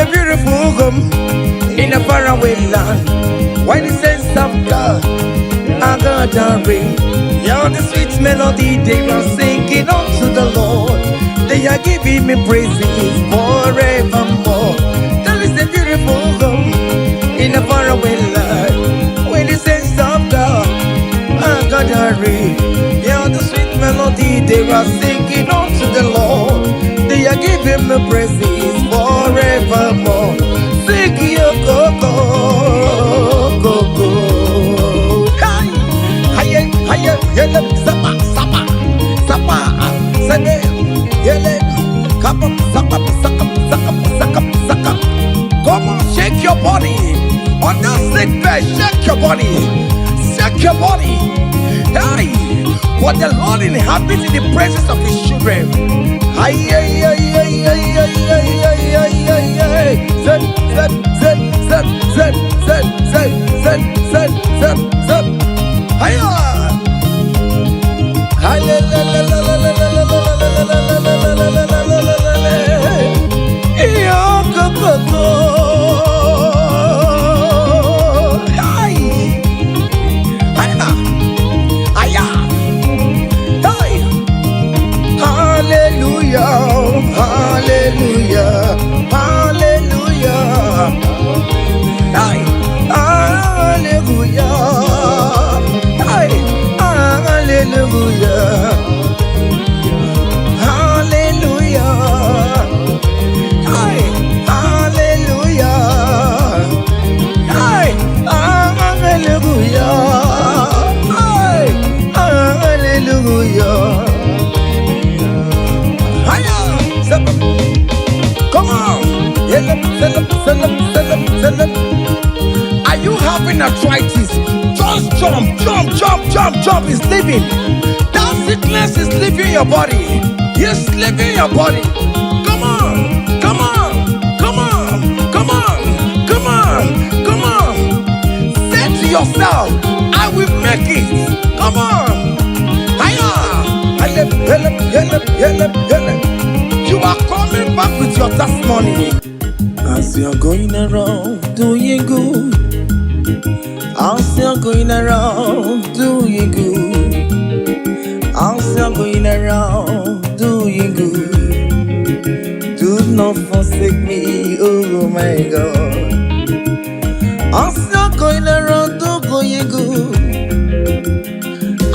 a beautiful home in a faraway land where the saints of God are gathering. Yeah, the sweet melody they are singing unto the Lord. They are giving me praises forevermore. There is a beautiful home in a faraway land where the saints of God are gathering. Yeah, the sweet melody they are singing unto the Lord. They are giving me praises forevermore. Sing yo go go go go. Hi, hi, hi, yele, sapa, sapa, sapa, sene, yele, kapa, sapa, saka, saka, saka, saka. Come on, shake your body. On that sick bed, shake your body. Shake your body. Hey, what the Lord inhabits in the presence of his children. Ay, ay, ay, ay, ay, ay, ay, ay, ay, ay, ay. Zep, zep, zep, zep, zep, zep, zep, zep, zep, zep, zep. Hiya! Hi, la, la, la, la, la, la, la, la, la, la, la, la, la, la, la, la, la, la, la. Iyo, go, go, go. Ay. Hiya. Hiya. Hey. Hallelujah, hallelujah, hallelujah. Ay, hallelujah. Ay, hallelujah. Hallelujah. Ay, hallelujah. Ay, hallelujah. Ay, hallelujah. Hiya! Come on! Yelep, selep, selep, selep, selep. Are you having arthritis? Just jump, jump, jump, jump, jump. It's leaving. That sickness is leaving your body. It's leaving your body. Come on, come on, come on, come on, come on, come on. Say to yourself, I will make it. Come on. Hiya! Helep, helep, helep, helep, helep. You are coming back with your testimony. As you're going around doing good, as you're going around doing good, as you're going around doing good, do not forsake me, oh my God. As you're going around doing good,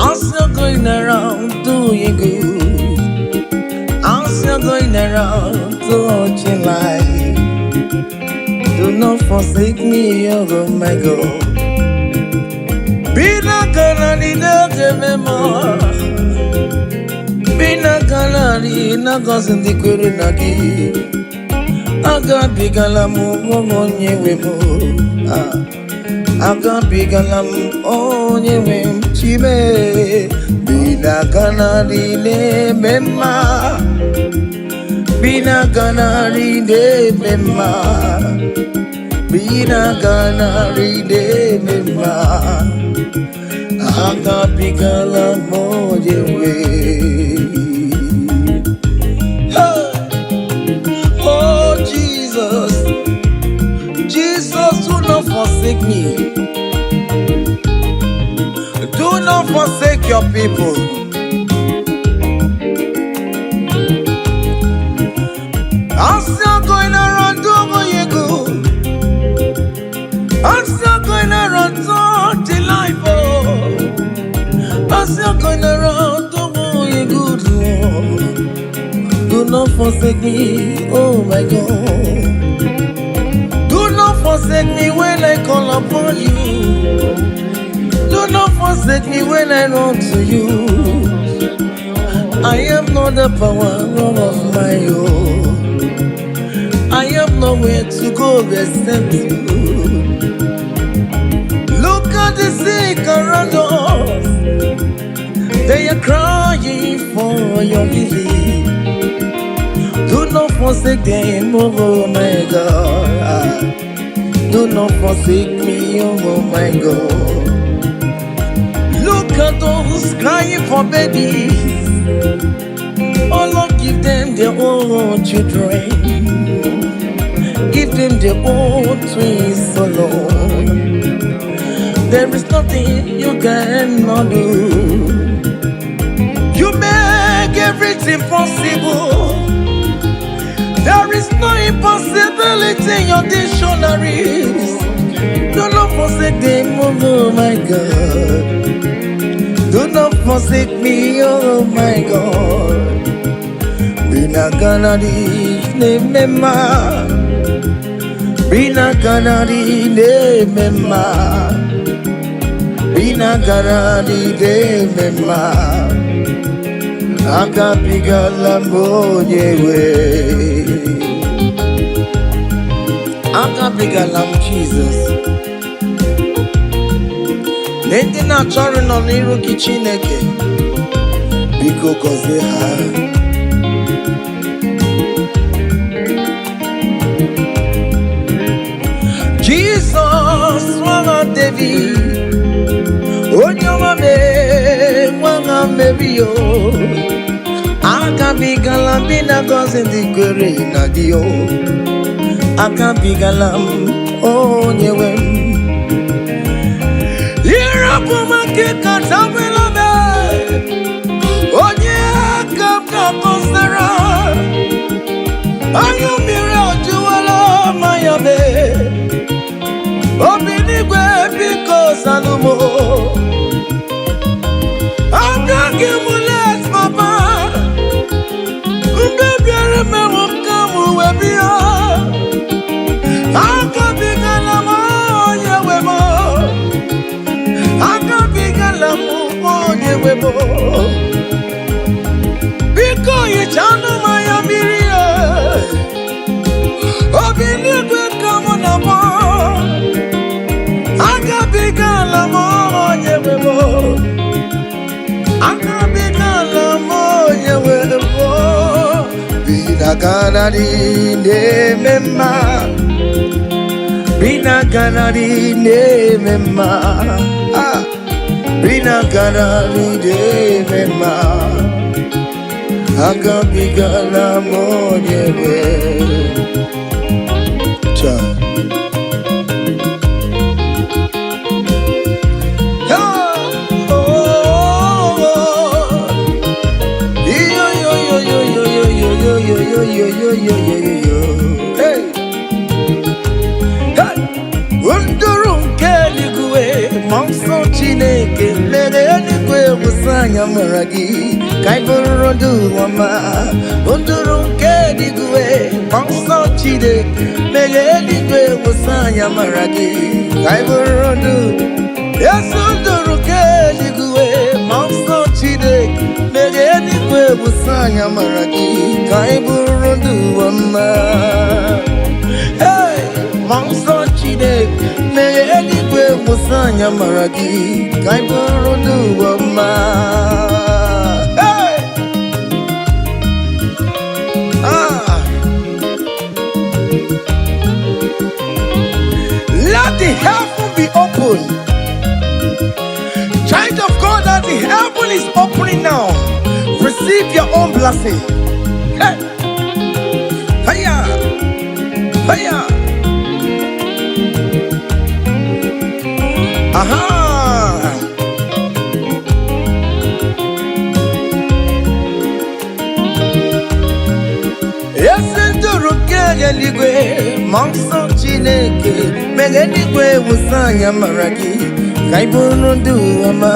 as you're going around doing good, as you're going around touching life, do not forsake me, oh my God. Bina kanani na mema. Bina kanani na gosi ndị kwere na gị. Agabigala m onye nwe m. Ah. Agabigala m onye nwe m chime. Bina kanani na-eme mma. Bina kanani na-eme mma. Bina kanani na-eme mma. Agabigala m onye nwe. Hey! Oh Jesus, Jesus, do not forsake me. Do not forsake your people. I'm still going around doing good. I'm still going around touching life. Oh. I'm still going around doing good. Oh. Do not forsake me, oh my God. Do not forsake me when I call upon you. Do not forsake me when I run to you. I am not the power of my own. I have nowhere to go except you. Look at the sick around us. They are crying for your healing. Do not forsake them, oh my God. Do not forsake me, oh my God. Look at those crying for babies. Oh Lord, give them their own children. Give them their own twins alone. There is nothing you cannot do. You make everything possible. There is no impossibility in your dictionaries. Do not forsake them, oh my God. Do not forsake me, oh my God. Binaganadi nemema. Binaganadi nemema. Binaganadi nemema. Agabigala m onye nwe. Agabigala m Jizọs. Ndị na-achọrọ nọ n'iru gị, Chineke, biko gọzie ha. Jizọs nwa David, onye ọma mee nwa Meri o, agabigala m na gọzi ndị kwere na gị o. Agabigala m onye nwe m. Ịrapụ m aka katabela m, onye aka m ga-akọsara. Anya mmiri ọjụwala manya mee. Obi n'igwe, biko zanụ m. Abịaghị m late, papa. Mgbe bịara mewo ka m wee bịa. Agabigala m onye nwe m. Agabigala m onye nwe m. Biko hichanụ m anya mmiri e. Obi n'igwe ka mụ na mụ. Agabigala m onye nwe m. Agabigala m onye nwe m. Binaganari na-eme mma. Binaganari na-eme mma. Ah. Binaganari na-eme mma. Agabigala m onye nwe. Cha. Oh, oh, oh. Yo, yo, yo, yo, yo, yo, yo, yo, yo, yo, yo, yo, yo, yo, yo. Hey, hey. Nduru nke eluigwe, ma nsọ Chineke mere eluigwe wụsa anya mara gị ka anyị bụrụ ndụ ọma. Nduru nke eluigwe, ma nsọ Chineke mere eluigwe wụsa anya mara gị ka anyị bụrụ ndụ. Yesu, nduru nke eluigwe, ma nsọ Chineke mere eluigwe wụsa anya mara gị ka anyị bụrụ ndụ ọma. Hey! Ma nsọ Chineke mere eluigwe wụsa anya mara gị ka anyị bụrụ ndụ ọma. Hey! Ah! Let the heaven be open. Child of God, as the heaven is opening now, receive your own blessing. Hey! Hiya! Hiya! Aha! Ezi nduru nke eluigwe, ma nsọ Chineke mere eluigwe wụsa anya mara gị ka ị bụrụ ndụ ọma.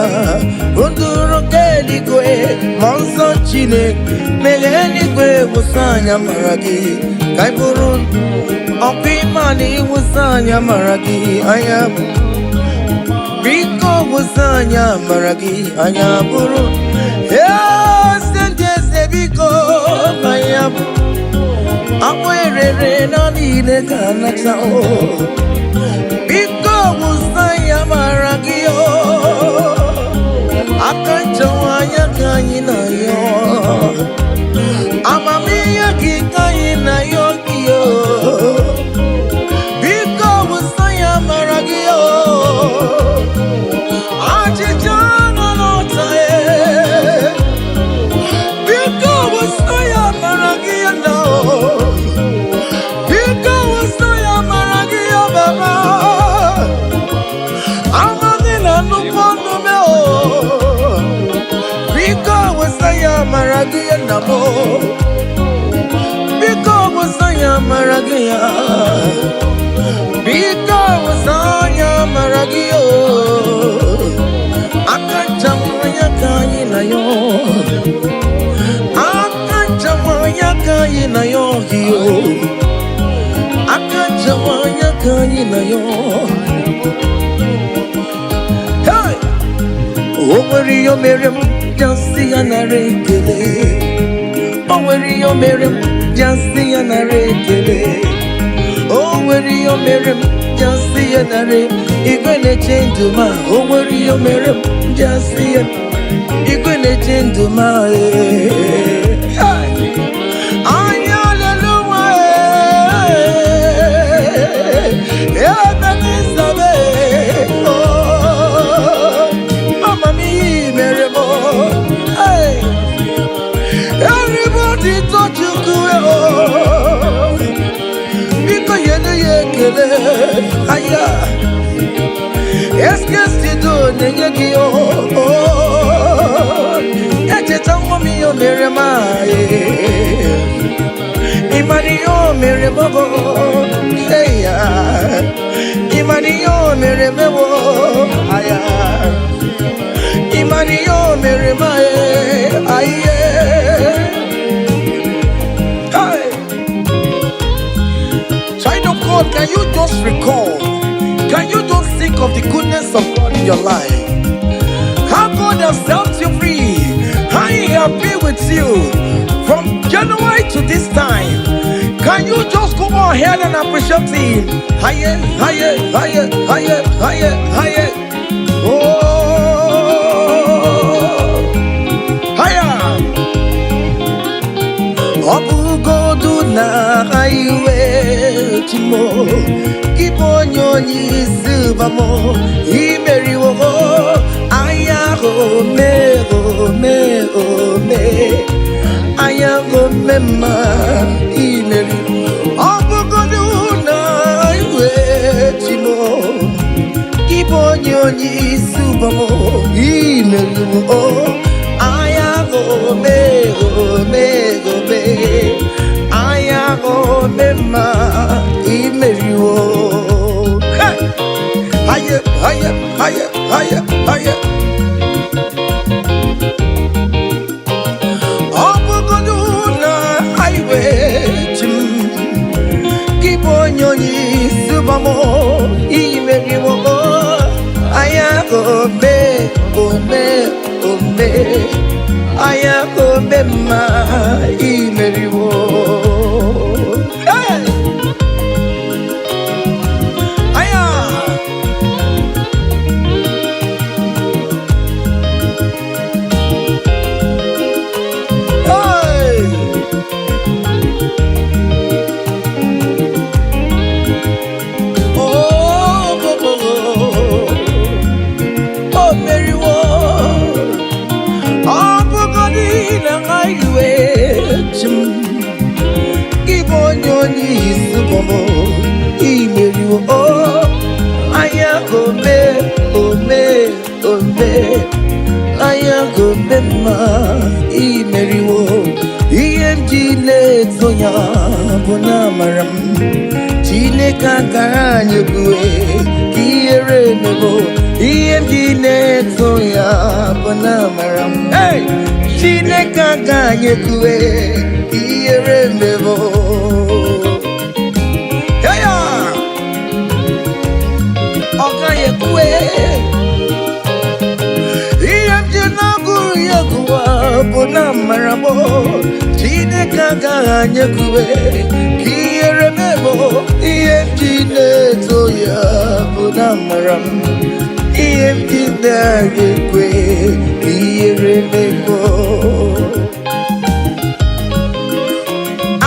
Nduru nke eluigwe, ma nsọ Chineke mere eluigwe wụsa anya mara gị ka ị bụrụ ọkwa ịma na ịwụsa anya mara gị anya. Biko wụsa anya mara gị anya bụrụ eze ndị eze. Biko anya bụ akpụ erere na niile ka nata o. Biko wụsa ya mara gị o. Aka nchọwa anya ka anyị na-ayọ, amamihe gị ka anyị na-ayọ gị o. Biko wụsa ya mara gị o. Achịcha nọ n'ọta e. Biko wụsa ya mara gị na o. Biko wụsa na m. Biko wụsa ya amara gị ya. Biko wụsa ya amara gị o. Aka nchawa ya ka anyị na ya. Aka nchawa ya ka anyị na ya gị o. Aka nchawa ya ka anyị na ya. Hey! O nwere ihe o mere m ji asị ya nara ekele. O nwere ihe o mere m ji asị ya nara ekele. O nwere ihe o mere m ji asị ya nara. Igwe na-eche ndụ ma o nwere ihe o mere m ji asị ya. Igwe na-eche ndụ ma ee. Hey! Anya leluwa ee. Ebe n'isabe oh. Amamihe mere m oh. Hey! Everybody touch Chukwu oh. Biko nyere ya ekele aya. Eskesido na-enye gị oh. Echeta nwa m ihe o mere m ịmara ihe o mere m bụ eya. Ịmara ihe o mere m bụ aya. Ịmara ihe o mere m aye. Hey! Child of God, can you just recall? Can you just think of the goodness of God in your life? How God has set you free, how He has been with you from January to this time. Can you just go ahead and appreciate Him? Higher, higher, higher, higher, higher, higher. Oh, higher. Ọ bụgodu na iwe chimo gị bụ onye onye isi ụbamo imeriwo anya ome ome ome anya ome mma imeri. Ọ bụgodu na iwe chimo gị bụ onye onye isi ụbamo imeriwo anya ome ome ome anya ome mma imeriwo. Hey! Haye, haye, haye, haye, haye. Ọ bụgodu na highway chi m gị bụ onye onye isi ụbamo imeriwo anya ome ome ome anya ome mma imeriwo. Hey! Aya! Hey! Oh, oh, oh, oh, oh, meriwo. Ọ bụgodị na highway chi m gị bụ onye onye isi bọmọ imeriwo o anya ome ome ome anya ome mma imeriwo. Ihe m ji na-eto ya bụ na amara m Chineke akara anyị ebue ka ihere emebo. Ihe m ji na-eto ya bụ na amara m. Hey! Chineke aka anyị ekue ka ihere emebo. Hey ya! Ọ gaghị ekwe. Ihe m ji na-agụrụ ya gụwa bụ na amara m Chineke agaghị anyị ekwe ka ihere mebo. Ihe m ji na-eto ya bụ na amara m. Ihe m ji na-agaghị ekwe ka ihere mebo.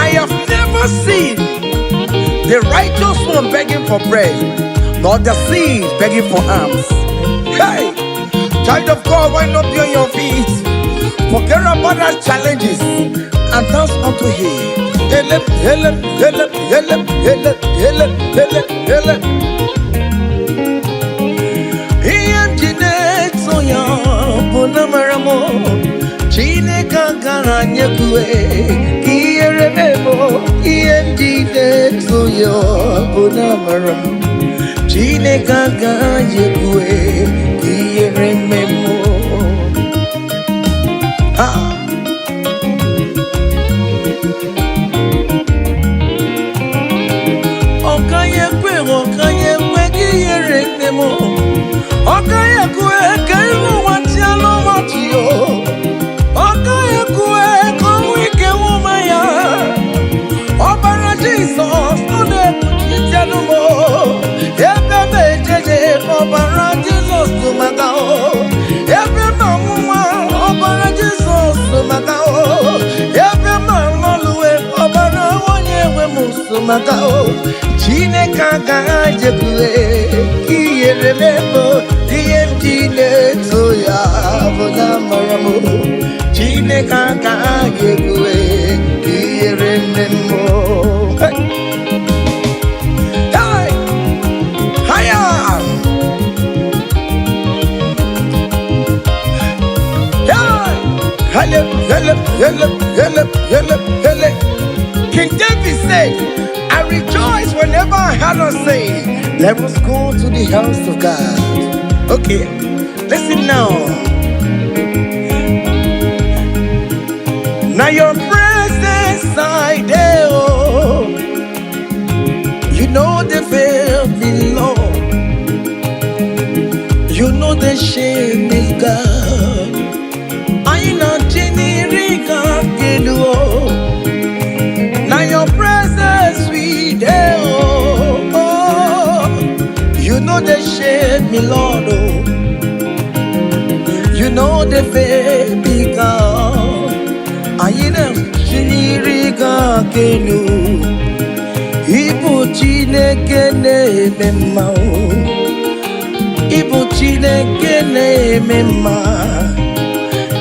I have never seen the righteous one begging for bread, nor the seed begging for alms. Hey, child of God, why not be on your feet? Forget about our challenges and dance unto Him. Ele, ele, ele, ele, ele, ele, ele, ele. Ihe m ji na-eto ya bụ na mara m Chineke agaghị Agaghị ekwe ka ihere mee m. Ihe m ji na-eto ya bụ na amara m. Chineke agaghị ekwe ka ihere mee m. Ah! Ọ gaghị ekwe, ọ gaghị ekwe ka ihere mee m. Ọ gaghị ekwe ka iru ụwa chịa n'ọchị o. Ọ gaghị ekwe ka ọnwụ ike nwụma ya. Ọbara Jizọs, ọ na-ekpuchite m o. Ebe m ejeje, ọbara Jizọs tụ maka o. Ebe m anwụnwa, ọbara Jizọs tụ maka o. Ebe m alọluwe, ọbara onye nwe m so maka o. Chineke agaghị ekwe ka ihere mee m. Ihe m ji na-eto ya bụ na amara m. Chineke agaghị ekwe ka ihere mee m. Hey! Hey! Hiya! Hey! Hele, hele, hele, hele, hele, hele. King David said, "I rejoice whenever I heard us say, 'Let us go to the house of God.'" Okay, listen now. Now your presence I dey, oh. You know they fail me, Lord. You know the shame is God. I know Chinirika Kedu. Now your presence we dey, oh, oh. You know the shame me, Lord, oh. You know the fail me, God. I know Chinirika Kenu. Ibu Chineke na-eme mma o. Ibu Chineke na-eme mma.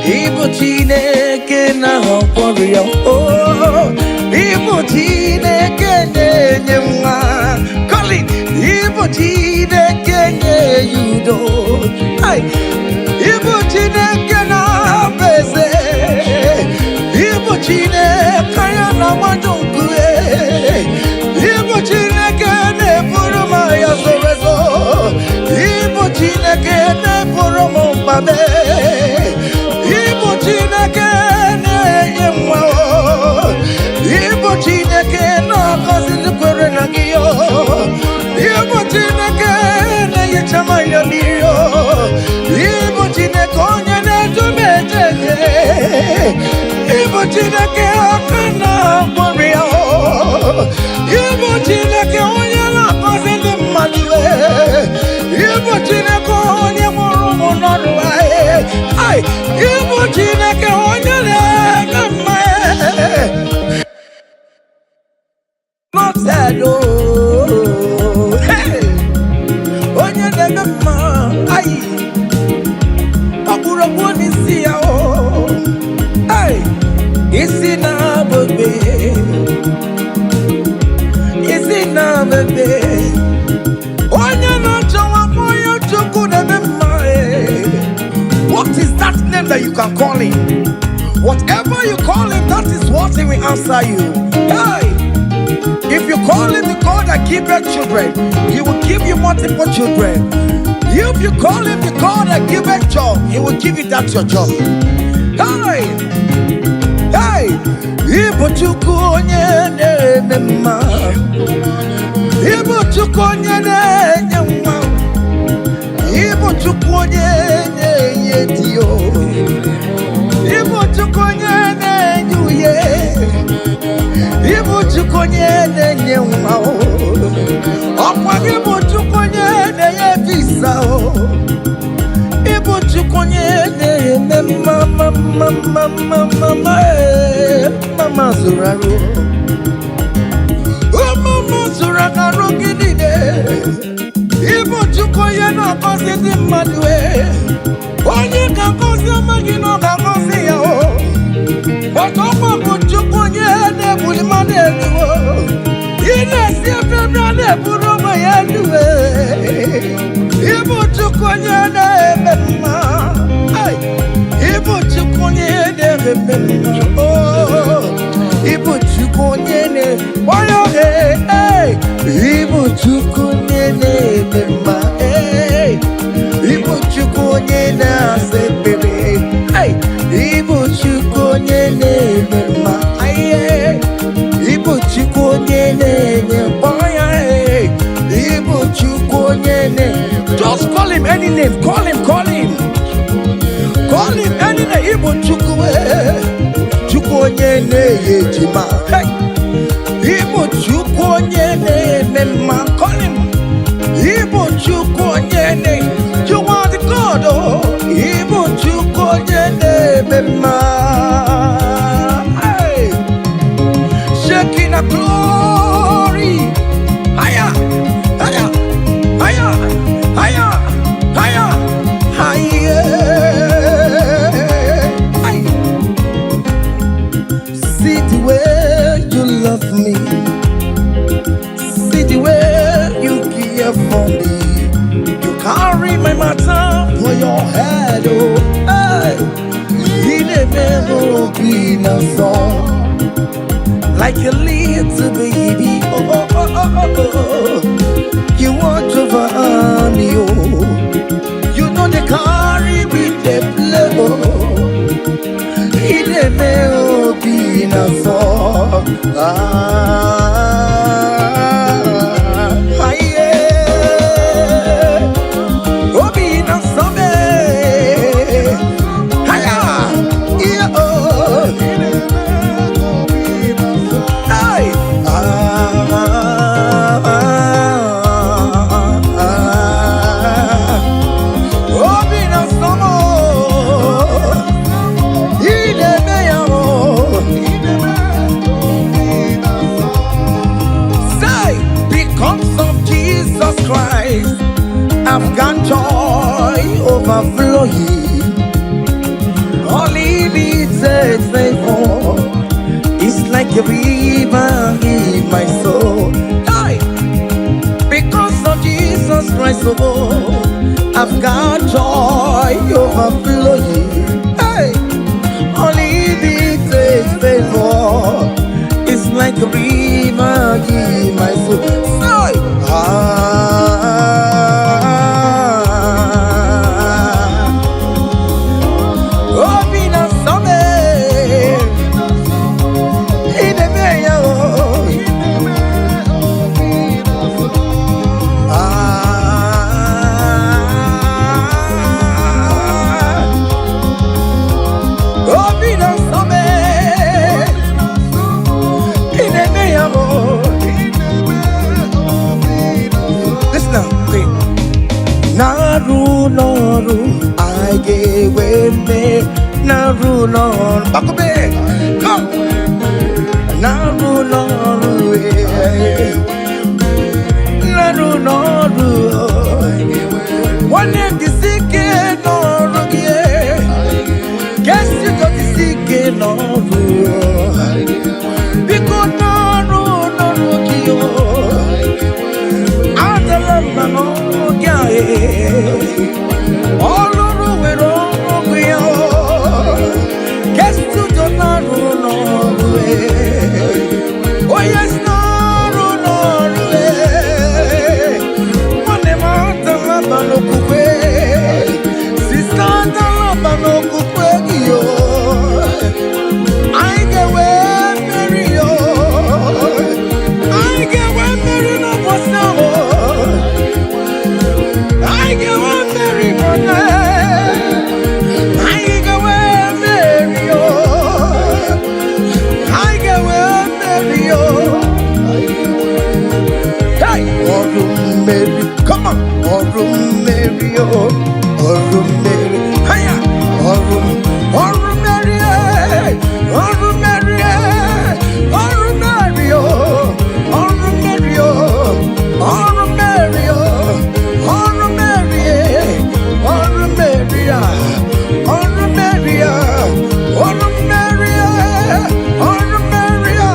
Ibu Chineke na-agwọ ya o. Ibu Chineke na-enye nwa. Colin, Ibu Chineke na-enye udo. Ai! Ibu Chineke na-abụ eze. Ibu Chineke ya na-agbaju nkume. Ibu Chineke na-eburu m agha zoro ezo. Ibu Chineke na-eburu m mkpa m. Ibu Chineke na-enye nwa o. Ibu Chineke na-agọzi ndị kwere na gị o. Ibu Chineke na-ehicha m anya mmiri o. Ibu Chineke onye na-edu m eje eje. Ibu Chineke aka na-agwọrọ ya o. Ibu Chineke onye na-agọzi ndị mmadụ e. Ibu Chineke onye mụrụ ụmụ n'ọrụ e. Ai, Ibu Chineke onye na-eme mma e. Not sad, oh. Hey! Onye na-eme mma, ai, ọkpụrụkpụ n'isi ya o. Ai, isi na-abụbe, isi na-abụbe. Onye na-achọ nwa onye Chukwu na-eme mma e. What is that name that you can call him? Whatever you call him, that is what he will answer you. Hey! If you call him the God that giveth children, he will give you multiple children. If you call him the God that giveth job, he will give you that your job. Hey! Hey! Ibu Chukwu onye na-eme mma. Ibu Chukwu onye na-enye nwa. Ibu Chukwu onye na-enye di o. Ibu Chukwu onye na-enye uye. Ibu Chukwu onye na-enye nwa o. Ọkwa gị bụ Chukwu onye na-enye visa o. Ibu Chukwu onye na-eme mma mma mma mma mma mma mma ee. Mama zụrụ arụ. Mama zụrụ arụ gị niile. Ibu Chukwu onye na-agọzi ndị mmadụ e. Onye ga-agọzi ọma gị na ọ ga-agọzi ya o. Ọtọkwa bụ Chukwu onye na-ebuli mmadụ elu o. Ị na-esi ebe ebe a na-eburu onwe ya elu e. Ibu Chukwu onye na-eme mma. Ai! Ibu Chukwu onye na-eme mma. Oh, ịbụ Chukwu onye na-onye ee, ịbụ Chukwu onye na-eme mma. Ee, ịbụ Chukwu onye na-asa ekpere. Hey, ịbụ Chukwu onye na-eme mma. Aye, ịbụ Chukwu onye na-enye mkpọya. Ee, ịbụ Chukwu onye na. Just call him any name. Call him, call him. Call him any name. Ịbụ Chukwu, ee. Chukwu onye na-enye ejima. Hey, ịbụ Chukwu onye na-eme mma. Call him. Ịbụ Chukwu onye na. You are the God, oh. Ịbụ Chukwu onye na-eme mma. Hey. Shekinah glory. Higher, higher, higher, higher, higher, higher. Hey. See the way you love me. See the way you care for me. You carry my matter for your head, oh. Hey. Ị na-eme obi na-asọ like a little baby. Oh, oh, oh, oh, oh, oh. You watch over me, oh. You know they carry me, they play, oh. Ị na-eme obi na-asọ. Ah, yeah. Obi na-asọ me. Haya, yeah, oh. Hey. Ah, ah, ah. Obi na-asọ m. Ị na-eme ya o. Say, because of Jesus Christ, I've got joy overflowing. Unlimited favor. It's like a river in my soul. Hey! Because of Jesus Christ, oh, I've got joy overflowing. Hey! Unlimited favor. It's like a river in my soul. Say, ah, obi na-asọ m. Ị na-eme ya o. Ah, obi na-asọ m. Ị na-eme ya o. Listen now, okay. Na-arụ n'ọrụ anyị ga-enwe mmeri. Na-arụ n'ọrụ, Gbakọbe, come. Na-arụ n'ọrụ, eh. Na-arụ n'ọrụ, nwanne m, jisi ike n'ọrụ gị, eh. Kesi jisi ike n'ọrụ, biko, n'ọrụ n'ọrụ gị o. Adala mba n'ọrụ gị a, eh. Ọlụrụ nwere ọrụ ya o. Kesi na-arụ n'ọrụ, eh. Onye si n'ọrụ n'ọrụ, eh. Nwanne m, adala mba n'okwukwe. Sister, adala mba n'okwukwe gị o. Anyị ga-enwe mmeri o. Anyị ga-enwe mmeri n'ụbọchị ahụ. Anyị ga-enwe mmeri, brother. Anyị ga-enwe mmeri o. Anyị ga-enwe mmeri o. Hey! Ọrụ mmeri, come on! Ọrụ mmeri o, ọrụ mmeri, haya! Ọrụ ọrụ mmeri, eh! Ọrụ mmeri, eh! Ọrụ mmeri o, ọrụ mmeri o, ọrụ mmeri o, ọrụ mmeri, eh! Ọrụ mmeri a, ọrụ mmeri a, ọrụ mmeri, eh! Ọrụ mmeri a,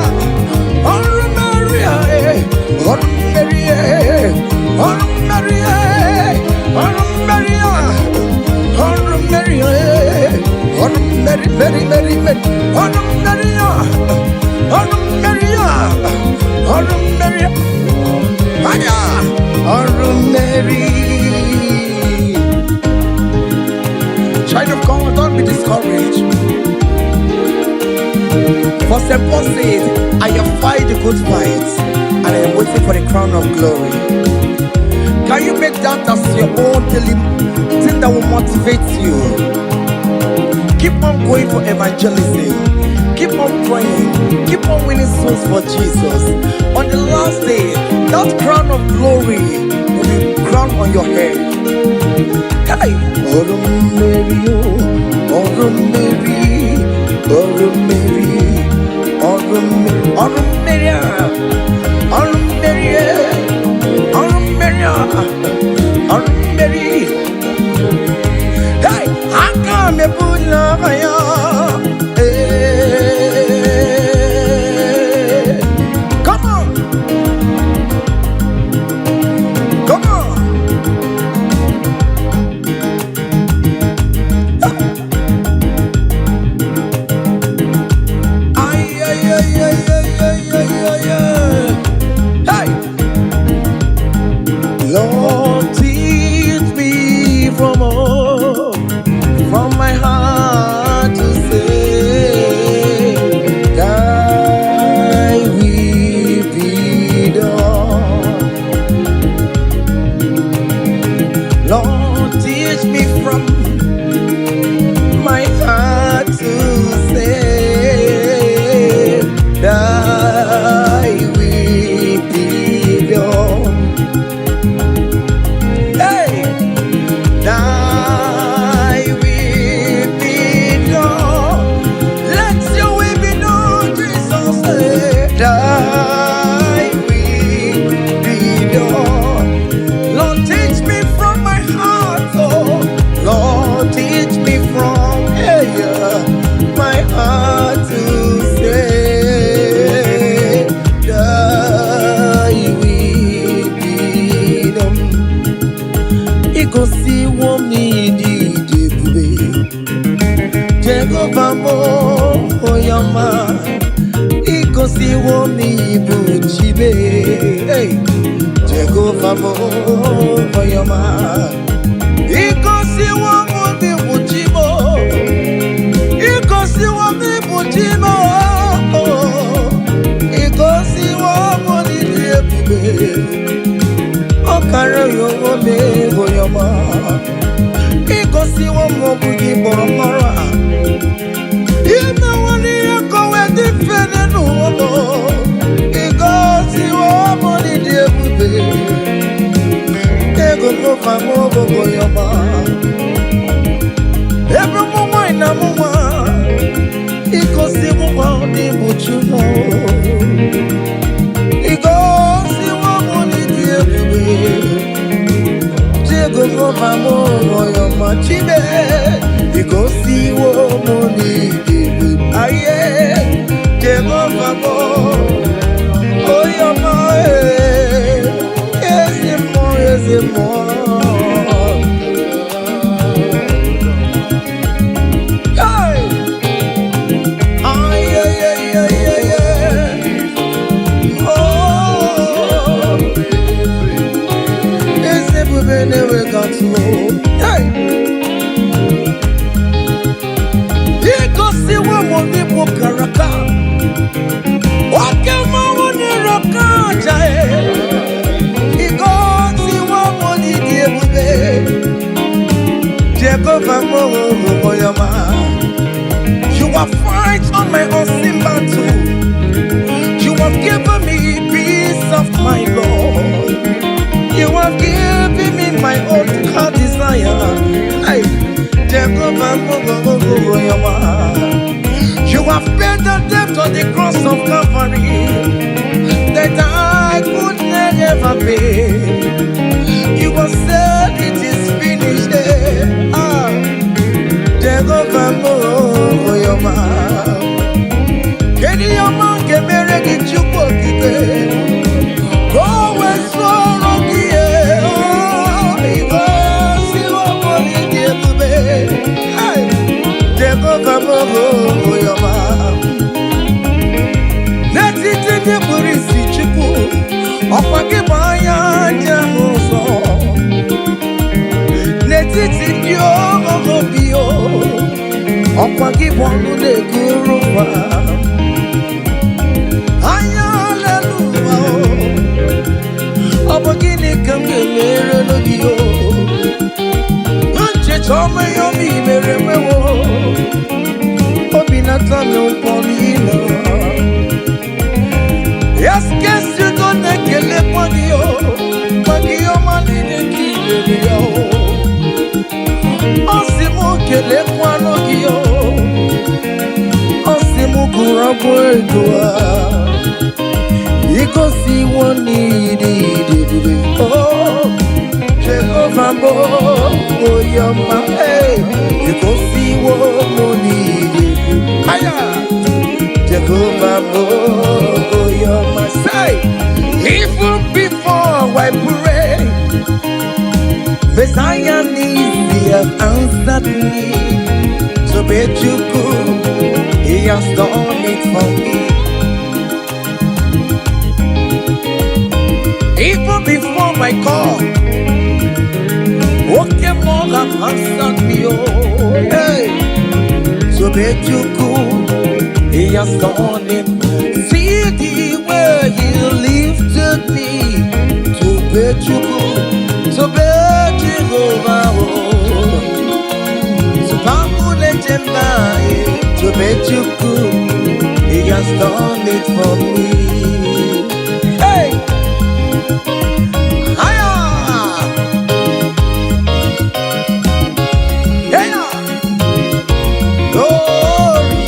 ọrụ mmeri a, eh! Ọrụ mmeri, eh! Ọrụ mmeri, eh! Ọrụ mmeri a, ọrụ mmeri, eh! Mmeri, ọrụ mmeri ya, ọrụ mmeri ya, ọrụ mmeri anya, ọrụ mmeri. Child of God, don't be discouraged. For St. Paul says, "I have fight the good fight, and I am waiting for the crown of glory." Can you make that as your own daily thing that will motivate you? Keep on going for evangelism. Keep on praying. Keep on winning souls for Jesus. On the last day, that crown of glory will be crowned on your head. Hey! Ọrụ mmeri, oh, ọrụ mmeri, ọrụ mmeri, ọrụ mmeri, ọrụ mmeri a, ọrụ mmeri, eh, ọrụ mmeri a, ọrụ mmeri. Hey! Aka m ebula ya. Hey! Come on, come on. Ay, ay, ay, ay, ay, ay, ay, ay, ay. Hey! Lord, teach me from my heart to say, Thy will be done. Lord, teach me from my heart to say, Thy will be done. Hey! Thy will be done. Let your will be done, Jesus. Hey. Thy will be done. Lord, teach me from my heart, oh. Lord, teach me from, hey, my heart to say, Thy will be done. Igosiwo m n'ịdị ebube, Jehova m, onye ọma. Igosiwo m n'ịbụ Chibe. Hey! Jehova m, onye ọma. Igosiwo m n'ịbụ Chi m. Igosiwo m n'ịbụ Chi m. Igosiwo m n'ịdị ebube. Ọ kara ya onwe m, onye ọma. Igosiwo m ọ bụ gị kpọrọ m ọrụ a. Imewo n'ihe ka o wee dị mfe n'ụwa m. Igosiwo m n'ịdị ebube. Jehova m, onye ọma. Ebe ụmụ nwanyị na mụ nwa, igosiwo m n'ịbụ Chukwu. Igosiwo m n'ịdị ebube. Jehova m, onye ọma, Chibe. Igosiwo m n'ịdị ebube. Aye, Jehova m, onye ọma, eh, ezi mmụọ, ezi mmụọ. Hey! Ay, ay, ay, ay, ay, ay. Oh, eze ebube na-enweghị atụ. Hey! Igosiwo m n'ịbụ karaka. Oke mmanwụ na-ere oke aja, e. Igosiwo m n'ịdị ebube. Jehova m, onye ọma. You have fight on my unseen battle. You have given me peace of my Lord. You have given me my own heart desire. Hey, Jehovah, onye ọma. You have paid the debt on the cross of Calvary that I could never pay. You have said it is finished. Eh. Ah, Jehovah, onye ọma. Kedu ihe ọma nke mere gị, Chukwu Okike? Ka o wee soro gị, eh, oh, igosiwo m n'ịdị ebube. Hey! Jehova m, onye ọma. Ndị obi o, ọkwa gị bụ ọnụ na-ekuru ụwa. Anya lelu ụwa o, ọ bụ gịnị ka m ga-emere gị o? Ncheta ọma ihe ọma i mere mewo, obi na-atọ m ụtọ n'ile. Yes, udo na-ekelekwa gị o, maka ihe ọma niile ka i mere ya o. Ọ sị m kelekwanụ gị o, ọ sị m gụrụ abụ ego a. Igosiwo n'ịdị ebube o, Jehova bụ onye ọma, ee, igosiwo m n'ịdị ebube. Aya! Jehova bụ onye ọma. Say, even before I pray, Messiah needs he has answered me. Tobechukwu, he has done it for me. Even before my call, okay, more have answered me. Oh, hey, Tobechukwu, he has done it. See the way he lifted me. Tobechukwu, Tobe Jehovah, oh. Tobamulejemba, eh. Tobechukwu, he has done it for me. Hey! Higher! Yeah! Glory!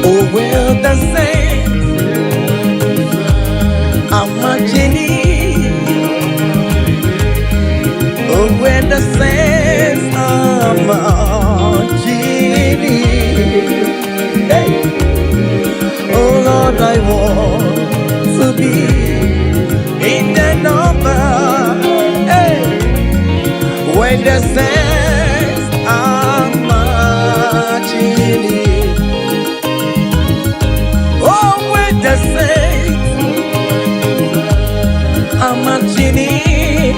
Oh, well, the saints are marching in. Oh, when the saints are marching in. Hey! Oh, Lord, I want to be in the number. Hey! When the saints are marching in. Oh, when the saints are marching in.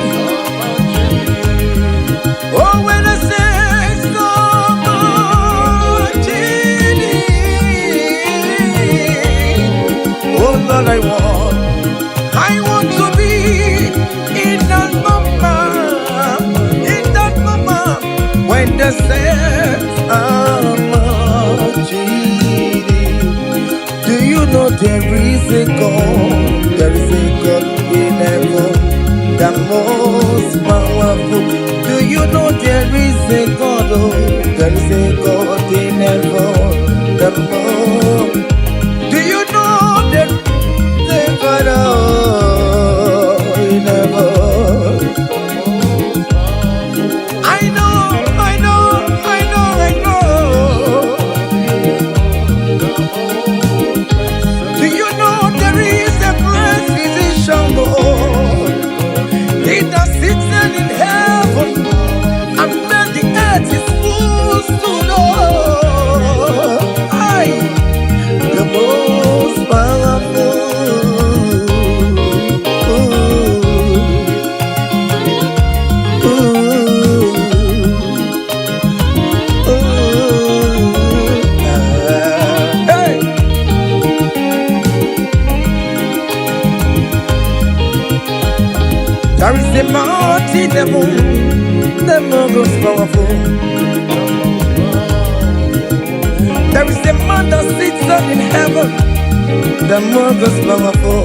Oh, when the saints are marching in. Oh, Lord, I want to be in that number, in that number, when the saints are marching in. Do you know there is a God? There is a God in heaven, the most powerful. Do you know there is a God? Oh, there is a God in heaven, the most. Do you know there is a God, oh, in heaven? I know, I know, I know, I know. Do you know there is a great physician, oh, he that sits in heaven and made the earth his footstool, oh, I, the most powerful. Ooh, ooh, ooh, ah, hey. There is a mighty devil, the most powerful. There is a man that sits up in heaven, the most powerful.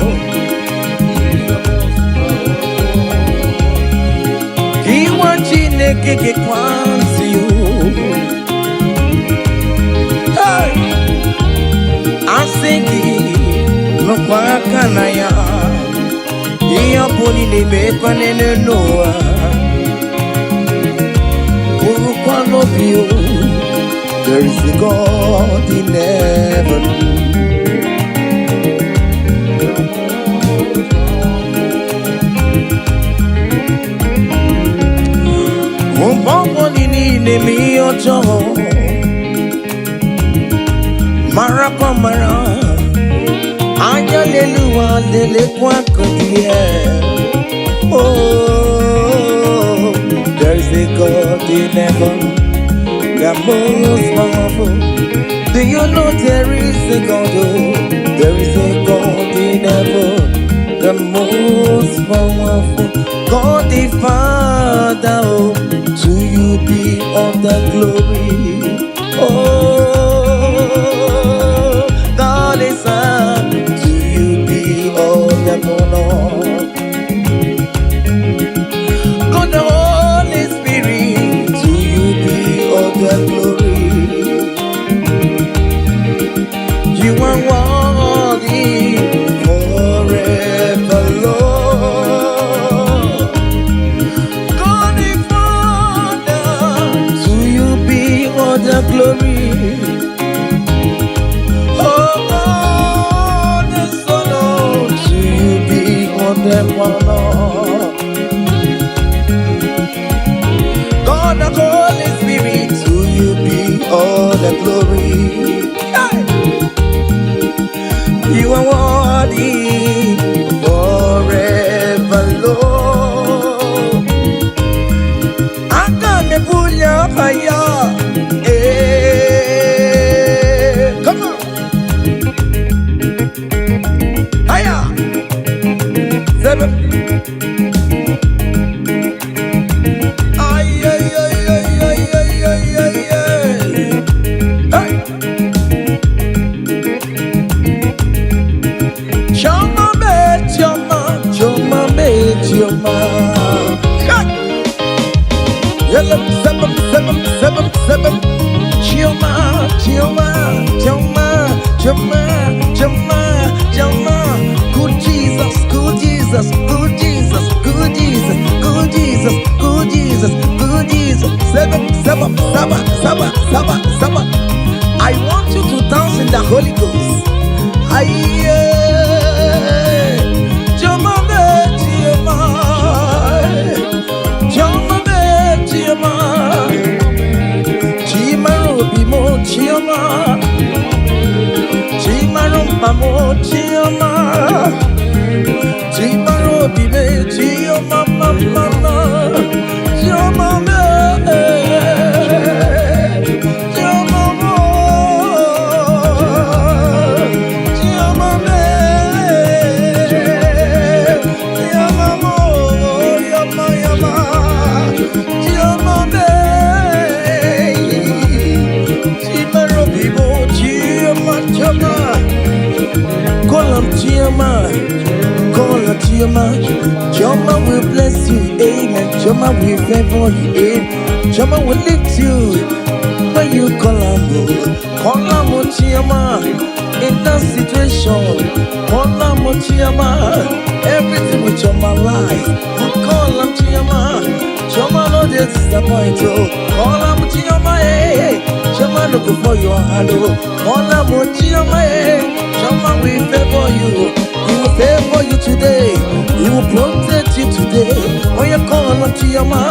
He wants Chineke ga-ekwansi you. Hey! Asị gị nụkwa aka na ya, ihe ọ bụla ị na-emekwa n'elu n'ụwa, bụrụkwa n'obi o, there is a God in heaven. Mgbe ọbụla ị na-eme ihe ọjọọ, marakwa mara, anya n'elu ụwa Lelekwa akụ dị ya. Oh, there is a God in heaven, the most powerful. Do you know there is a God? Oh, there is a God in heaven, the most powerful. God the Father, oh, to you be all the glory. Oh, God the Son, to you be all the honor. God the Holy Spirit, to you be all the glory. You are worthy forever, Lord. God the Father, to you be all the glory. Oh, God the Son, oh, to you be all the honor. God the Holy Spirit, to you be all the glory. Hey! You are worthy forever, Lord. Aga m ebuli afa ya. Ee, come on. Aya. Seven. Ay, ay, ay, ay, ay, ay, ay, ay, ay. Hey. Chioma me, Chioma, Chioma me, Chioma. Hey. Yellow, seven, seven, seven, seven. Chioma, Chioma, Chioma, Chioma, Chioma, Chioma. Good Jesus, good Jesus, good Jesus, good Jesus, good Jesus, good Jesus, good Jesus. Seven, seven, seven, seven, seven, seven. I want you to dance in the Holy Ghost. Aye. Chioma me, Chioma. Chioma me, Chioma. Chimara obi mo, Chioma. Chimara mkpa mo, Chioma. Chimara obi me, Chioma ma ma ma. Chioma me. Chioma mo. Chioma me. Chioma mo. Yama yama. Chioma me. Chimara obi mo, Chioma Chioma. Call am Chioma. Call her Chioma. Chioma will bless you, amen. Chioma will favor you, amen. Chioma will lift you when you call her. Call her Chioma. In that situation, call her Chioma. Everything with Chioma lies. Call her Chioma. Chioma no dey disappoint you. Call her Chioma, eh. Chioma no go for your hand, oh. Call her Chioma, eh. Chioma will favor you. He will favor you today. He will protect you today. When you call on Chioma,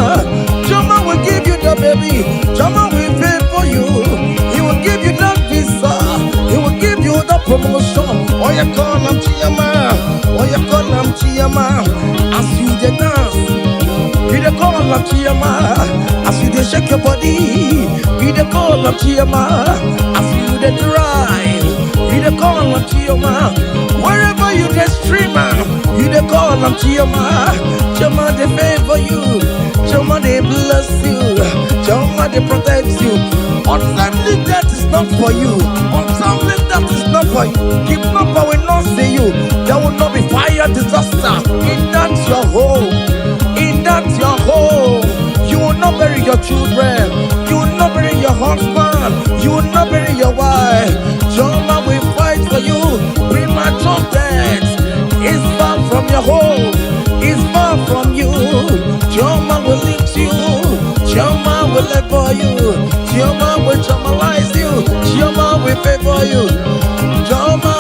Chioma will give you the baby. Chioma will favor you. He will give you that visa. He will give you the promotion. When you call on Chioma, when you call on Chioma, as you dey dance, you dey call on Chioma. As you dey shake your body, you dey call on Chioma. As you dey drive, you dey call on Chioma. Wherever you dey stream, you dey call on Chioma. Chioma dey favor you. Chioma dey bless you. Chioma dey protect you. Untimely death is not for you. Untimely death is not for you. Kidnapper will not see you. There will not be fire disaster in that your home. In that your home. You will not bury your children. You will not bury your husband. You will not bury your wife. Chioma will fight for you. Premature death is far from your home. Is far from you. Chioma will lift you. Chioma will level you. Chioma will chamalize you. Chioma will favor you. Chioma,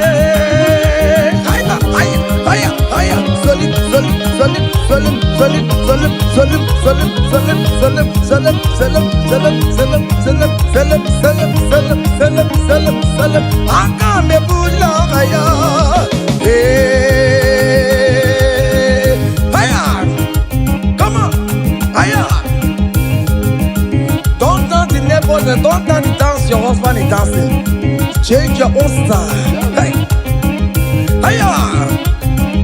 eh. Higher, higher, higher, higher. Solid, solid, solid, solid, solid, solid, solid, solid, solid, solid, solid, solid, solid, solid, solid, solid, solid, solid. selem, selem, selem. Aga m ebuli aha ya. Hey, higher. Come on, higher. Don't dance the neighbors and don't dance the dance your husband is dancing. Change your own style. Hey, higher.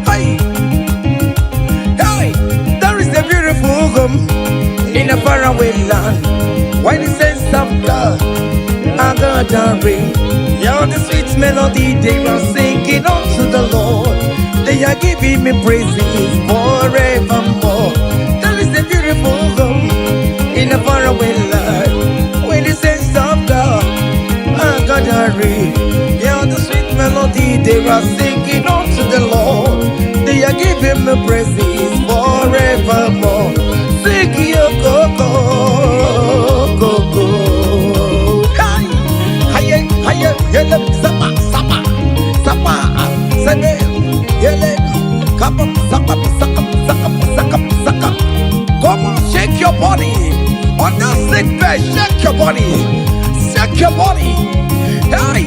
Hey, hey. There is a beautiful home in a faraway land. When the saints of God are gathering, hear the sweet melody they are singing unto the Lord. They are giving me praises forevermore. There is a beautiful home in a faraway land. When the saints of God are gathering, hear the sweet melody they are singing unto the Lord. They are giving me praises forevermore. Sing your go go go go. Hi, hi, hi, yele, sapa, sapa, sapa, sene, yele, kapa, sapa, saka, saka, saka, saka. Come on, shake your body. On that sick bed, shake your body. Shake your body. Hey,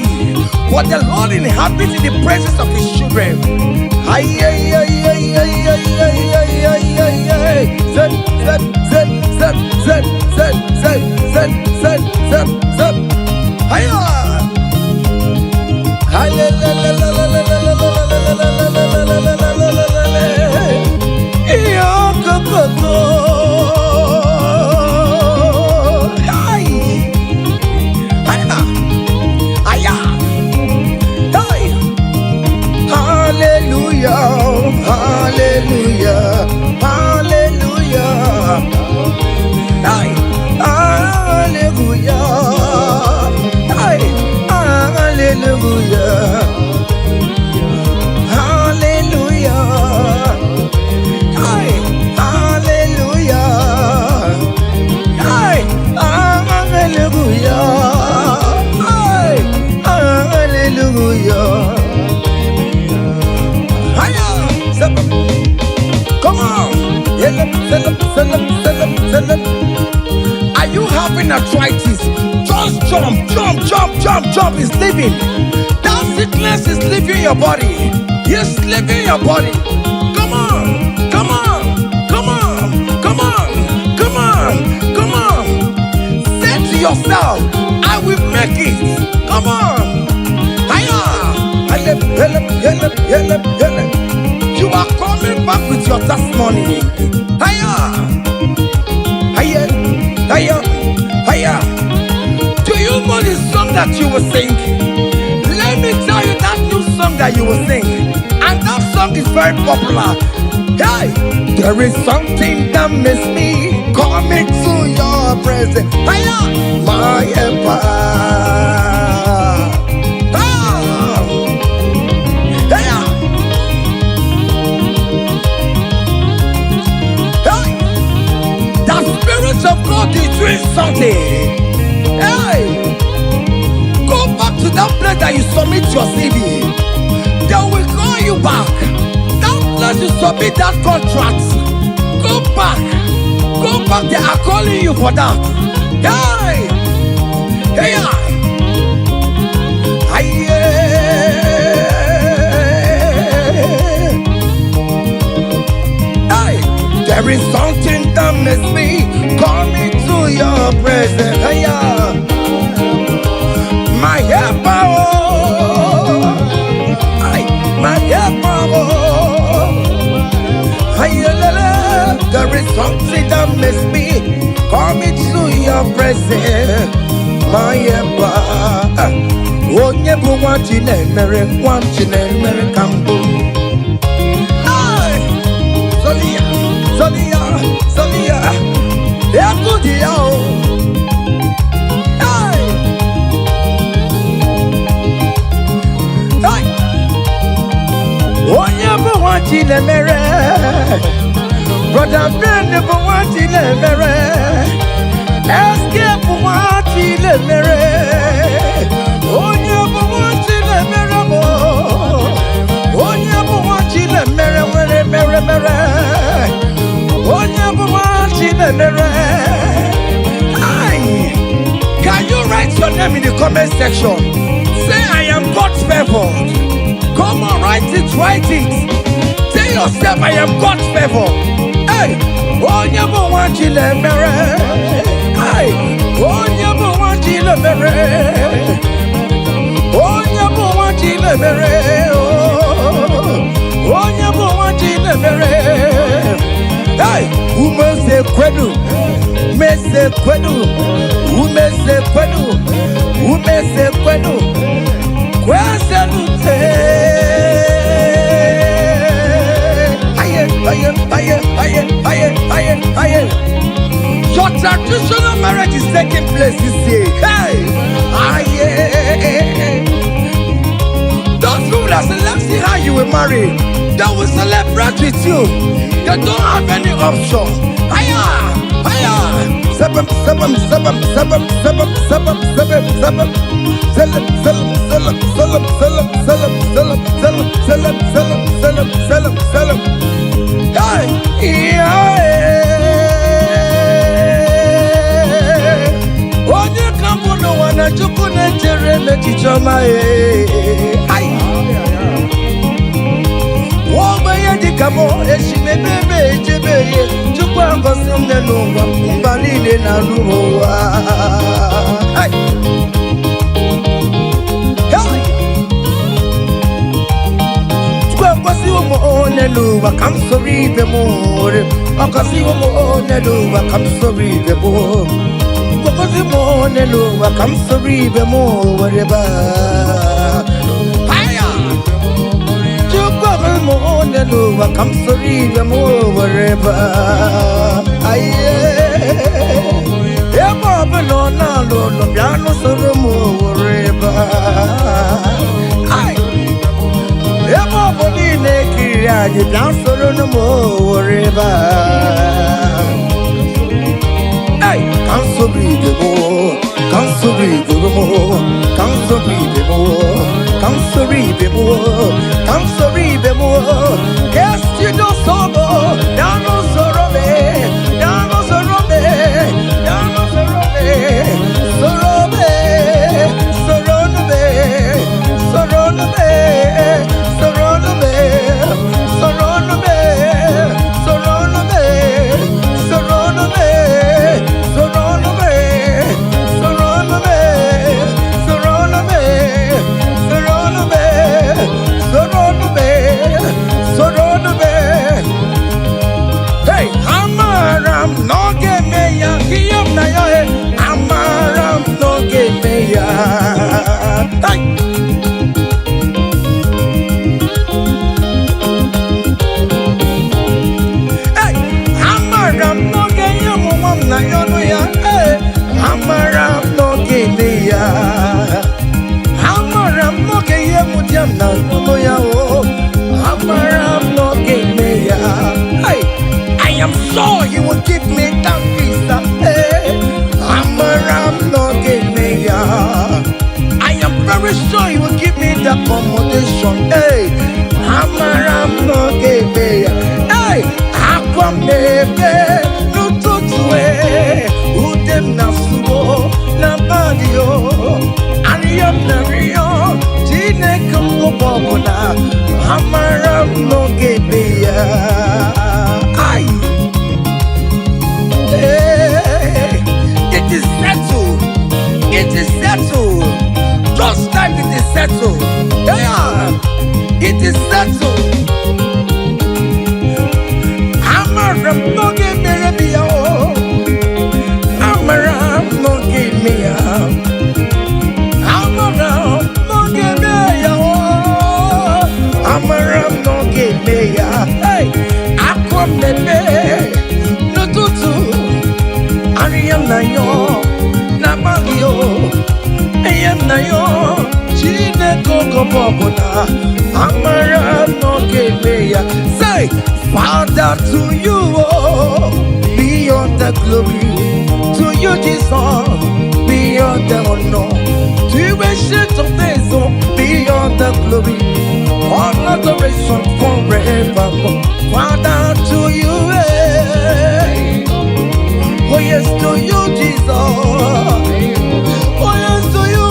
for the Lord inhabits in the praises of his children. Ay, ay, ay, ay, ay, ay, ay, ay, ay, ay, ay. Zep, zep, zep, zep, zep, zep, zep, zep, zep, zep, zep. Hiya! Hi, la, la, la, la, la, la, la, la, la, la, la, la, la, la, la, la, la, la, la. Iyo, go, go, go. Hi. Hiya. Hiya. Hey. Hallelujah, hallelujah, hallelujah. Hey, hallelujah. Hey, hallelujah. Hallelujah. Hey, hallelujah. Hey, hallelujah. Hey, hallelujah. Hiya! Step up. Come on. Yell up, sell up, sell up, sell up, sell up. Are you having arthritis? Just jump, jump, jump, jump, jump. It's leaving. That sickness is leaving your body. It's leaving your body. Come on, come on, come on, come on, come on, come on. Say to yourself, "I will make it." Come on. Hiya. Help, help, help, help, help. You are coming back with your testimony. Hiya. Hiya. Hiya. Hiya. Do you know the song that you will sing? Let me tell you that new song that you will sing. And that song is very popular. Hey, there is something that makes me come into your presence. Hiya, my helper. Ah, hiya. Hey, the Spirit of God is doing something. Hey, go back to that place that you submit your CV. They will call you back. That place you submit that contract. Go back. Go back. They are calling you for that. Hey, hey, hey. Hey, there is something that makes me come into your presence. Hey, my helper, oh. Ay, my helper, oh. Ay, la, la. There is something that makes me come into your presence. My helper. Onye bụ nwa Chinemere, nwa Chinemere ka mbụ. Ay, Solia, Solia, Solia. Egwu dị ya o. Hey! Hey! Onye bụ nwa Chinemere, Brother Ben bụ nwa Chinemere, SK bụ nwa Chinemere, onye bụ nwa Chinemere bụ, onye bụ nwa Chinemere nwere mere mere, onye bụ nwa Chinemere. Aye. Can you write your name in in the comment section. Say, "I am God favored." Come on, write it, write it. Tell yourself, "I am God favored." Hey, onye bụ nwa Chinemere. Hey, onye bụ nwa Chinemere. Onye bụ nwa Chinemere. Oh, onye bụ nwa Chinemere. Hey, umeze kwenu, meze kwenu, umeze kwenu, umeze kwenu, kwezelute. Aye, aye, aye, aye, aye, aye, aye. Your traditional marriage is taking place this year. Hey, aye. Those people that say, "Let's see how you will marry," they will celebrate with you. They don't have any option. Higher, higher. Seven, seven, seven, seven, seven, seven, seven, seven. Seven, seven, seven, seven, seven, seven, seven, seven, seven, seven, seven, seven, seven. Hey, yeah. Onye ka mbụ n'ụwa na Chukwu na-echere m echiche ọma ee. Ai. Nwa ogbenye dịka m eshimebe ebe echebe ihe Chukwu agọzi m n'ụwa mba niile na-anụ ụwa. Ai. Hey! Chukwu agọziwo m onye n'ụwa ka m soro ibe m nwere ọgọziwo m onye n'ụwa ka m soro ibe m gọzi m onye n'ụwa ka m soro ibe m were baa. Haya! Chukwu agọzi m onye n'ụwa ka m soro ibe m were baa. Aye. Ebe ọbụla ọ na-alụ ụlọ bịa nụsoro m were baa. Ai! Ebe ọ bụ niile ekiriri anyị bịa soro m were baa. Hey, ka m soro ibe m, ka m soro ibe m, ka m soro ibe m, ka m soro ibe m, ka m soro ibe m, ka esi n'osoro, ya n'usoro me, ya n'usoro me, ya n'usoro me, soro me, soro me, soro me, soro me, soro me, soro me, soro me, soro me, soro me, soro me, soro me, soro me, soro me. Hey, amara m na ọ ga-eme ya ihe m na ya he amara m na ọ ga-eme ya. Hey! Hey! Amara m na ọ ga-enye m nwa m na ya ọnụ ya. Hey! Amara m na ọ ga-eme ya. Amara m na ọ ga-enye m di m na ọnụ ya o. Amara m na ọ ga-eme ya. Hey! I am sure he will give me that visa. Hey! Amara m na ọ ga-eme ya. I am very sure he will give me the accommodation. Hey, amara m na ọ ga-eme ya. Hey, akwa m na-ebe n'ụtụtụ e, ude m na-asụwo n'abalị o. Arịọ m na-arịọ Chineke m oge ọbụla, amara m na ọ ga-eme ya. Ai. Hey, it is settled. It is settled. Just like it is settled. Yeah, it is settled. Amara m na ọ ga-emere m ya o. Amara m na ọ ga-eme ya. Amara m na ọ ga-eme ya o. Amara m na ọ ga-eme ya. Hey, akwa m na-eme n'ụtụtụ. Arịa m na yọ n'abalị o. Enye m na yọ Chineke oge ọbụla amara m na ọ ga-eme ya. Say, Father, to you, oh, be all the glory. To you, Jesus, be all the honor. To you, Ancient of Days, oh, be all the glory. All adoration forever. Father, to you, eh. Oh yes, to you, Jesus. Oh yes, to you,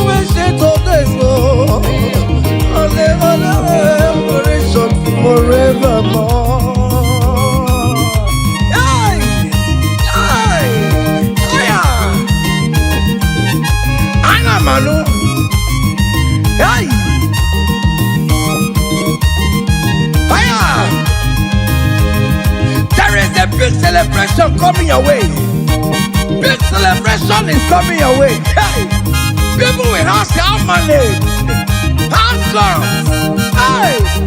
Hey! Fire! There is a big celebration coming your way. Big celebration is coming your way. Hey! People will ask how many. How come? Hey!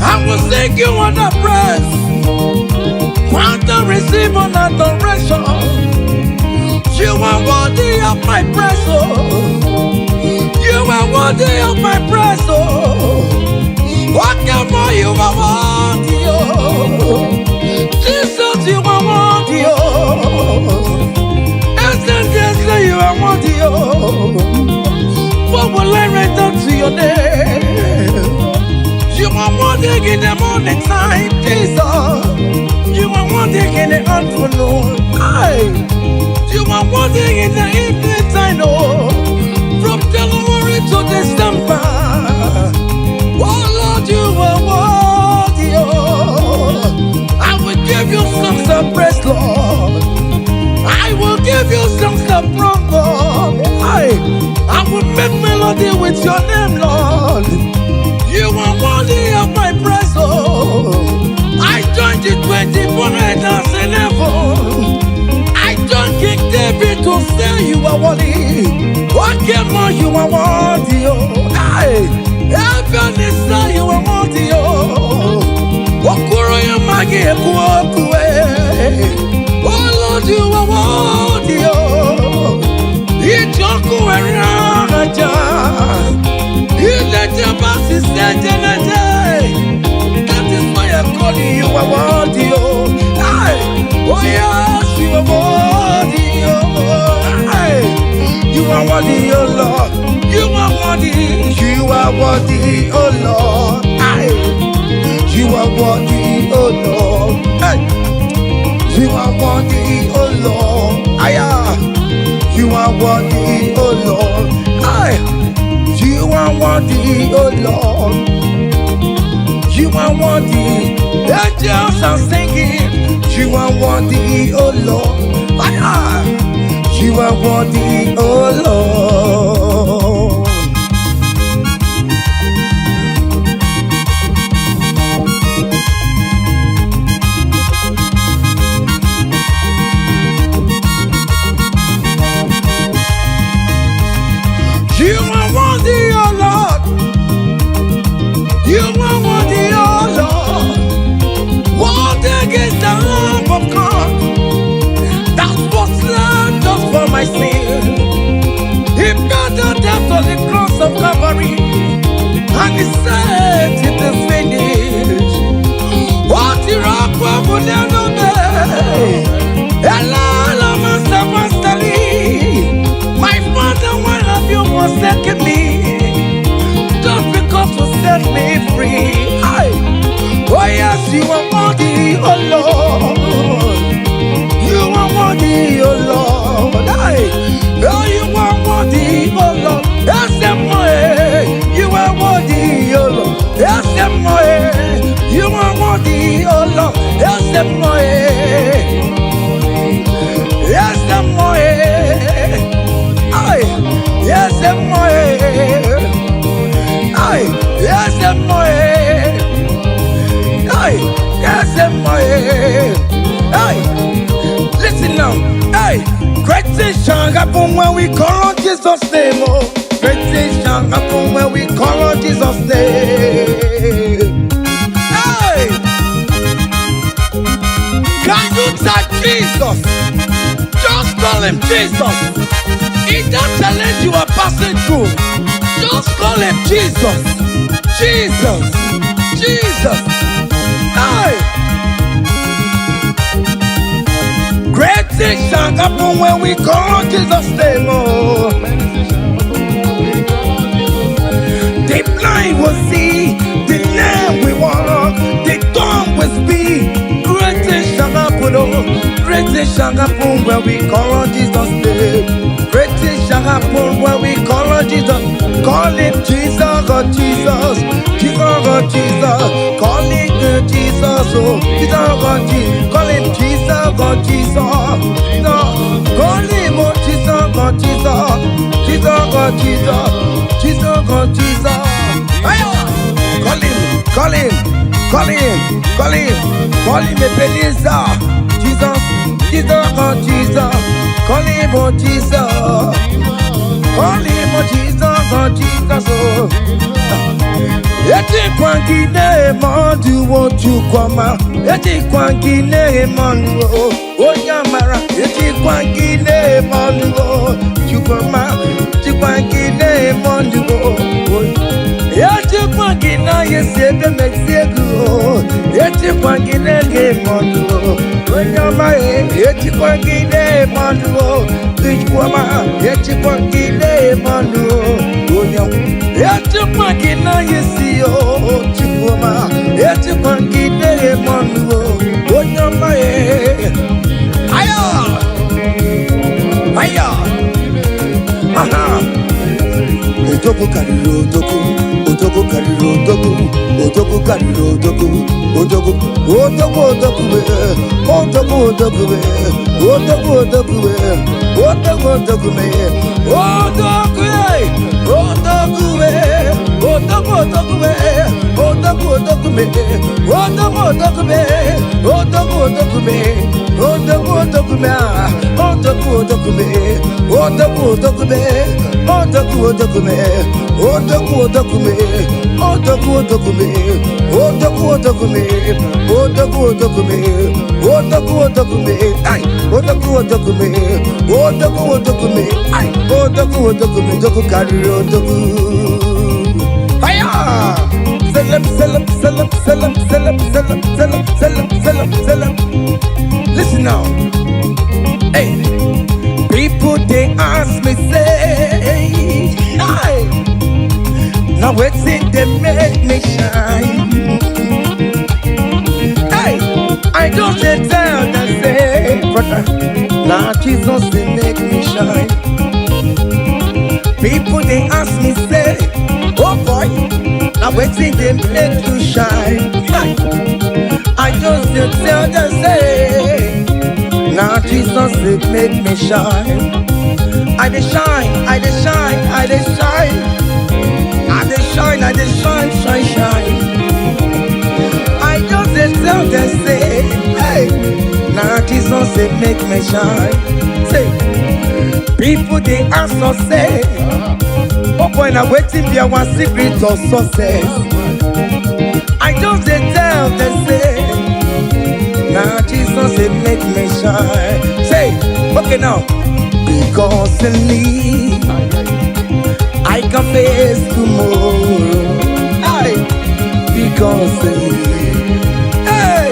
I will sing you on the praise. Want to receive an adoration. You are worthy of my praise, oh. You are worthy of my praise, oh. What can more you are worthy, oh. Jesus, you are worthy, oh. Essentially, you are worthy, oh. What will I render to your name? You are worthy in the morning time, Jesus. You are worthy in the afternoon. Aye. You are worthy in the evening time, oh. From January to December. Oh Lord, you are worthy, oh. I will give you songs of praise, Lord. I will give you songs of praise, Lord. I will make melody with your name, Lord. You are worthy of my praise, oh. I joined the 24 elders in heaven. I joined King David to say you are worthy. What came on, you are worthy, oh. Hey, heaven is say you are worthy, oh. Okuro ya magi eku oku, eh. Oh Lord, you are worthy, oh. Ijoku eraja. That is why I call you, you are worthy, oh. Aye. Oh yes, you are worthy, oh. Aye. You are worthy, oh Lord. You are worthy, you are worthy, oh Lord. Aye. You are worthy, oh Lord. Aye. You are worthy, oh Lord. Aye. You are worthy, oh Lord. Aye. You are worthy, oh Lord. You are worthy. Angels are singing. You are worthy, oh Lord. Ah, you are worthy, oh Lord. You are worthy, oh Lord. You are worthy, oh Lord. Worthy is the Lamb of God that was slain just for my sin. He paid the debt on the cross of Calvary, and he said, it is finished. What rock will never be? My father, why have you forsaken me? Just because you set me free. Aye. Oh yes, you are worthy, oh Lord. You are worthy, oh Lord. Aye. Oh, you are worthy, oh Lord. Yes, you are worthy, oh Lord. Yes, you are worthy, oh Lord. Yes, yes, aye. Yes, aye. Yes, aye. Yes, aye. Listen now. Hey, great things shall happen when we call on Jesus' name. Oh, great things shall happen when we call on Jesus' name. Hey, can you type Jesus? Just call him Jesus. In that challenge you are passing through, just call him Jesus. Jesus. Jesus. Hey. Great things shall happen when we call on Jesus' name. Oh. The blind will see, the lame will walk, the dumb will speak. Great things shall happen, oh. Great things shall happen when we call on Jesus' name. Great things shall happen when we call on Jesus. Call him Jesus, oh Jesus, Jesus, oh Jesus. Call him Jesus, Oh, Jesus, God, Jesus. Call him Jesus, God, Jesus. No, call him, oh, Jesus, God, Jesus. Jesus, God, Jesus. Jesus, God, Jesus. Ayo! Call him, call him, call him, call him, call him Ebenezer. Jesus, Jesus, God, Jesus. Call him, oh, Jesus. Call him, oh, Jesus, God, Jesus. Oh. Ejikwa gị na-eme ọdụwo Chukwuma, ejikwa gị na-eme ọnụ o, onye amara, ejikwa gị na-eme ọnụ o, Chukwuma, ejikwa gị na-eme ọnụ o. Ejikwa gị na esi ebe mesi ego o, ejikwa gị na-ege eme ọnụ o, onye ọma e, ejikwa gị na-eme ọnụ o, Chukwuma, ejikwa gị na-eme ọnụ o, onye ọma. Ejikwa gị na esi o, Chukwuma, ejikwa gị na-eme ọnụ o, onye ọma e. Ayo! Ayo! Aha! Odogwu karịrị odogwu, odogwu karịrị odogwu, odogwu karịrị odogwu, odogwu, odogwu, odogwu, eh, odogwu, odogwu, eh, odogwu, odogwu, eh, odogwu, odogwu, eh, odogwu, eh, odogwu, eh, odogwu, odogwu, eh, odogwu, odogwu, eh, odogwu, odogwu, eh, odogwu, odogwu, eh, odogwu, odogwu, ah, odogwu, odogwu, eh, odogwu, odogwu, eh, odogwu, odogwu, eh, odogwu, odogwu, eh, odogwu, odogwu, eh, odogwu, odogwu, eh, odogwu, odogwu, eh, odogwu, odogwu, eh, ai, odogwu, odogwu, eh, odogwu, odogwu, eh, ai, odogwu, odogwu, odogwu karịrị odogwu. Hiya! Selem, selem, selem, selem, selem, selem, selem, selem, selem, selem. Listen now. Hey, people they ask me say, hey, now wetin dey make me shine? Hey, I just dey tell them say, brother, na Jesus dey make me shine. People they ask me say, oh boy, now wetin dey make you shine? Hey, I just dey tell them say, na Jesus dey make me shine. I dey shine, I dey shine, I dey shine, I dey shine, I dey shine, shine, shine. I just dey tell them say, hey, na Jesus dey make me shine. Say, people dey ask us say, oh boy, na wetin be our secret of success? I just dey tell them say, na Jesus dey make me shine. Say, okay now, because in me I can face tomorrow. Hey, because in me, hey,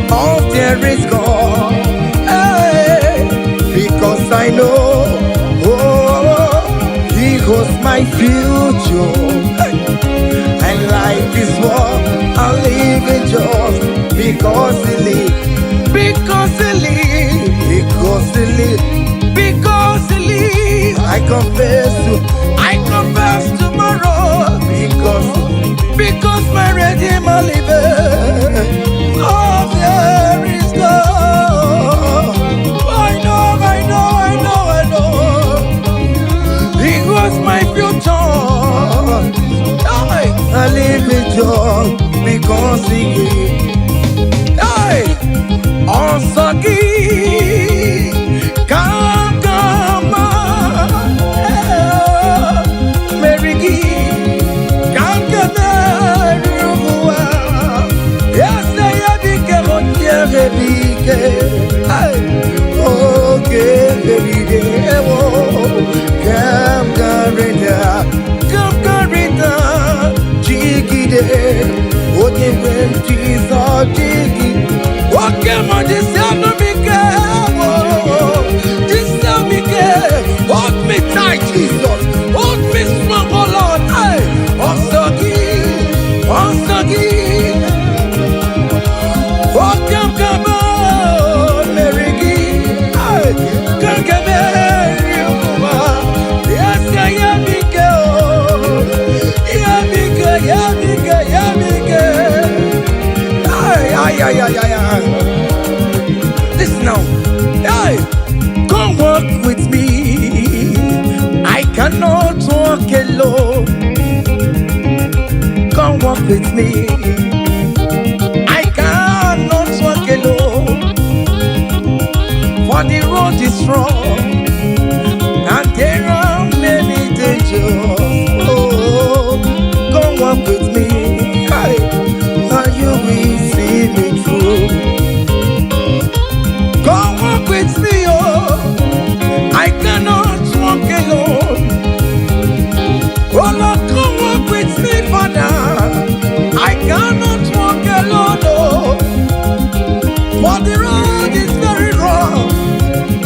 all there is God. Hey, because I know, oh, He holds my future. Hey, and life is what I live in just because He lives. Because He lives. Because He lives. Because He lives. I confess tomorrow. Because my Redeemer liveth. Oh, there is God. I know, I know, I know, I know. He was my future. I live in joy because He gave. Hey! Ọsọ gị ka aga meri gị ka m ga-emeri ụwa ese ya bike onye bike oge merire ewo ka m garịda ka m garịda jigide onye nwe m Jizọs jigide oke ma jisi anụ m ike jisi m ike. Hold me tight, Jesus, hold me strong, oh Lord. Hey, ọsọ gị, ọsọ gị oke m ka m meri gị. Hey, ka m ga-emeri ụwa ese ya m ike o ya m ike ya m ike ya m ike. Ay, ay, Ay, ay, ay, ay. Listen now. Hey, come walk with me. I cannot walk alone. Come walk with me. I cannot walk alone. For the road is rough and there are many dangers. Oh, come walk with me. Hey, and you will see me through. Come walk with me, oh. I cannot walk alone. Oh Lord, come walk with me, Father. I cannot walk alone, oh. For the road is very rough,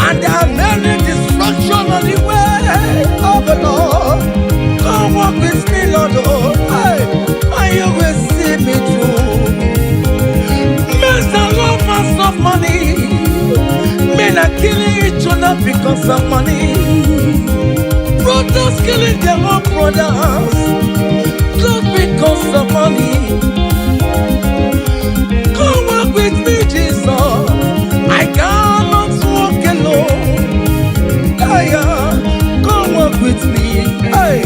and there are many destruction on the way of the Lord. Come walk with me, Lord, oh, hey, and you will see me through. Men are lovers of money. Men are killing each other because of money. Brothers killing their own brothers just because of money. Come walk with me, Jesus. I cannot walk alone. Hey, come walk with me. Hey,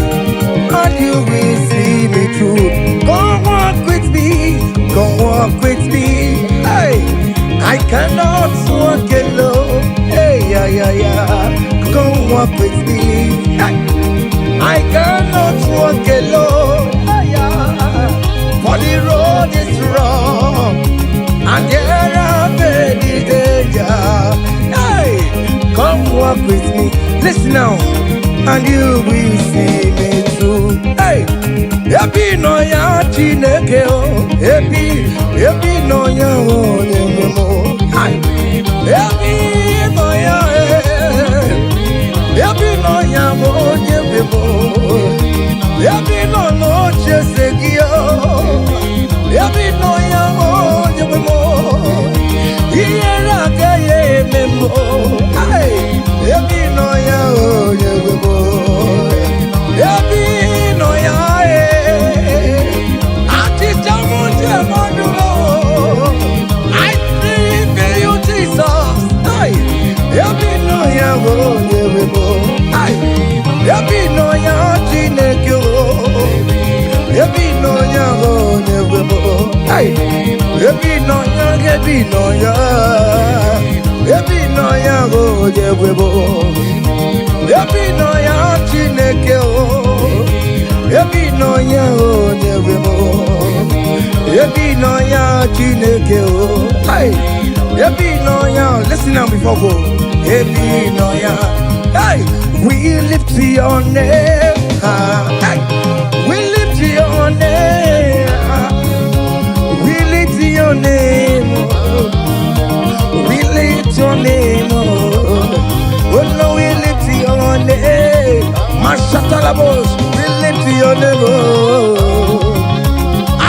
and you will see me through. Come walk with me. Come walk with me. Hey, I cannot walk alone. Hey, yeah, yeah, yeah. Come walk with me. Hey, I cannot walk alone. Hey, yeah. For the road is rough and there are many danger. Hey, come walk with me. Listen now, and you will see me through. Hey, ebe ị nọ ya Chineke o, ebe ị nọ ya onye nwe m o. Hey, ebe ị nọ ya, eh, ebe ị nọ ya bụ onye nwe m o. Ebe ị nọ n'oche eze gị o. Ebe ị nọ ya bụ onye nwe m o. Ihere agaghị eme m o. Hey, ebe ị nọ ya onye nwe m o. Ebe ị nọ ya eh. Achịcha m ji eme ọnụ o. I believe in you, Jesus. Hey, ebe ị nọ ya bụ onye nwe m o. Hey, ebe ị nọ ya Chineke o. Ebe ị nọ ya bụ onye nwe m o. Hey, ebe ị nọ ya, ebe ị nọ ya. Ebe ị nọ ya bụ onye nwe m o. Ebe ị nọ ya Chineke o. Ebe ị nọ ya onye nwe m o. Ebe ị nọ ya Chineke o. Hey, ebe ị nọ ya, listen now before go. Ebe ị nọ ya. Hey, we lift your name high. Hey, we lift your name high. We lift your name, oh. We lift your name, oh. Oh no, we lift your name. Mashatalabos, we lift your name, oh.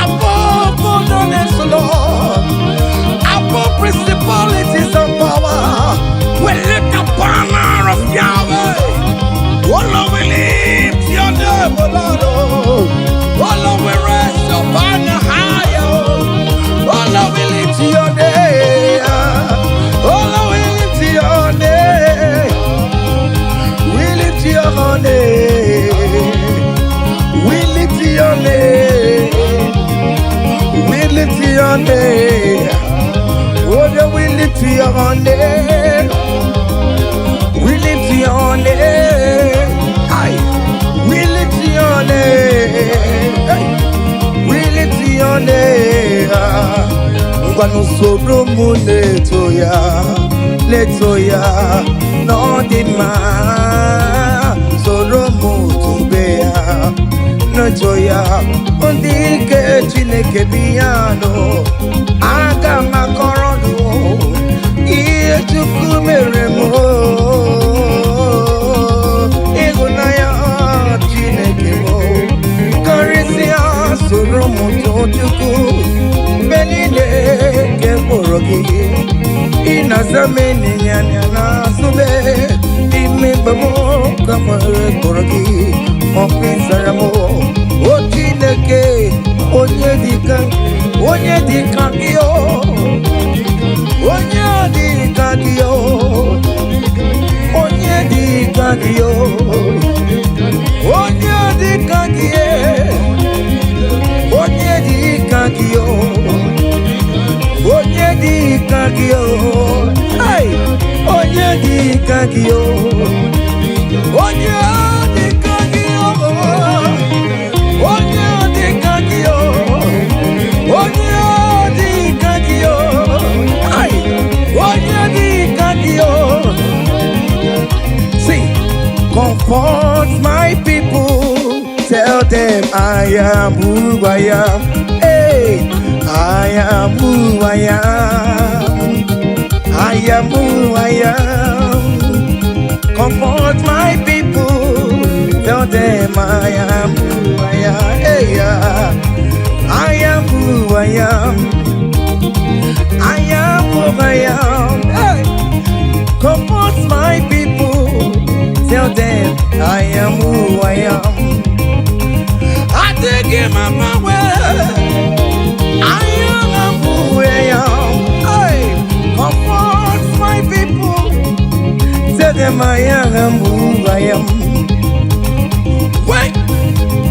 Above all the names, Lord. Above principalities and power. We lift the banner of Yahweh. Oh Lord, we lift your name, oh Lord. Oh, oh Lord, we raise your banner higher. Oh Lord, we lift your name. Oh Lord, we lift your name. We lift your name. We lift your name. We lift your name. Oh, yeah, we lift your name. We lift your name. Aye. We lift your name. Hey. We lift your name. Ngwanụ soro m na-eto ya, na-eto ya n'ọ dị mma. Soro m tobe ya, na-eto ya. Ndị ike Chineke bi ya nụ. Aga m akọrọ nụ ihe Chukwu mere m. Ịhụnanya Chineke m karịsịa soro m too Chukwu mgbe niile nke mkpụrụ gị ị na-aza m ịnyịnya n'azụ m n'ime mgbe m ka nwere kpọrọ gị ọkụ ịzara m o Chineke onye dịka onye dịka gị o. Onye dị ka gị o. Onye dị ka gị o. Onye dị ka gị e. Onye dị ka gị o. Onye dị ka gị o. Hey! Onye dị ka gị o. Onye dị ka gị o. Onye dị ka gị o. Onye dị ka gị o. Hey! Onye dị ka gị o. See, comfort my people. Tell them I am who I am. Hey, I am who I am. I am who I am. Comfort my people. Tell them I am who I am. Hey, yeah. I am who I am. I am who I am. Hey. Comfort my people. Tell them I am who I am. I take him on my way. I am who I am. Hey, comfort my people. Tell them I am who I am. When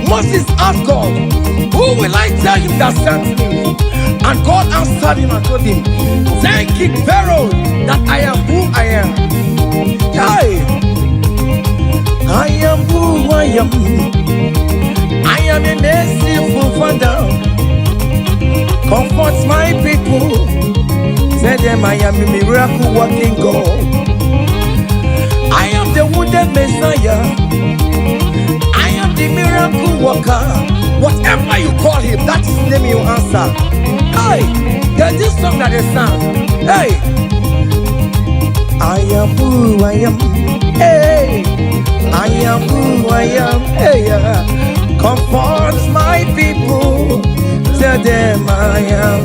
Moses asked God, "Who will I tell him that sent me?" And God answered him and told him, "Tell King Pharaoh that I am who I am." Hey, I am who I am. I am a merciful Father. Comfort my people. Tell them I am a miracle working God. I am the wounded Messiah. I am the miracle worker. Whatever you call him, that is the name you answer. Hey, there's this song that they sang. Hey, I am who I am. Hey, I am who I am. Hey, yeah. Comfort my people. Tell them I am.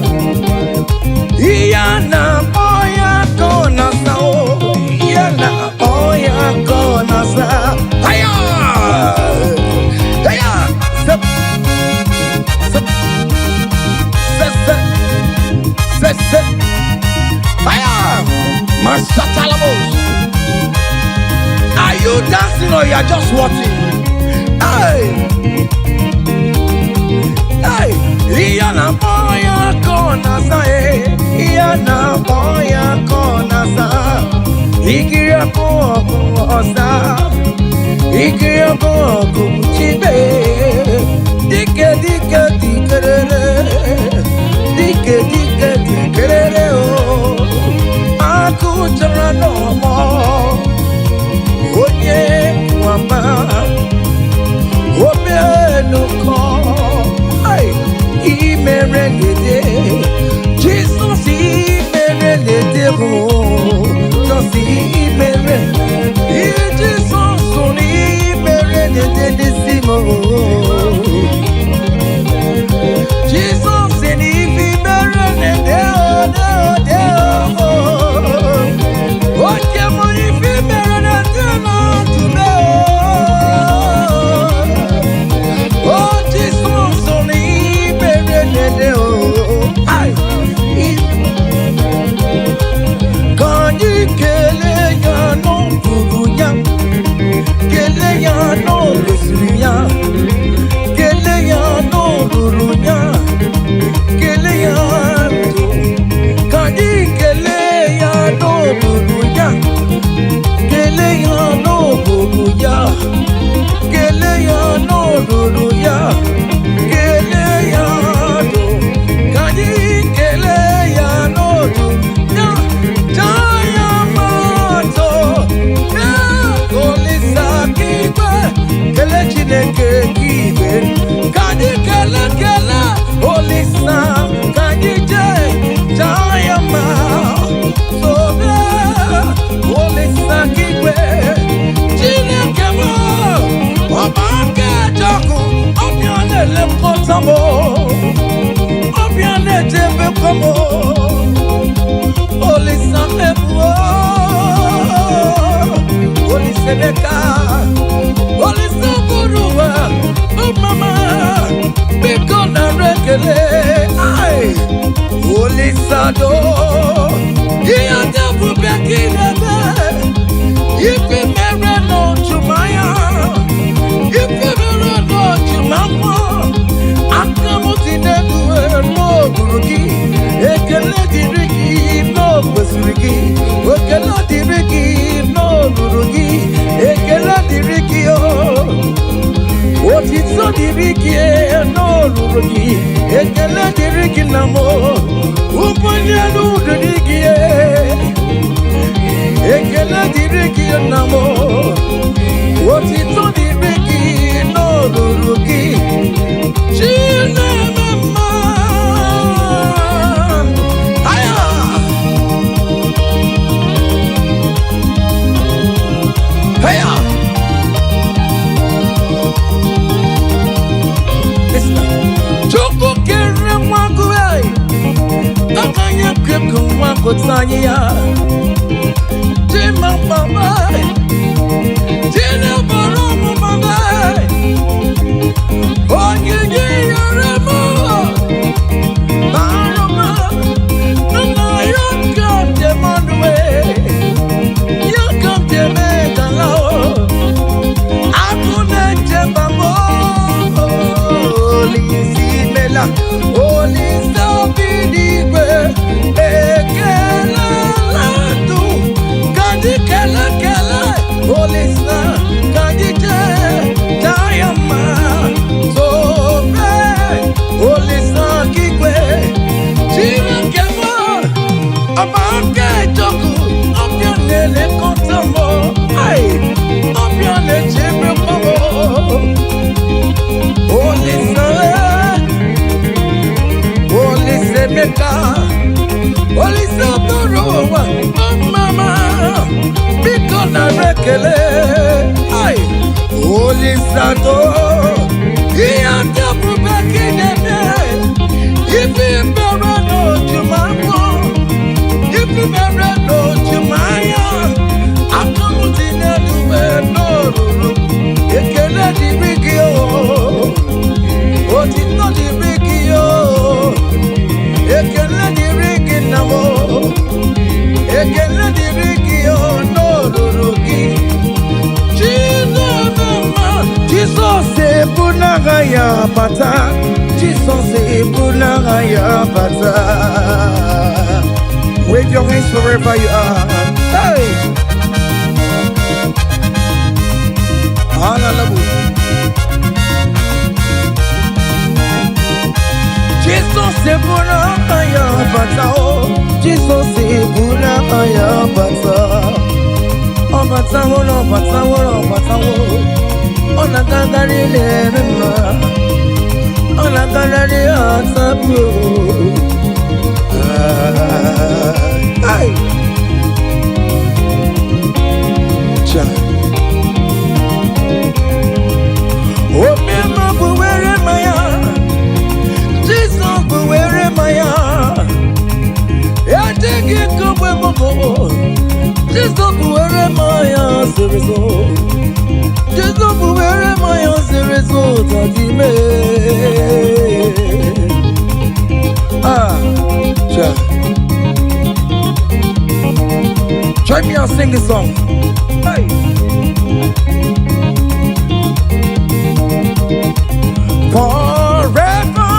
Iyana oya kona sa o. Iyana oya kona sa. Hiya! Hiya! Step, step, step, step, step, step. Hiya! Masatalamos. Are you dancing or you are just watching? Hey! Hey! Iyana oya kona sa eh. Iyana oya kona sa. Ikiri ọkụ ọkụ ọsa. Ikiri ọkụ ọkụ chibe. Dike dike dikerere. Dike dike dikerere o. Akụ chọrọ n'ọmọ. Onye nwama. Omenụkọ. Ai, imere lede. Jesus imere lede o. Jesus imere. Jesus imere lede n'isi m o. Jesus imere lede o de o de o. Oke m ife mere lede na ndụ o. Oh, Jesus, imere lede o. Ai, ka anyị kelee ya n'ọbụrụ ya, kelee ya n'olosiri ya, kelee ya n'olulu ya, kelee ya ndụ. Ka anyị kelee ya n'olulu ya, kelee ya n'olulu ya, kelee ya n'olulu ya, kelee ya ndụ. Ka anyị kelee ya n'olulu ya, jaa ya mma ya Olisa k'igwe, kelee Chineke k'igwe. Ka anyị kelee kelee Olisa, ka anyị jee jaa ya mma. Sobe Olisa k'igwe, Chineke m, ọba aka ejọkụ, ọbịa na-elekọta m, ọbịa na-echebekwa m. Olisa mebuo, Olisa Emeka, Olisa bụrụ ụwa, mama, biko nara ekele. Ai, Olisa do. Ihe ndị ebube ka ị na-eme. Ife mere n'ojumanya, ife mere n'ojumafọ, aka m dị n'elu n'okpuru gị. Ekele dịrị gị n'okwesịrị gị. Ekele dịrị gị n'olulu gị. Ekele dịrị gị o. Otito dịrị gị n'olulu gị. Ekele dịrị gị na m. Ụbọchị elu dịrị gị. Ekele dịrị gị na m. Otito dịrị gị n'olulu gị. Chineme mma. Aya! Aya! Listen. Chukwu kere nwa gị, aka ya kekụ nwa gụta anyị ya. Chima mama, Chinebara ọmụma m, onyinye yere m, bara m, nna ya ka m dị mmanụ, ya ka m dị eme gala o. Agụ na-eche mba m, Olise imela, Olise obi n'igwe, ekelela ndụ, ka anyị kele kele, Olise, ka anyị jee taa ya mma, tobe, Olise okigwe, Chineke m, ọba aka ejọkụ, ọbịa na-elekọta m, ai, ọbịa na-echebekwa m. Olise, Olise Emeka, Olise bụrụ ụwa, ọmama, biko nara ekele. Ai, Olise atọ, ihe ndị ebube ka ị na-eme, ife mere n'ojumafọ, ife mere n'ojumanya, aka m dị n'elu wee n'olulu, ekele dịrị gị o. Otito dịrị gị o, ekele dịrị gị nna m o, ekele dịrị gị o n'olulu gị. Chineke mma, Jizọs ebu n'agha ya bata, Jizọs ebu n'agha ya bata. Wave your hands wherever you are. Hey! Hallelujah. Jizọs ebu n'agha ya bata o, Jizọs ebu n'agha ya bata. Ọ batawo na ọ batawo na ọ batawo, ọ na-agagharị na-eme mma, ọ na-agagharị atapụ. Ai! Cha. Omema bụ were mmanya, Jizọs bụ were mmanya. Ejighị kogbe mbụ, Jizọs bụ were mmanya zoro ezo. Jizọs bụ were mmanya zoro ezo tadime. Ah, cha. Join me and sing this song. Hey. Forever,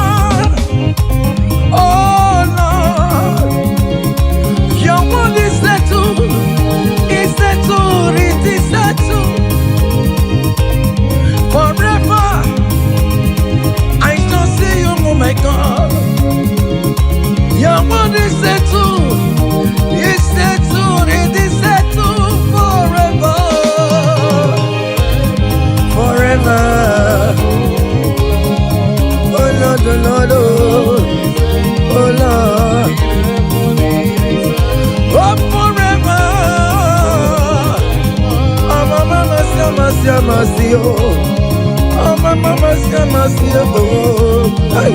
oh Lord, your word is settled, is settled, it is settled. Forever, I shall see you, oh my God. Your word is settled, it is settled forever, forever. Oh Lord, oh Lord, oh, oh Lord, oh forever. Oh mama, mama, mama, oh, oh mama, mama, mama, oh. Hey.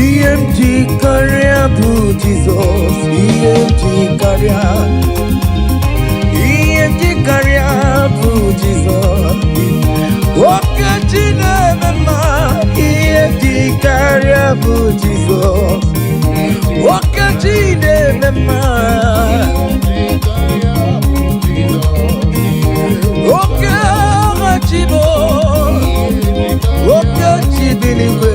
Ihe m ji karịa bụ Jizọs, ihe m ji karịa, ihe m ji karịa bụ Jizọs. Oke chi na-eme mma, ihe m ji karịa bụ Jizọs. Oke chi na-eme mma. Oke agha chi bụ, oke chi bi n'igwe,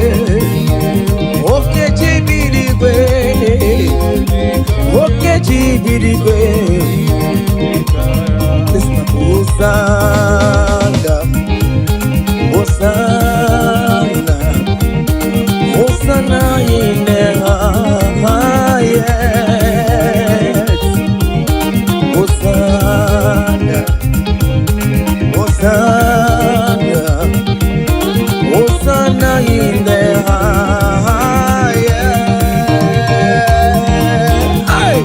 oke chi bi n'igwe, oke chi bi n'igwe. Listen, Hosanna, Hosanna, Hosanna in the highest. Hosanna, Hosanna, Hosanna in the highest. Hey!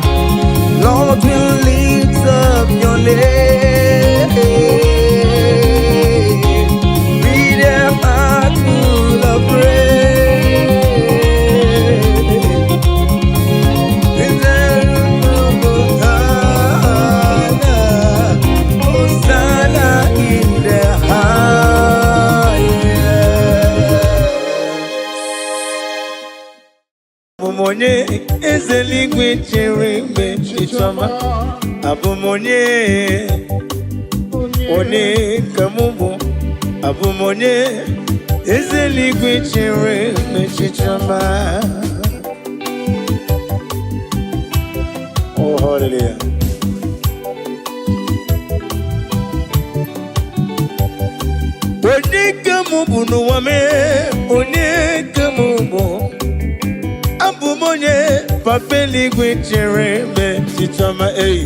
Lord, we lift up your name with a heart full of praise. Hosanna, Hosanna in the highest. Abụ m onye eze eluigwe chere mgbe chichọma. Abụ m onye, onye ka mụ bụ. Abụ m onye eze eluigwe chere mgbe chichọma. Oh, hallelujah. Onye ka mụ bụ n'ụwa mee, onye ka mụ bụ. Abụ m onye papa eluigwe chere mgbe chichọma ei.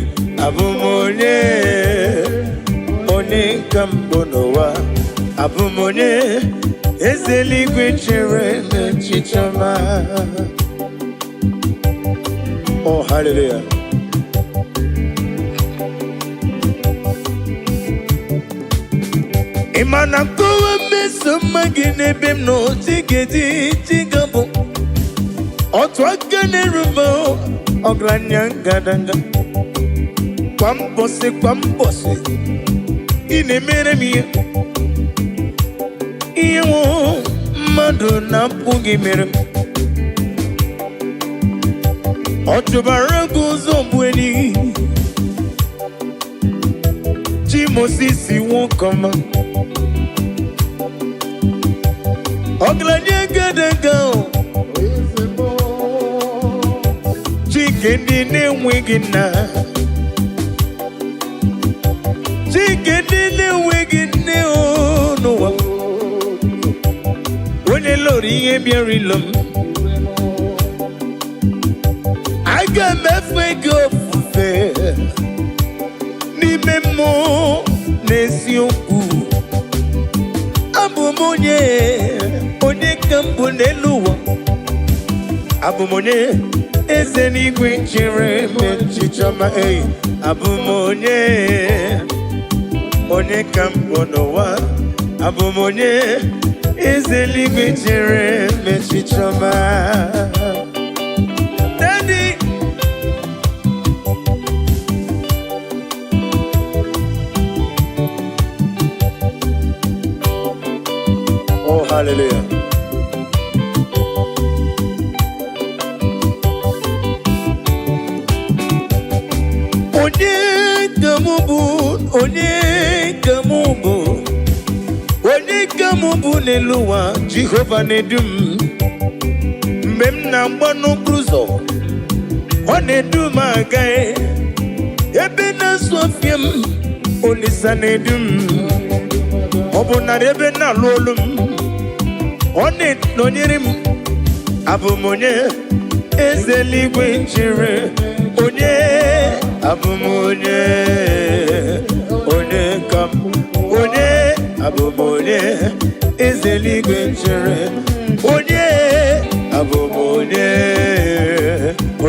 Abụ m onye, onye ka mbụ n'ụwa. Abụ m onye eze eluigwe chere mgbe chichọma. Oh, hallelujah. Ị ma na nkọwa mmeso mma gị n'ebe m nọ chigedi chigabụ otu aka na-erube ọgaranya ngadanga kwa mbọsị kwa mbọsị ị na-emere m ihe ihe nwụ mmadụ na-apụghị mere m. Ọ chụbara gị ụzọ bụ enyi chi Mosisi nwoke ọma ọgaranya ngadanga o. Chike ndị na-enweghị nna, Chike ndị na-enweghị nne o n'ụwa, onye lụrụ ihe bịara ilo m, aga m efe gị ofufe n'ime mmụọ na eziokwu. Abụ m onye, onye ka m bụ n'elu ụwa. Abụ m onye eze n'igwe chere m echiche ọma ei. Abụ m onye, onye ka m bụ n'ụwa. Abụ m onye eze n'igwe chere m echiche ọma. Daddy. Oh, hallelujah. Onye ka mụ bụ, onye ka mụ bụ, onye ka mụ bụ n'elu ụwa, Jehova na-edu m. Mgbe m na-agba n'okporo ụzọ, ọ na-edu m aga. Ebe na-asụ ọfịa m, Olisa na-edu m. Ọ bụ narị ebe na-alụ olu m, ọ na-enọnyere m. Abụ m onye eze eluigwe chere, onye abụ m onye, onye ka m, onye abụ m onye eze eluigwe chere, onye abụ m onye,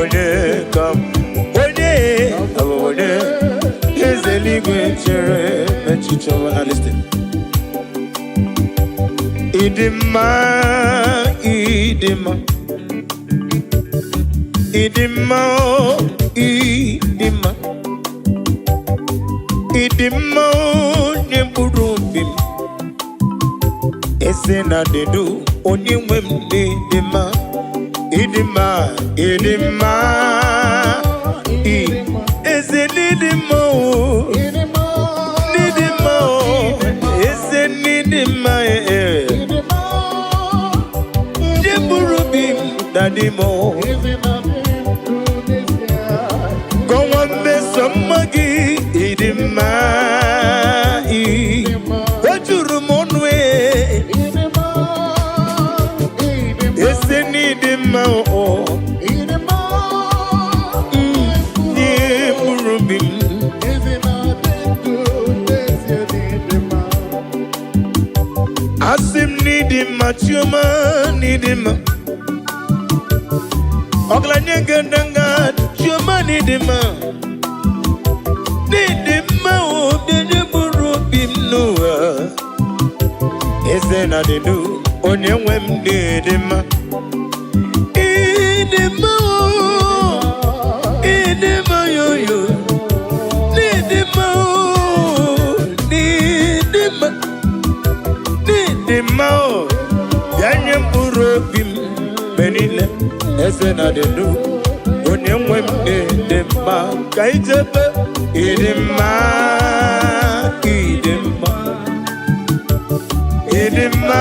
onye ka m, onye abụ m onye eze eluigwe chere echiche ọma. Na listen. Ịdị mma, ịdị mma, ịdị mma, o, ịdị mma, ịdị mma, onye mkpụrụ obi m, eze na dedu onye nwe m dị mma. Ịdị mma, ịdị mma, eze n'ịdị mma o, n'ịdị mma o, eze n'ịdị mma ee. Ndị mkpụrụ obi m daddy m o. Kọwa mmeso mma gị, ịdị mma ị. O juru m ọnụ ee. Eze n'ịdị mma o. Ndị mkpụrụ obi m. Asị m n'ịdị mma, Chioma, n'ịdị mma. Ọgaranya ngandanga, Chioma, n'ịdị mma. N'ịdị mma o, bịa mkpụrụ obi m n'ụwa. Eze na dịdu, onye nwe m, n'ịdị mma. Ịdị mma o, ịdị mma yoyo. N'ịdị mma o, n'ịdị mma. N'ịdị mma o, bịa nye mkpụrụ obi m mgbe niile. Eze na dịdu, onye nwe m, n'ịdị mma. Ka ijebe ịdị mma, ịdị mma. Ịdị mma,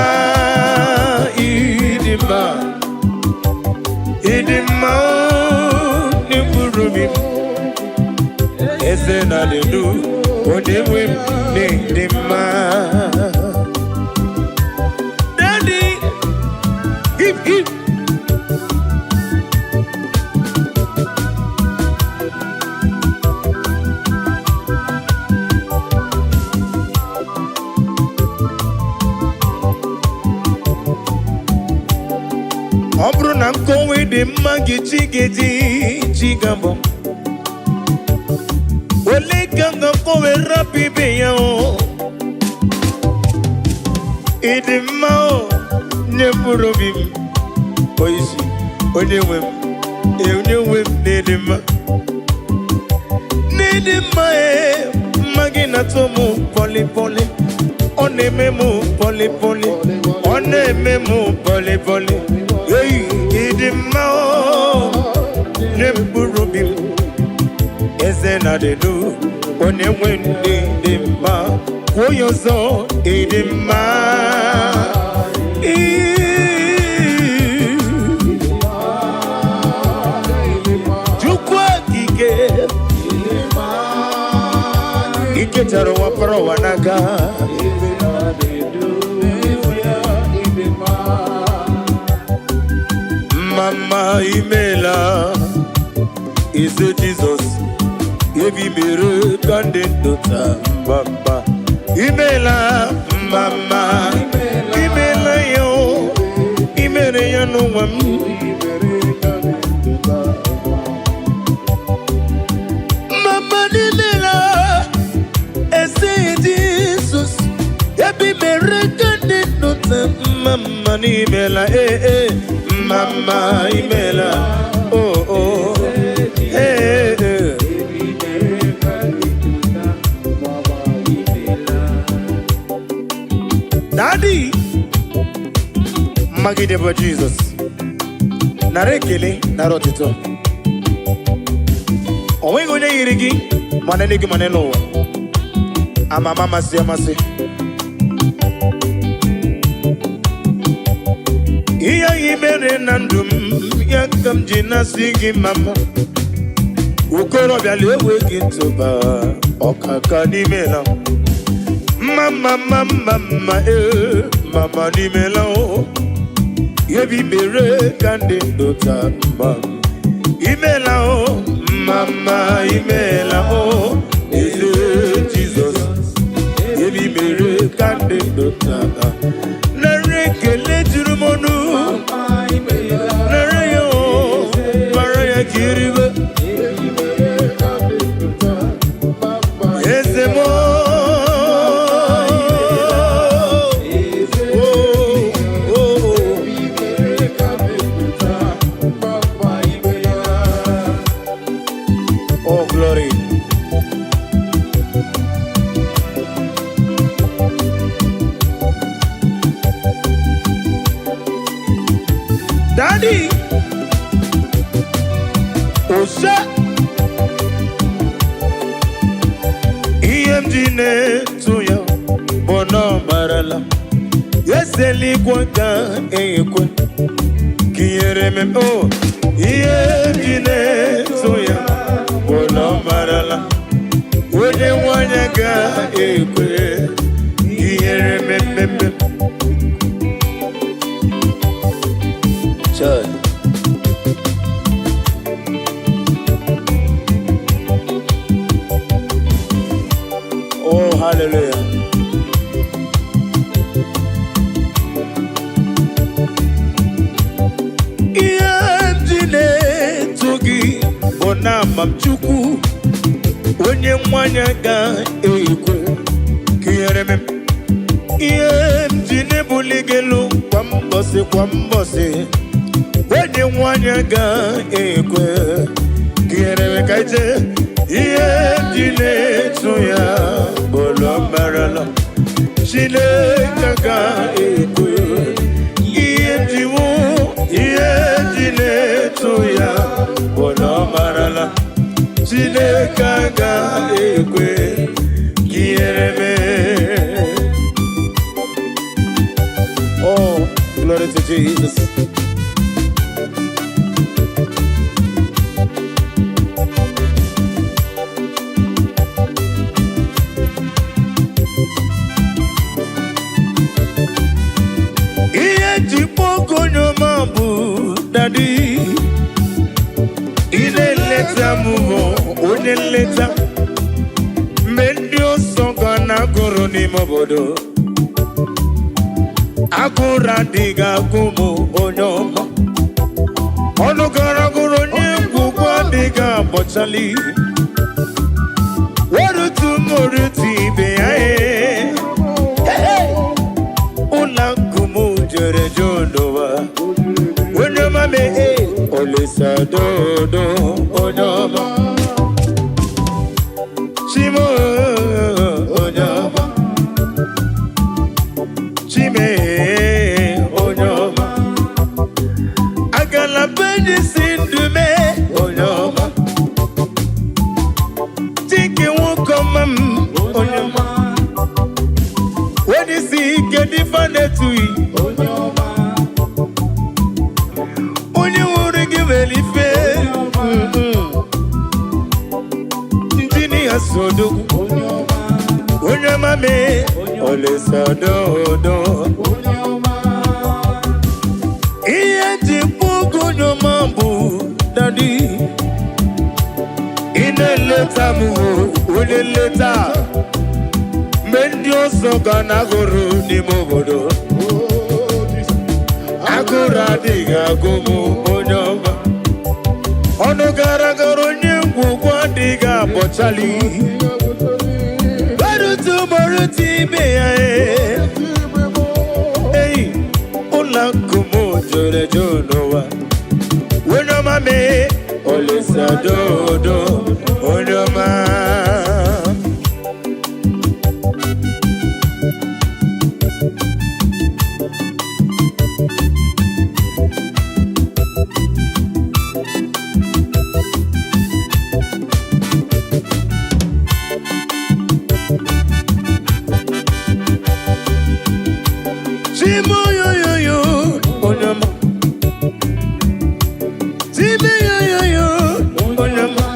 ịdị mma, ịdị mma o, n'mkpụrụ obi m. Eze na dịdu, onye nwe m, n'ịdị mma. Daddy, hip hip. Ọ bụrụ na nkọwa dị mma gị, chi ga-eji chi ga-abụ ole ka m ga-akọwe rapụ ibe ya o. Ịdị mma o, nye mkpụrụ obi m oisi, onye nwe m ee, onye nwe m, n'ịdị mma, n'ịdị mma ee. Mma gị na-atọ m pọlị pọlị, ọ na-eme m pọlị pọlị, ọ na-eme m pọlị pọlị. Ei, ịdị mma o, nye mkpụrụ obi m. Eze na dịdu, onye nwe ndị dị mma. Kwuo ya ọzọ, ịdị mma. Ii. Chukwu okike ikechara ụwa kpọrọ ụwa n'aka. Eze na-edu n'ezie, ịdị mma. Mama, imela. Eze Jizọs, ebi mere ka ndị ndụ taa. Mama, imela. Mama, imela ya o, imere ya n'ụwa m. Ibere ka dị ndụ taa. Mama, imela. Eze Jizọs, ebi mere ka ndị ndụ taa. Mama, imela ee ee. Mama, imela oh oh ee ee. Ibere ka dị ndụ taa. Mama, imela. Daddy, mmagide bụ Jizọs. Nara ekele, nara ọtụtụ. O nweghị onye yiri gị, ma n'eluigwe ma n'elu ụwa. Ama ama amasị amasị. Ihe anyị mere na ndụ m, ya ka m ji na-asị gị mama. Okorobịa na-ewe gị ntụba ọkaka n'ime na. Mma mma mma mma mma ee, mama n'imela o. Ebi mere ka ndị ndụ taa mma. Imela o, mama, imela o. Eze Jizọs, ebi mere ka ndị ndụ taa. Nara ekele juru m ọnụ. Mama, imela. Nara ya o, mara ya ka iribe. Ibere ka dị ndụ taa. Mama, Eze m o. Eze. O, o, o. Ibere ka dị ndụ taa. Mama, imela. Oh, glory. Daddy, Ose ihe m ji na-etu ya bụ na ọ marala eze eluigwe ga-ekwe ka ihere m o. Ihe m ji na-etu ya bụ na ọ marala onye nwanyị ga-ekwe ka ihere mmemme. Chai. Oh, hallelujah. Ihe m ji na-eto gị bụ na ama m Chukwu onye nwanyị ga-ekwe ka ihere m. Ihe m ji na-ebuli gị elu kwa mbọsị kwa mbọsị, onye nwanyị ga-ekwe ka ihere m ka ije. Ihe m ji na-eto ya bụ na ọ marala Chineke ga-ekwe. Ihe m ji wụ ihe m ji na-eto ya bụ na ọ marala Chineke ga-ekwe ka ihere mee. Oh, glory to Jesus. Ihe ji kpọọ onye ọma bụ Daddy. Ị na-eleta m bụ onye nleta. Mgbe ndị ọsọ ga na-agụrụ n'ime obodo, agụrụ adịghị agụ m, onye ọma. Ọnụ gara gụrụ onye ngwugwu adịghị agbọchali. Werutu m orutu ibe ya ee. Ụlọ akụ m jere jụ n'ụwa. Onye ọma mee Olisa dodo, onye ọma. Chimo, onye ọma. Chime, onye ọma. Agala benyi si ndụ mee, onye ọma. Chike nwoke ọma m, onye ọma. Onye isi ike dịfa na-etughị. Onye nwụrụ gị nwere ife. Injinia Sodogwu, onye ọma mee Olisa dodo. Ihe ji kpọgo onye ọma bụ Daddy. Ị na-eleta m o, onye nleta. Mgbe ndị ọzọ ga na-agụrụ n'ime obodo, agụrụ adịghị agụ m, onye ọma. Ọnụ gara gara onye ngwugwu adịghị abọchali. Gbarutu gbarutu ibe ya ee. Ei, ụlọ akụ m jụrụ eju n'ụwa. Onye ọma mee Olisa dodo, onye ọma. Chimoyoyoyo, onye ọma. Chimeyoyoyo, onye ọma.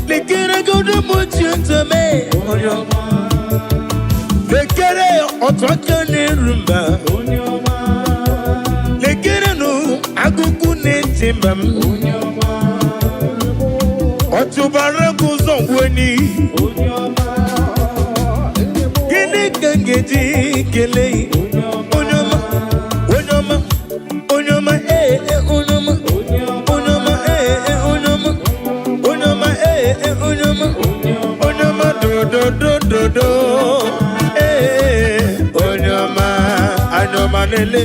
Lekere godo mochi ntome, onye ọma. Lekere otu aka na-eru mba. Lekere nụ agụkụ na-eti mba m. Ọtụbara gị ụzọ ngweni. Gịnị ka m ga-eji kelee onye ọma, onye ọma, onye ọma, ee ee, onye ọma, onye ọma, ee ee, onye ọma, onye ọma, ee ee, onye ọma, onye ọma, dododododo, ee, onye ọma, anya ọma lele,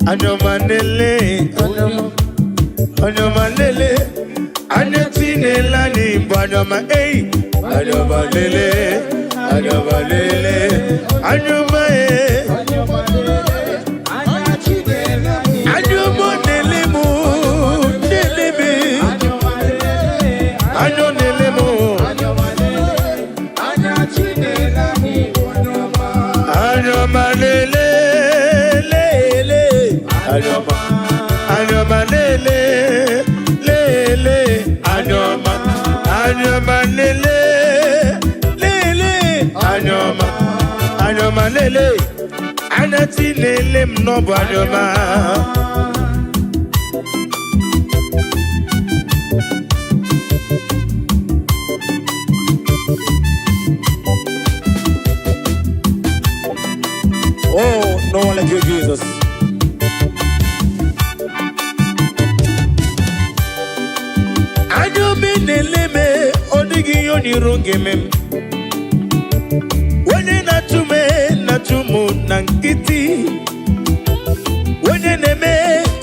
anya ọma lele, anya ọma, anya ọma lele, anya tinela anyị bụ anya ọma, ei, anya ọma lele, anya ọma lele, anya ọma, ee. Anya ọma lele mụ, lele me. Anyọma, anyọma lele, lele, anyọma, anyọma lele, lele, anyọma, anyọma lele, anya chi lele m n'ọbụ anyọma. Oh, no one like you, Jesus. Anya obi na-ele m, ọ dịghị ihe onyiro ga-eme m. Onye na-achụ m na-achụ m na nkịtị. Onye na-eme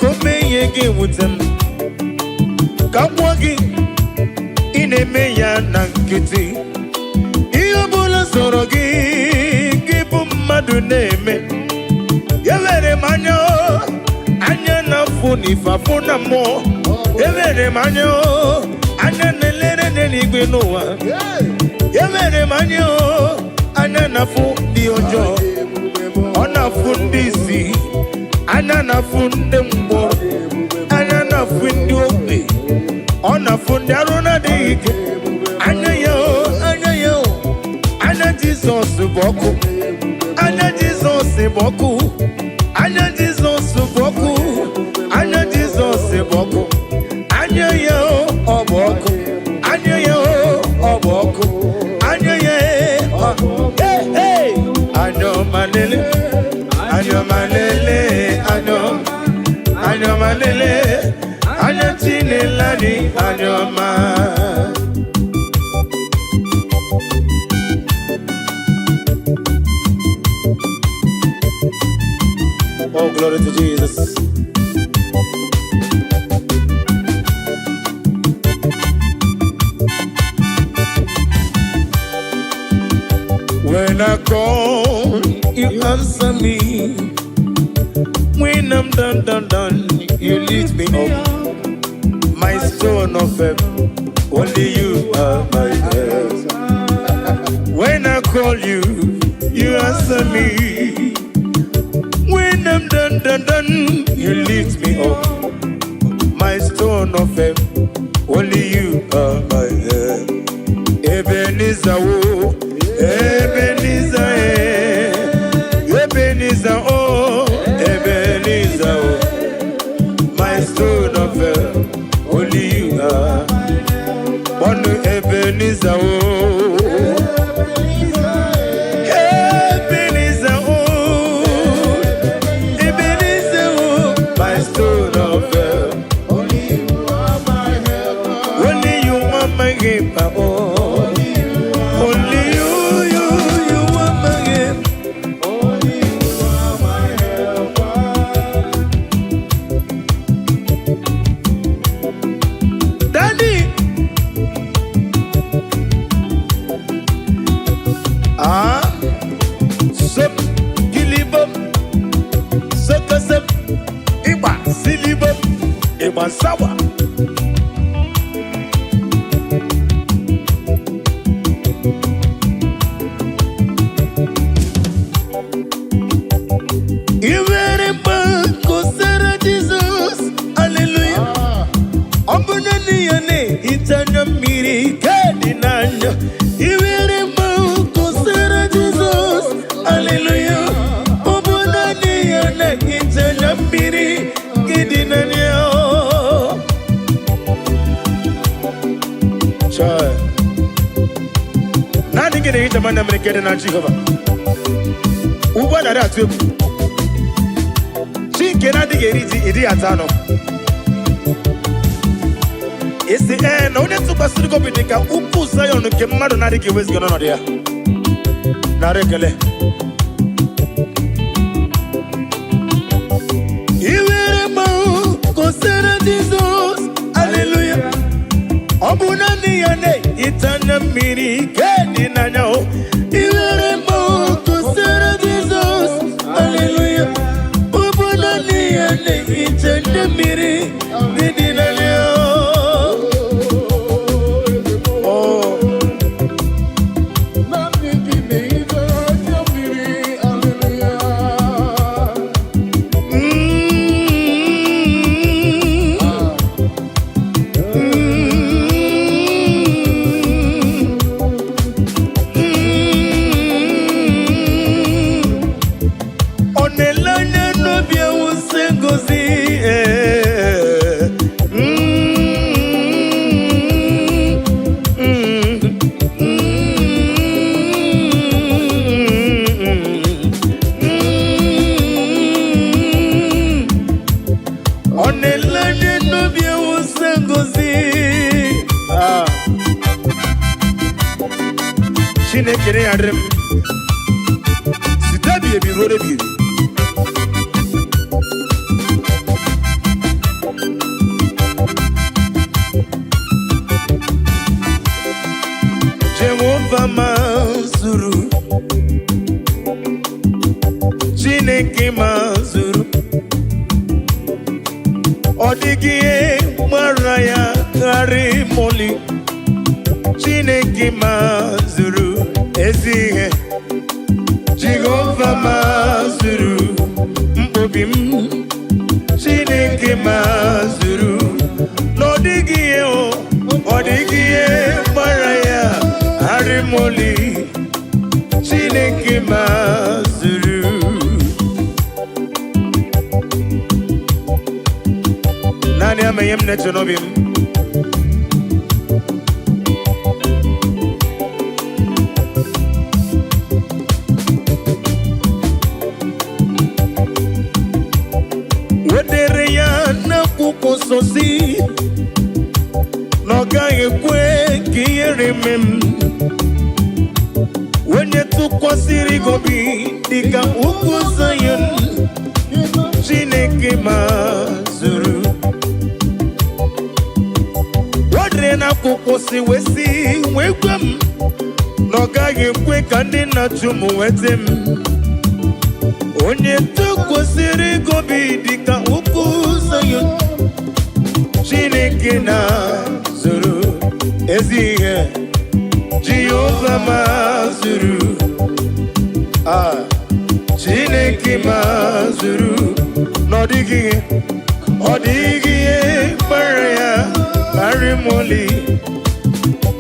ka o mee ihe ga-ewute m. Ka m gwụọ gị, ị na-eme ya na nkịtị. Ihe ọ bụla sọrọ gị, gị bụ mmadụ na-eme. Ewere m anya o, anya na-afụ n'ife afụ na mmụọ. Ewere m anya o, anya na-elere n'eluigwe n'ụwa. Ewere m anya o, anya na-afụ ndị ọjọọ. Ọ na-afụ ndị isi, anya na-afụ ndị mkpọrọ, anya na-afụ ndị ogbi, ọ na-afụ ndị arụ na-adịghị ike. Anya ya o, anya ya o, anya Jizọs bụ ọkụ. Anya Jizọs bụ ọkụ. Anya Jizọs bụ ọkụ. Anya Jizọs bụ ọkụ. Anya ya o, ọ bụ ọkụ. Anya ya o, ọ bụ ọkụ. Anya ya e, ọ. Hey, hey! Anya ọma lele, anya ọma lele, anya ọma, anya ọma lele, anya Chinele anyị, anya ọma. Oh, glory to Jesus. When I call, you answer me. When I'm done, done, done, you lift me up. My stone of help, only you are my help. When I call you, you answer me. When I'm done, done, done, you lift me up. My stone of help, only you are my help. Ebenezer, oh, Ebenezer, eh. Ebenezer, oh, Ebenezer, oh. My stone of help, only you are. One Ebenezer, oh, Ebenezer, oh, Ebenezer, oh, my stone of help. Only you are my helper. Only you are my helper, oh. Only you, you are my helper. Only you are my helper. Daddy. Ah, sop, kilibom, sokosop, ịgba silibom, ịgba sawa. I nwere mgbe kosara Jizọs, haleluya. Ọ bụ naanị ya na-ehicha anya mmiri ka dị n'anya. I nwere mgbe kosara Jizọs, haleluya. Ọ bụ naanị ya na-ehicha anya mmiri ka dị n'anya. Chai. Naanị gị na-ehicha m anya mmiri ka dị na Jehova. Ugbu a narị atụ egwu. Chi nke na-adịghị eri ji ịdịghị ata anụ. Isi ee na onye tụkwasịrị gị obi dị ka ugwu Zayọn nke mmadụ na-adịghị eweziga n'ọnọdụ ya. Nara ekele. I were mmanwụ kosara Jizọs, aleluya. Ọ bụ naanị ya na-ehicha anya mmiri ke dị n'anya o. I were mmanwụ kosara Jizọs, aleluya. Ọ bụ naanị ya na-ehicha anya mmiri dị n'anya o. Oh. Naanị gị na-ehicha anya mmiri, hallelujah. Chineke na ya dịrị m site ebighị ebi ruo ebighị ebi. Jehova mazuru, Chineke mazuru, ọ dịghị ihe gbara ya gharị moli. Chineke mazuru ezi ihe, Jehova mazuru mkpobi m, Chineke mazuru, na ọ dịghị ihe o, ọ dịghị ihe gbara ya gharị moli. Chineke mazuru. Naanị ama ihe m na-eche n'obi m. Wedere ya n'akwụkwọ nsọ si na ọ gaghị ekwe ka ihere mee m. Onye tụkwasịrị gị obi dịka ugwu Zayọn, Chineke mazuru. Wedere n'akwụkwọ si wee sị wee gwa m na ọ gaghị ekwe ka ndị na-achụ m nweta m. Onye tụkwasịrị gị obi dịka ugwu Zayọn, Chineke na-zuru ezi ihe, Jehova mazuru. Ah, Chineke mazuru, na ọ dịghị ihe, ọ dịghị ihe kpara ya karị moli.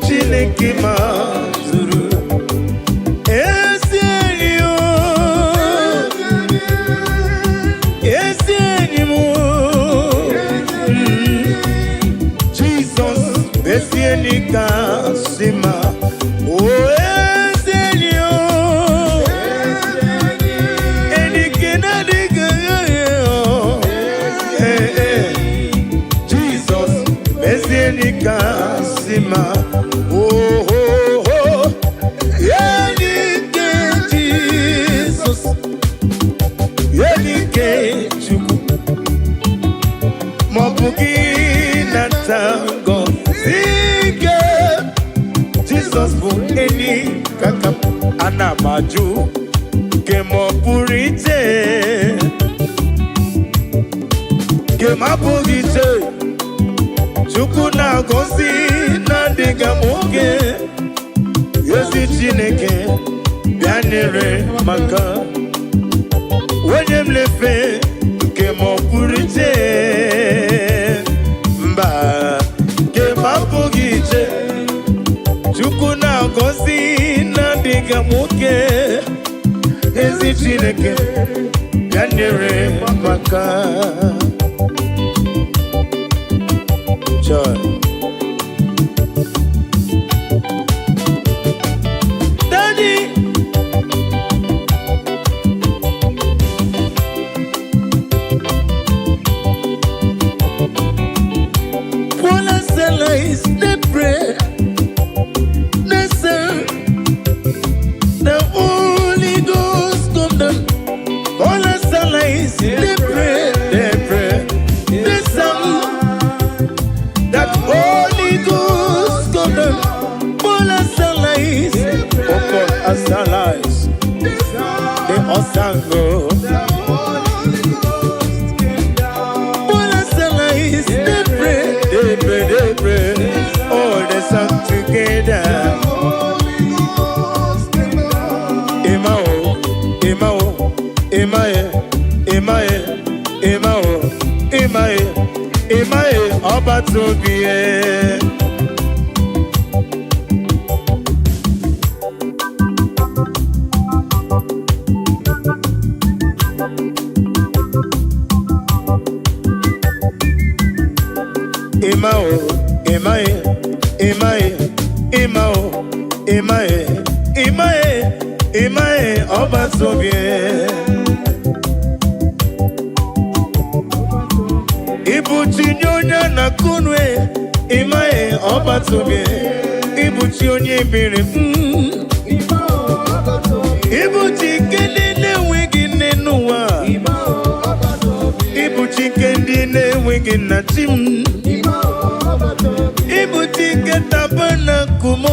Chineke mazuru ezi enyi o, ezi enyi m o. Jizọs ezi enyi kasị mma. O ezi enyi o, enyi nke na-adịghị aghaghị o. Ee, ee. Jizọs ezi enyi kasị mma. Oh, oh, oh. Enyi nke Jizọs, enyi nke Chukwu, ma ọ bụ gị nata ngọzi nke Jizọs bụ enyi kaka m. Ana m ajụ nke ma ọ pụrụ iche, nke m abụghị iche. Chukwu na-agọzi na-adịghị m oge. Ezi Chineke bịa nyere maka onye m lefe nke ma ọ pụrụ iche, mba, nke m abụghị iche. Chukwu na-agọzi na-adịghị m oke. Ezi Chineke bịa nyere maka. Joy. Daddy. Paul and Silas, they pray, they say, the Holy Ghost come down. Paul and Silas, they pray, they sang that Holy Ghost come down. Paul and Silas, oh Paul and Silas, they all sang, oh. Paul and Silas, they pray, they pray, they pray. Oh, they sang together. Emma oh, Emma oh, Emma eh, Emma eh, Emma oh, Emma eh, Emma eh, ọba tóbi eh. Emma oh, Emma eh, Emma eh, Emma oh, Emma eh, Emma eh, Emma eh, ọba tóbi eh. Ibuchi nye onye na-akụnwe, ịmaghị ọba tóbi. Ibuchi onye biri. Nke ndị na-enweghị nna, chi m. Ịbụ Chike tabernacle m.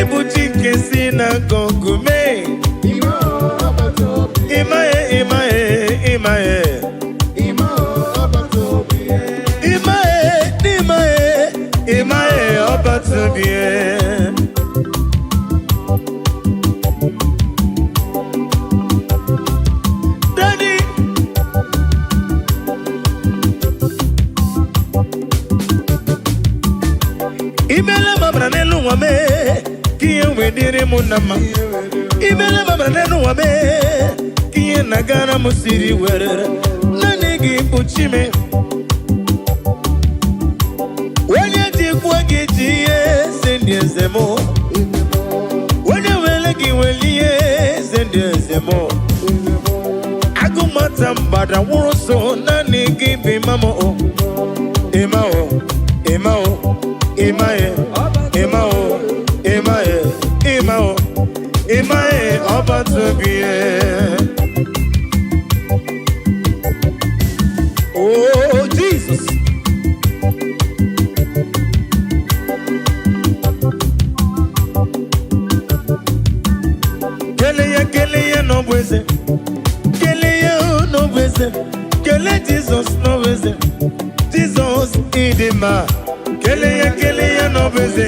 Ịbụ Chike synagogue mee. Ịmaghị, ịmaghị, ịmaghị. Ịmaghị, n'ịmaghị, ịmaghị ọbatụbie. Daddy. Imele mabara n'elu ụwa mee ka ihe wee dịrị m na mma. Imele mabara n'elu ụwa mee ka ihe na-agara m siri were. Naanị gị bụ chi m. Onye jikwa gị ji ihe eze ndị eze m. Onye were gị were ihe eze ndị eze m. Agụmata mgbada nwụrụ so, naanị gị bụ ịma m o. Ịma o, ịma o, ịma e, ịma o, ịma e, ịma o, ịma e, ọba tobi e. Oh, Jesus. Kele ya, kele ya n'ọbụ eze. Kele ya n'ọbụ eze. Kele Jizọs n'ọbụ eze. Jizọs, ịdị mma. Kele ya, kele ya n'ọbụ eze.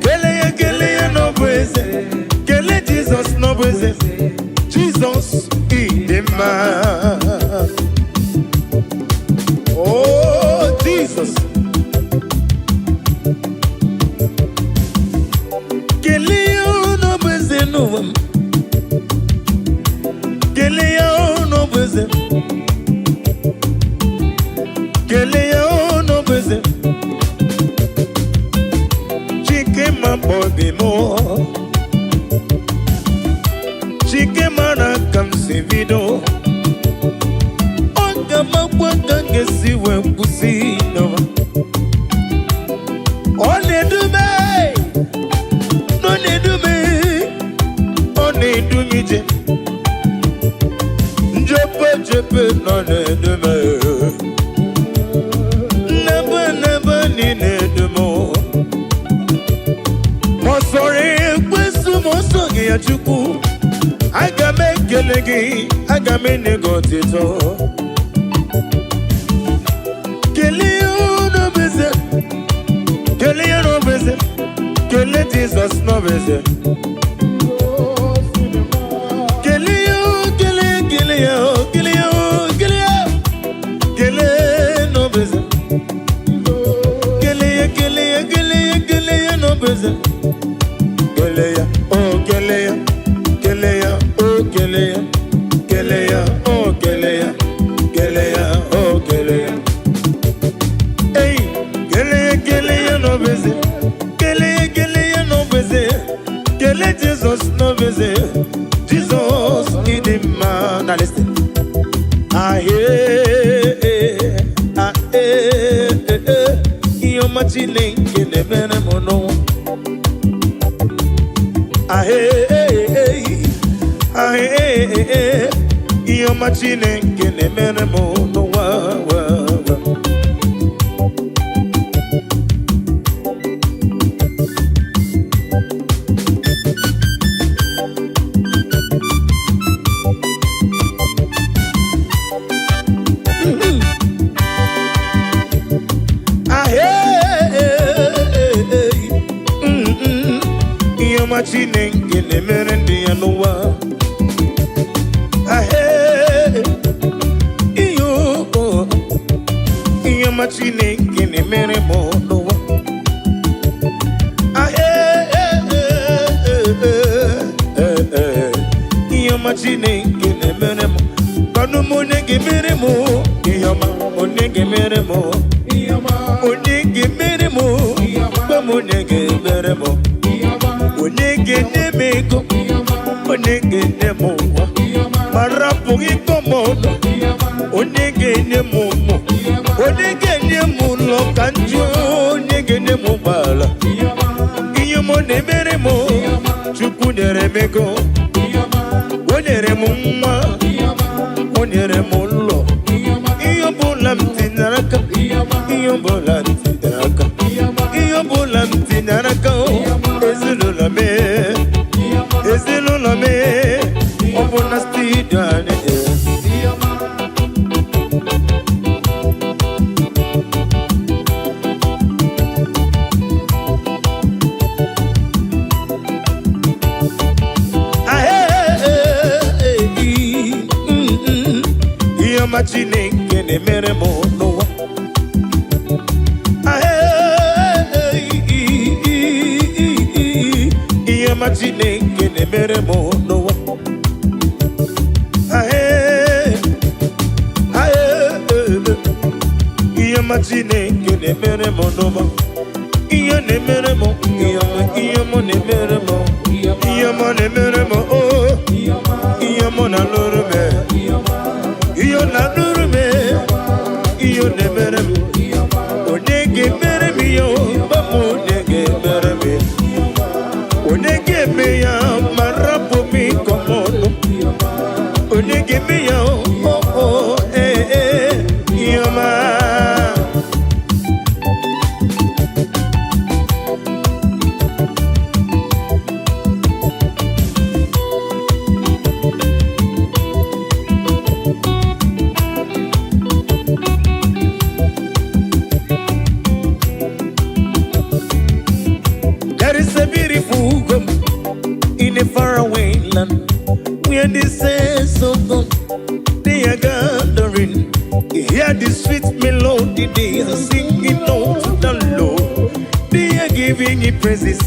Kele ya, kele ya n'ọbụ eze. Kele Jizọs n'ọbụ eze. Jizọs, ịdị mma. Oh, Jesus. Kele ya n'ọbụ eze n'ụwa m. Kele ya n'ọbụ eze. Kele ya n'ọbụ eze. Chike ma obi m. Chike mara ka m si bido. Ọ ga-amakwa ka m ga-esi wee kwụsị n'ụwa. Ọ na-edume, ọ na-edume, ọ na-edu m ije. Njepe jepe nọ na-edume. Nnebe nnebe niile edu m. Ma ọ sọrọ ekwesu, ma ọ sọghị ya, Chukwu, aga m ekele gị, aga m enye gị otito. Kelee ya n'obeze, kelee ya n'obeze, kelee Jizọs n'obeze. Kelee ya, kelee, kelee ya, kelee ya, kelee ya, kelee n'obeze. Kelee ya, kelee ya, kelee ya, kelee ya n'obeze. Kelee ya, oh, kelee ya, kelee ya, oh, kelee ya, kelee ya, oh, kelee ya, kelee ya, oh, kelee ya. Hey, kelee ya, kelee ya n'obeze. Kelee ya, kelee ya n'obeze. Kelee Jizọs n'obeze. Jizọs, ịdị mma. Now listen. Ah, eh, ah, eh, eh, eh. Ihe ọma Chineke na-emere m n'ụwa. Ah, eh, eh, eh. Ah, eh, eh, eh. Ihe ọma Chineke na-emere m n'ụwa. Wa, wa. Ah, eh, eh, eh, eh. Ihe ọma Chineke na-emere ndị ya n'ụwa. Ah, eh, ihe o- ihe ọma Chineke na-emere m n'ụwa. Ah, eh, eh, eh, eh, eh, eh. Ihe ọma Chineke na-emere m. Gwanụ m onye ga-emere m ihe ọma, onye ga-emere m, onye ga-emere m, gwa m onye ga-emere m, onye ga-enye m ego, onye ga-enye m ụwa ma rapụghị ịkọ m ọnụ, onye ga-enye m ụmụ, onye ga-enye m ụlọ ka njụ, onye ga-enye m ụgbọala. Ihe m na-emere m, Chukwu nyere m ego, o nyere m nwa, o nyere m ụlọ. Ihe ọbụla m tinyere aka, ihe ọbụla m tinyere aka o, ezinụlọ m, ezinụlọ m, ọ bụ na studio anyị. Ihe ọma Chineke na-emere m n'ụwa. Ihe ọma Chineke na-emere m n'ụwa. Ihe ọma Chineke na-emere m n'ụwa. Ihe na-emere m, ihe ọma, ihe ọma na-emere m, ihe ọma na-emere m, oh, ihe ọma na-alụrụ m, ihe ọ na-alụrụ m, ihe ọ na-emere m. Onye ga-emere m ihe o, papa, onye ga-emere m ya? Onye ga-eme ya ma rapụ m ịkọ m ọnụ? Onye ga-eme ya o, o, ee, ee, ihe ọma. There is a beautiful home in a faraway land where the saints of God, they are gathering. Hear the sweet melody they are singing out to the Lord. They are giving Him praises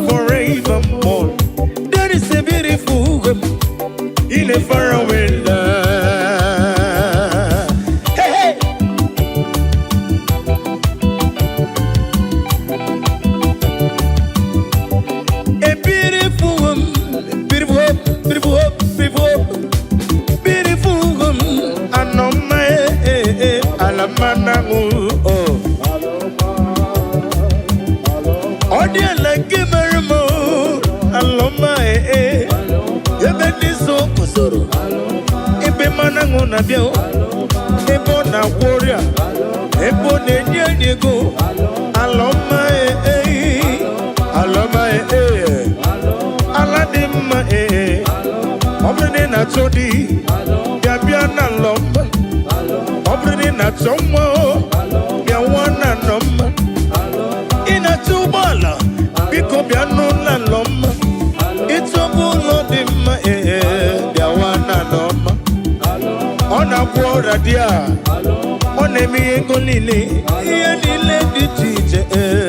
forevermore. There is a beautiful home in a faraway land. Hey, hey! A beautiful woman, beautiful hope, beautiful hope, beautiful hope, beautiful woman. Anoma, eh, eh, alamana, oh. Ọ dị ala nke mere m, oh, alọma, eh, eh. Ebe ndị so guzoro, ebe mmanụ aṅụ na-abịa, oh. Ebe ọ na-agwọ ọrịa, ebe ọ na-enye enyi ego. Alọma, eh, eh, alọma, eh, eh. Ala dị mma, ee. Ọ bụrụ na ị na-achọ di, bịa, bịa na alọma. Ọ bụrụ na ị na-achọ nwa o, bịa nwa na alọma. Ị na-achọ ụgbọala, biko bịa n'ụlọ alọma. Ịchọba ụlọ dị mma, ee, bịa nwa na alọma. Ọ na-agwọ ọrịa dị a, ọ na-eme ihe ego niile, ihe niile dị iche iche, ee.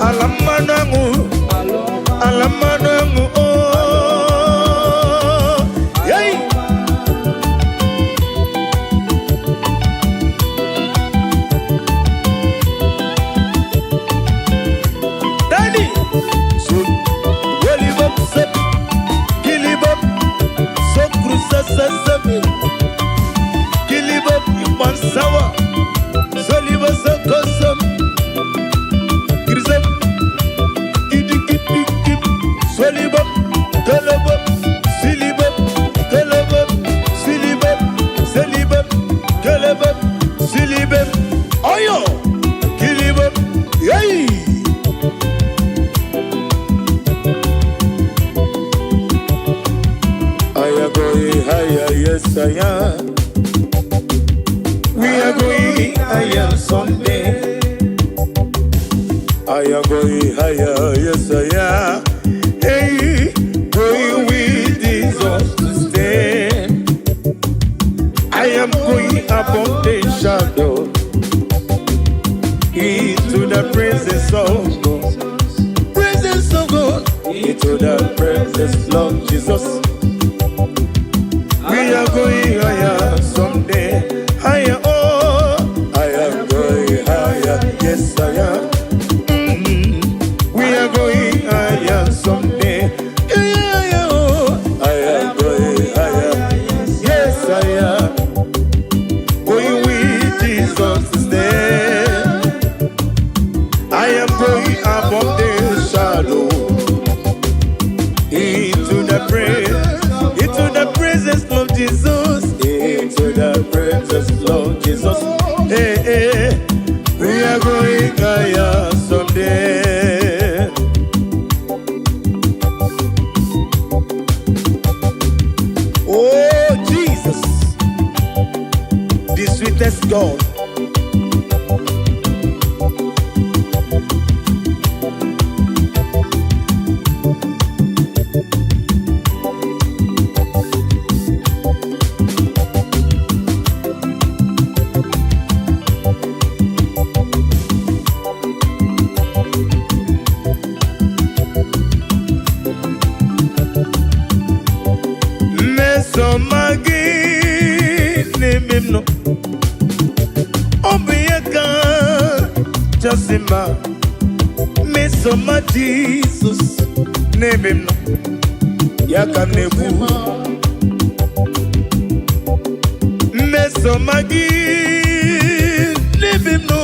Ala mmanụ aṅụ, ala mmanụ aṅụ, oh. Hey! Daddy! So, welibop, sep, kilibop, so cruza, sasami, kilibop, ipansawa, soliba, sokosam, grisam, kidikidikip, solibop, kelebop, silibop, kelebop, silibop, selibop, kelebop, silibop, oyo, kilibop, yay! I am going higher, yes I am. We are going higher someday. I am going higher, yes I am. Hey, going with Jesus to stay. I am going above the shadow into the presence of God. Presence of God. Into the presence of Jesus. We are going higher someday. Higher, oh, I am going higher. Yes, I am. We are going higher someday. Yeah, oh, I am going higher. Yes, I am. Going with Jesus to stay. I am going above the shadow into the presence of Jesus, into the presence of Jesus. Hey, hey. Sweetest God. Mmesoma gị n'ebe m nọ, ọ bụ ihe kachasị mma. Mmesoma Jizọs n'ebe m nọ, ya ka m na-ekwu. Mmesoma gị n'ebe m nọ,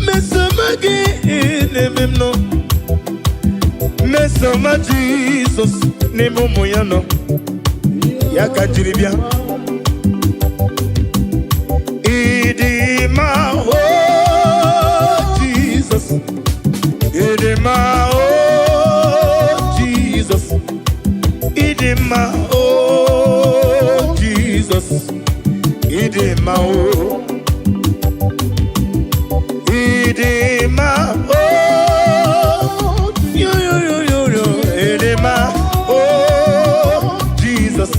mmesoma gị n'ebe m nọ, mmesoma Jizọs n'ebe ụmụ ya nọ, ya ka m jiri bịa. Ịdị mma, o Jizọs, ịdị mma, o Jizọs, ịdị mma, o Jizọs, ịdị mma, o ịdị mma, o yo yo yo yo yo, ịdị mma, o Jizọs,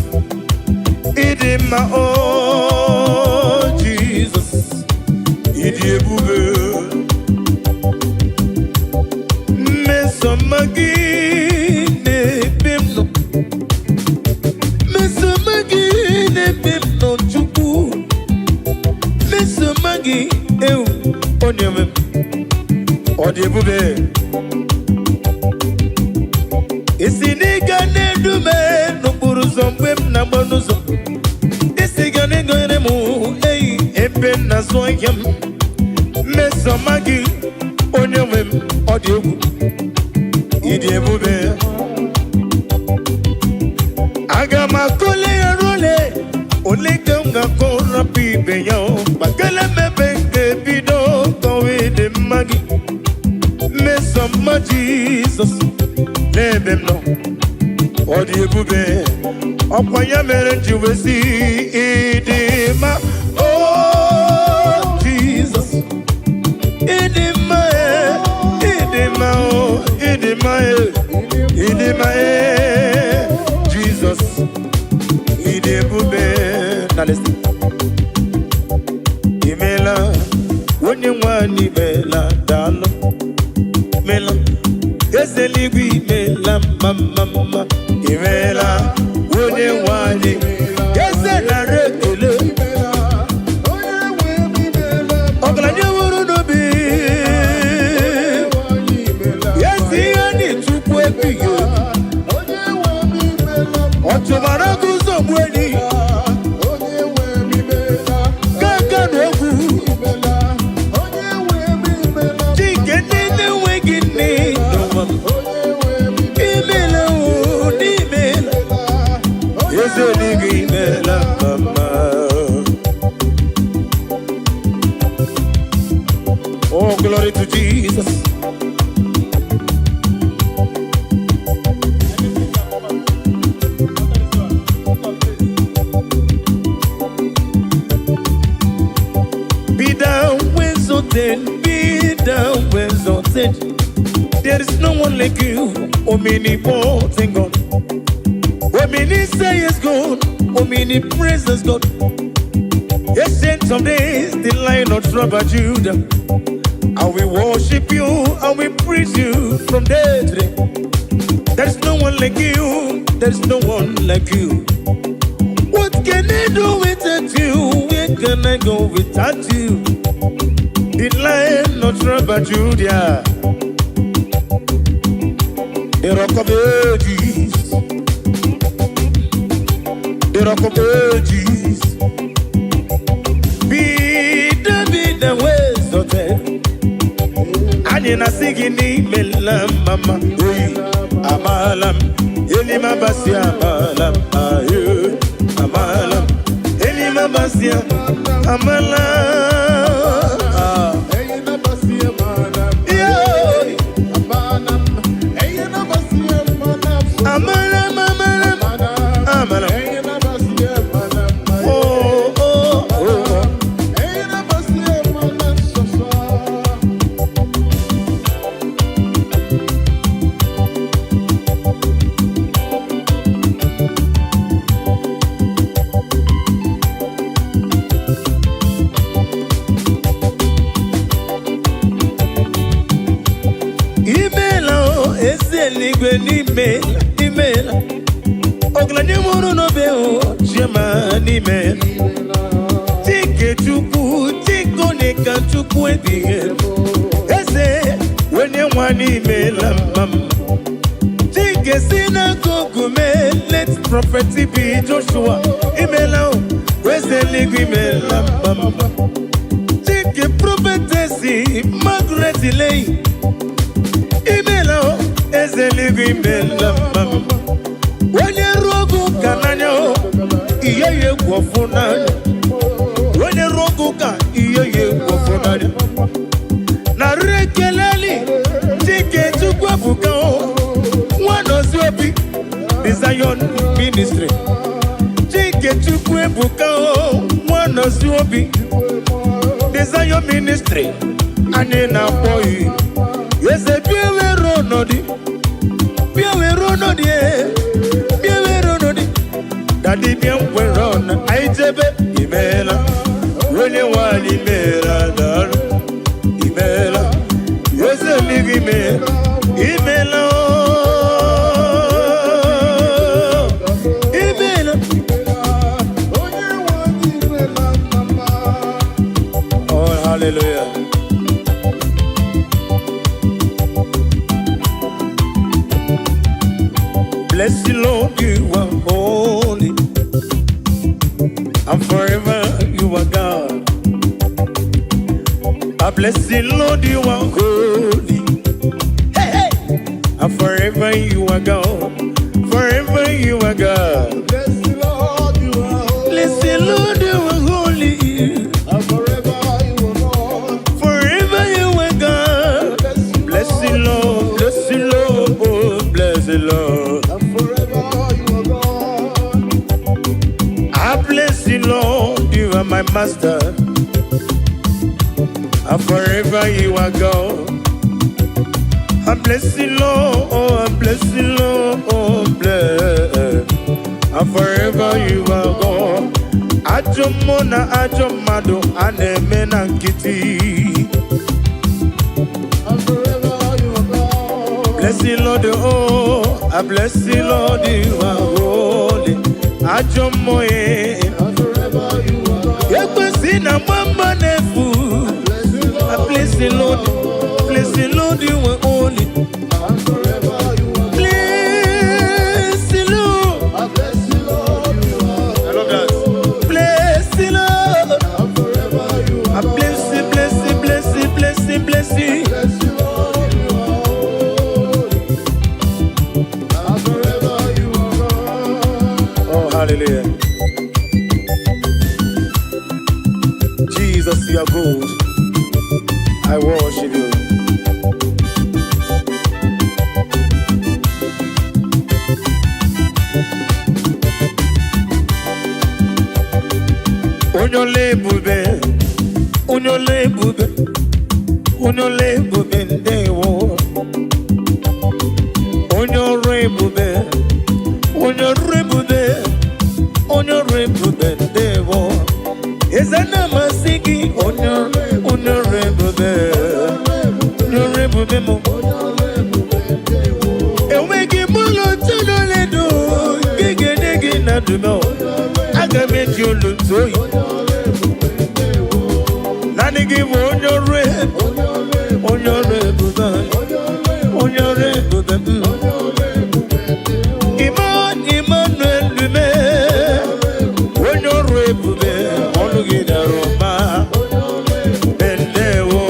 ịdị mma, o Jizọs, ịdị ebube. Mmesoma gị na-ebe m nọ, mmesoma gị na-ebe m nọ, Chukwu, mmesoma gị ewu onye nwe m, ọ dị ebube. Isi n'ịga na-edu m n'okporo ụzọ mgbe m na-agba n'ụzọ, isi ga na-egonyere m eyi ebe m na-azụ ahịa m. Mmesoma gị, onye nwe m, ọ dị egwu, ịdị ebube. Aga m akọle ya role ole ka m ga-akọ rapụ ibe ya o gbakele mebe nke bido kọwa ịdị mma gị. Mmesoma Jizọs n'ebe m nọ, ọ dị ebube. Ọkwa ya mere m ji wee sị ịdị mma, o Jizọs, ịdị mma e, ịdị mma o, ịdị mma e, ịdị mma e, Jizọs, ịdị ebube. Na listen. Imela, onye nwanyị, imela, daalụ, imela, eze eluigwe, imela, mma mma mma, imela, onye nwanyị, eze, nara ekele. Ọgaranya nwere n'obi ezi ihe anyị, Chukwu ebighị obi, ọ chụbara gị ụzọ gbuo enyi gaga na ogwu chike ndị na-enweghị nne n'ụwa. Imela o, n'imela, eze eluigwe, imela mama. Oh, glory to Jesus. Be thou exalted, be thou exalted. There is no one like you, omnipotent God. Omniscience God, omnipresence God. Ancient of days, the Lion of tribe of Judah. And we worship you and we praise you from day to day. There is no one like you, there is no one like you. What can I do without you? Where can I go without you? The Lion of tribe of Judah, the Rock of Ages, the Rock of Ages. Be thou exalted. Anyị na-asị gị n'imela mama oyi, amaala m elimabasi, amaala m ayo, amaala m elimabasi, amala. Ah. Yeah. Amala m, amala m, amala m. Oh, oh, oh. Eluigwe n'ime imeela. Ọgaranya mụrụ n'obe o, chioma n'ime. Chike Chukwu, Chike onye ka Chukwu ebighị ebi. Eze onye nwa n'imela mma m. Chike si n'akụkụ mee, late Prophet B. Joshua, imela o, eze eluigwe imela mma m. Chike Prophetess Margaret Leyi, imela o, eze eluigwe imela mma m. Onye ruo oge ụka n'anya o, ihe ya egwu ọfụ n'anya. Onye ruo oge ụka, ihe ya egwu ọfụ n'anya. Narị ekeleli Chike Chukwu ebuka o, Nwanọzi Obi, The Zion Ministry. Chike Chukwu ebuka o, Nwanọzi Obi, The Zion Ministry. Anyị na-akpọ ya eze, bịa were ọnọdụ, bịa were ọnọdụ e, bịa were ọnọdụ. Daddy, bịa nwere ọnụ anyị jebe. Imeela, onye nwanyị, imeela, daalụ, imeela, eze eluigwe, imeela, imeela ooo, imeela. Onye nwe anyị imela mama. Oh, hallelujah. Bless you, Lord, you are holy, and forever you are God. I bless you, Lord, you are holy. Hey, hey. And forever you are God. Forever you are God. Bless the Lord, you are holy. Bless you, Lord, you are holy. And forever you are God. Forever you are God. Bless you, Bless you, Lord. Bless you, Lord. Oh, bless you, Lord. And forever you are God. I bless you, Lord. You are my master. And forever you are God. I bless you, Lord. Oh, I bless you, Lord. Oh, bless. And forever you are God. Ajọ mmụọ na ajọ mmadụ a na-eme na nkịtị. And forever you are God. Bless you, Lord, oh, I bless you, Lord, you are holy. Ajọ mmụọ eh. And forever you are God. Ekwesị na mama na-efu. Bless you, I Lord. bless you, Lord. Bless you, Lord, you are holy. And forever you are God. Bless you, Lord. I bless you, Lord, you are I love that. Bless you, Lord. And forever you I are God. bless you, bless you, bless you, bless you, bless you. Bless you, Lord, you are holy. And forever you are God. Oh, hallelujah. Jesus, you are good. I worship you. Onye ọla ebube, onye ọla ebube, onye ọla ebube, ndewo. Onye ọrụ ebube, onye ọrụ ebube, onye ọrụ ebube, ndewo. Eze na-amasị gị, onye ọrụ ebube, onye ọrụ ebube m. Enweghị m ụlọ tụlụledo nke ga-enye gị na ndụmọ. Aga m eji olu ntụ oyi. Naanị gị bụ onye ọrụ ebube, onye ọrụ ebube, onye ọrụ ebube m. Emmanuel Lume, onye ọrụ ebube, ọnụ gị dara ụba. Ndewo.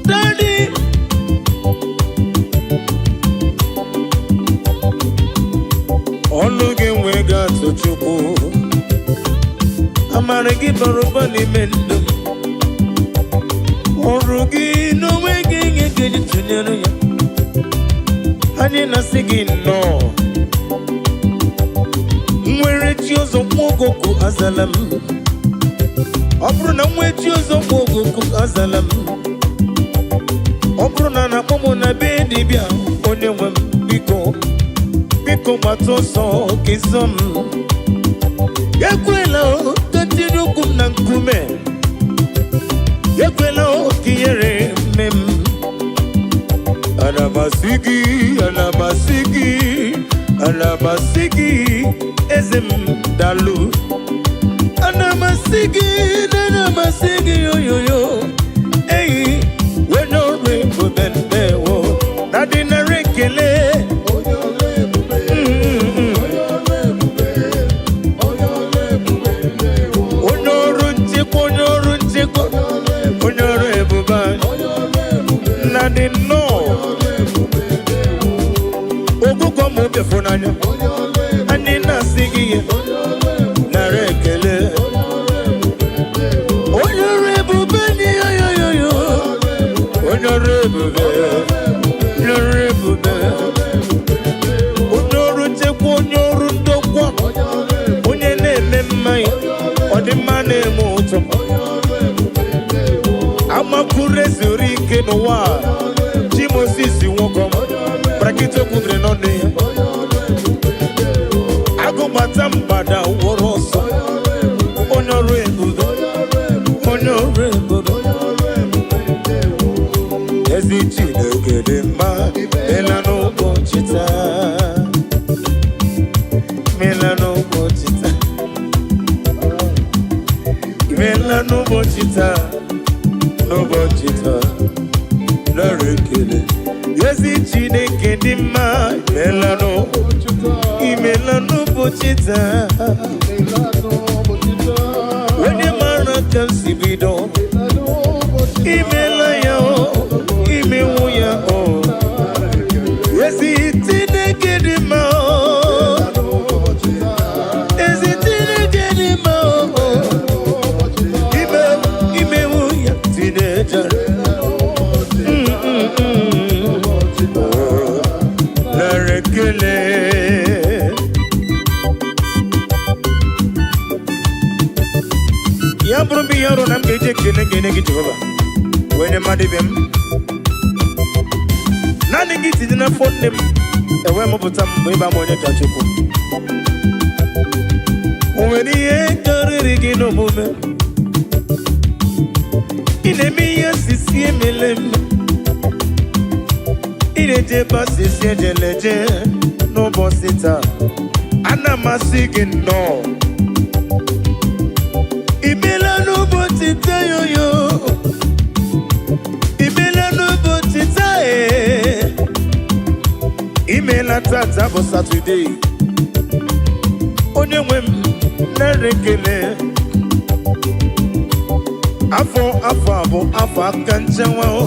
Daddy, ọnụ gị nwee ga-atụ Chukwu. Amara gị bara ụba n'ime ndụ m. Ọrụ gị n'onwe gị ihe ga-eji tụnyere ya. Anyị na-asị gị nnọọ. Nwere chi ọzọ nwa ogogo azala m. Ọ bụrụ na nwee chi ọzọ nwa ogogo azala m. Ọ bụrụ na na-akpọ m na be dibịa, onye nwe m, biko, biko, gbata ọsọ ka ịzọ m. Ekwela o, ka tinye ụkwụ m na nkume. Ekwela o, ka ihere. m asị gị, ana m asị gị, ana m asị gị, eze m, dalụ. Ana m asị gị, ana m asị gị, oyoyo eyi onye ọrụ ebube, ndewo na dị nara ekele. Onye ọrụ ebube, onye ọrụ ebube, onye ọrụ ebube, ndewo. Onye ọrụ nchekwa, onye ọrụ nchekwa, onye ọrụ ebube anyị. Onye ọrụ ebube, Nna dị nnọọ. ọrụ ebube, ndewo. Ogụgọ ma obi n'anya. Onye ọrụ ebube, Anyị na-asị gị ihe onye ọrụ ebube, nara ekele. onye ọrụ ebube, ndewo. Onye ọrụ ebube dị, yoyoyoyo. Onye ọrụ ebube, onye ọrụ ebube, onye ọrụ nchekwa, onye ọrụ ndokwa, Onye ọrụ ebube, onye na-eme mmanya ọdịmma na-eme ụtọ. Onye ọrụ ebube, ndewo. Amakwuru ezuru ike n'ụwa a. Chi Moses nwoke brakịta okwubiri n'ọnụ ya. Onye ọrụ ebube, ndewo. Agụgbata mgbada wụrụ ọsọ. Onye ọrụ ebube, Onye ọrụ ebube, onye ọrụ ebube, onye ọrụ ebube. Onye ọrụ ebube, ndewo. Ezi Chineke dị mma, mela n'ụbọchị taa, mela n'ụbọchị taa, mela n'ụbọchị taa, n'ụbọchị taa, nara ekele. Ezi Chineke dị mma, mela Ụbọchị taa, imela n'ụbọchị taa. imela n'ụbọchị taa. Onye mara ka m si bido. Imela n'ụbọchị taa. Imela ya o, imewu ya o. Nara ekele. Ezi Chineke dị mma o. N'ụbọchị taa, Ezi Chineke dị mma o. n'ụbọchị taa, Ime imewu ya tinejara. n'ụbọchị ụbọchị taa. Nara ekele. Ya bụrụ m ihe ọrụ na m ga-eji ekele ga-enye gị, Jehova, wee nye mmadụ ibe m. Naanị gị tinye n'afọ nne m ewee mụpụta m mgbe ịba m onye ka Chukwu. O nwere ihe karịrị gị n'omume? Ị na-eme ihe sisi emele m. Ị na-eje ebe asịsị ejeleje n'ụbọchị taa. Ana m asị gị nnọọ. Imela n'ụbọchị taa, yoyo. Imela n'ụbọchị taa ee. Imela tata bụ Satọde. Onye nwe m, nara ekele. Afọ afọ a bụ afọ aka nchewa o.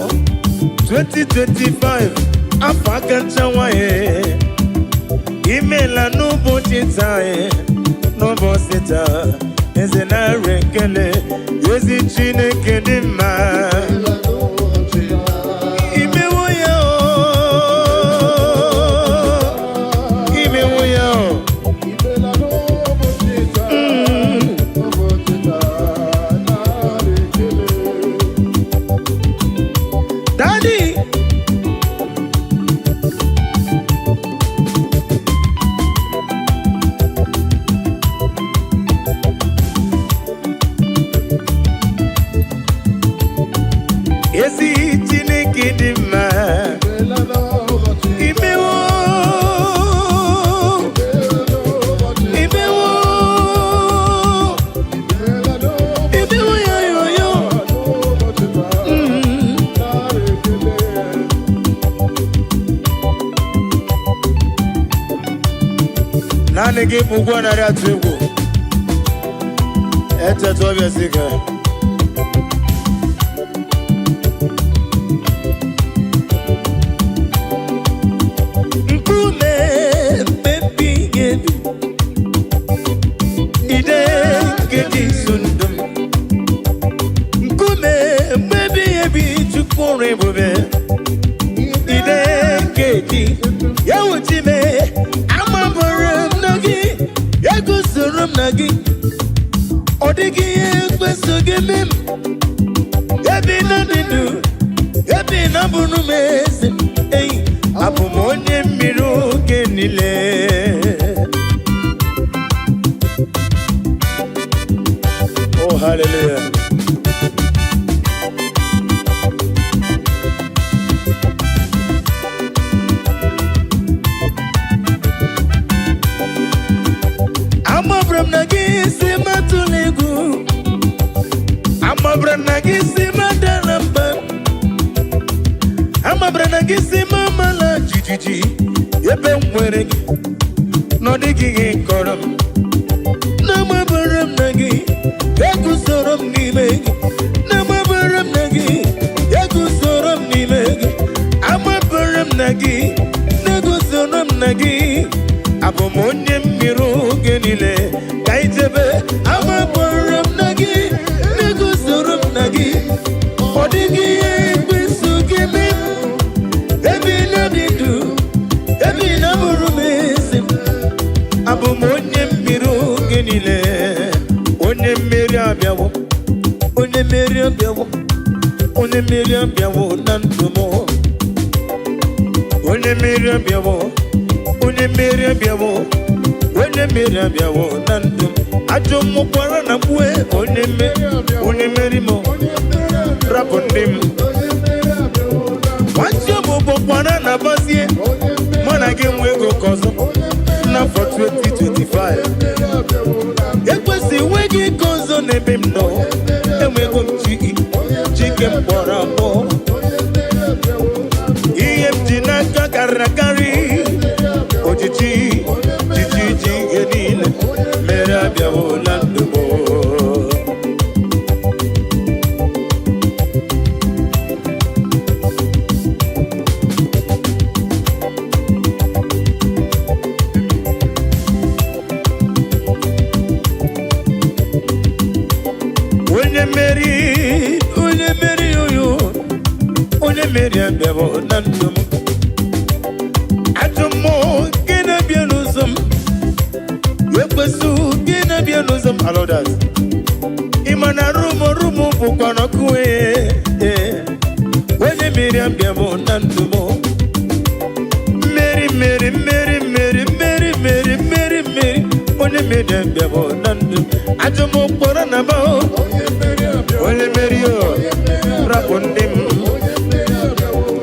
2025, afọ aka nchewa ee. Imela n'ụbọchị taa ee. N'ụbọchị taa, eze, nara ekele. Ezi Chineke dị mma. Imela n'ụbọchị taa. Imewo ya o, imewo ya o. Imela n'ụbọchị taa. Ụbọchị taa, nara ekele. Daddy. Ezi Chineke dị mma. Imela n'ụbọchị taa. Imewo. Imela n'ụbọchị taa. Imewo. Imela n'ụbọchị Imewo ya yo yo. N'ụbọchị taa, nara ekele. Naanị gị bụ ụgwọ narị atụ egwu. Echeta ọbịa si ka. Nkume mmebi ebi. Ide nke dị nso ndụ m. Nkume mmebi ebi, Chukwu ọrụ ebube. Ide nke dị ya wuchime amabụrụ m na gị eguzoro m na gị. Ọ dịghị ihe ekweso gị eme m. Ebi na dị ndụ, ebi na bụrụ m eze eyi, abụ m onye mmiri oge niile. Oh, hallelujah. Gị si m amala jijiji ebe m nwere gị na ọ dịghị ihe kọrọ m. Na-amabara m na gị eguzoro m n'ime gị. Na-amabara m na gị eguzoro m n'ime gị. Amabara m na gị na-eguzoro m na gị. Abụ m onye mmiri oge niile ka ijebe. Amabara m na gị na-eguzoro m na gị. Ọ dịghị ihe ekwensu ga-eme m. Ebe ị na-adị ndụ, ebe ị na-abụrụ m eze m. Abụ m onye mmiri oge niile. Onye mmeri abịawo, onye mmeri abịawo, onye mmeri abịawo na ndụ m. Onye mmeri abịawo, onye mmeri abịawo, onye mmeri abịawo na ndụ m. Ajọ mmụkwara na mkpue onye mmeri, onye mmeri m rapụ ndị m. Nwachi ọbụbọ kwara na bazie mụ na gị nwe ego ka ọzọ n'afọ 2025. Ekwesị enweghị ike ọzọ n'ebe m nọ. Enwego m chi, chike m kpọrọ akpọ. Ihe m ji n'aka karịrị akarị. Ojiji jiji ji ihe niile mere abịawo na ndụ m. Onye mmeri, onye mmeri, oyo, onye mmeri abịawo na ndụ m. Ajọ mmụọ nke na-abịa n'ụzọ m, ekwesị gị na-abịa n'ụzọ m, alodas. Ị ma na rumo rumo bụkwa n'ọkụ. Ee, onye mmeri abịawo na ndụ m. Mmeri, mmeri, mmeri, mmeri, mmeri, mmeri, mmeri, mmeri, onye mmeri abịawo na ndụ m. Ajọ mmụọ kpọrọ na ba onye mmeri o rapụ ndị m.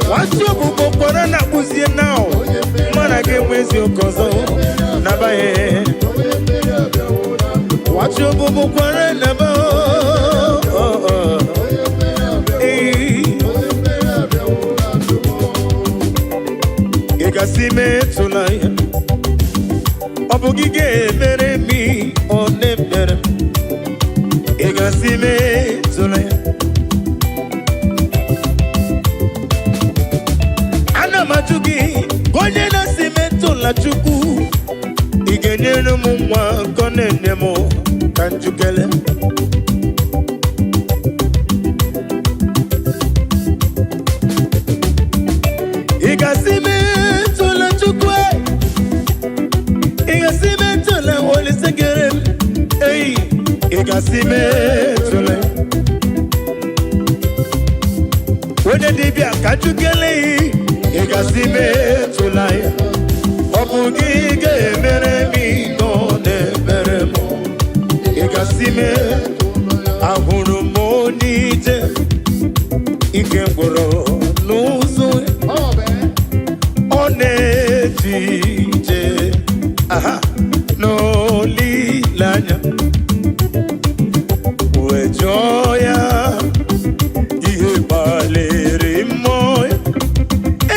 Nwatị ọbụbọ kpọrọ na akpụzie na mana gị enwe eziokwu ọzọ nabaghị. Nwatị ọbụbọ kwara na ba. Ee, ị gasị metụla ya. Ọ bụ gị ga-emere m ihe ọ na-emere m. Ị gasị metụla ya. Ana m ajụ gị ka onye na-asị metụla Chukwu, ị ga-enyere m nwa nke ọ na-enye m ka njukele. Ị ga-asị metụla Chukwu e. Ị ga-asị metụla Olise kere m ei. Ị ga-asị metụla onye dibịa ka njukele. Ị ga-asị metụla ya. Ọ bụ gị ga-emere m ihe ọ na-emere m. Ị ga-asị mee. Ahụrụ m onye ije ike gwụrụ n'ụzọ. Ọ na-eje ije aha n'olileanya wee jụọ ya ihe gbalịrị mmụọ ya.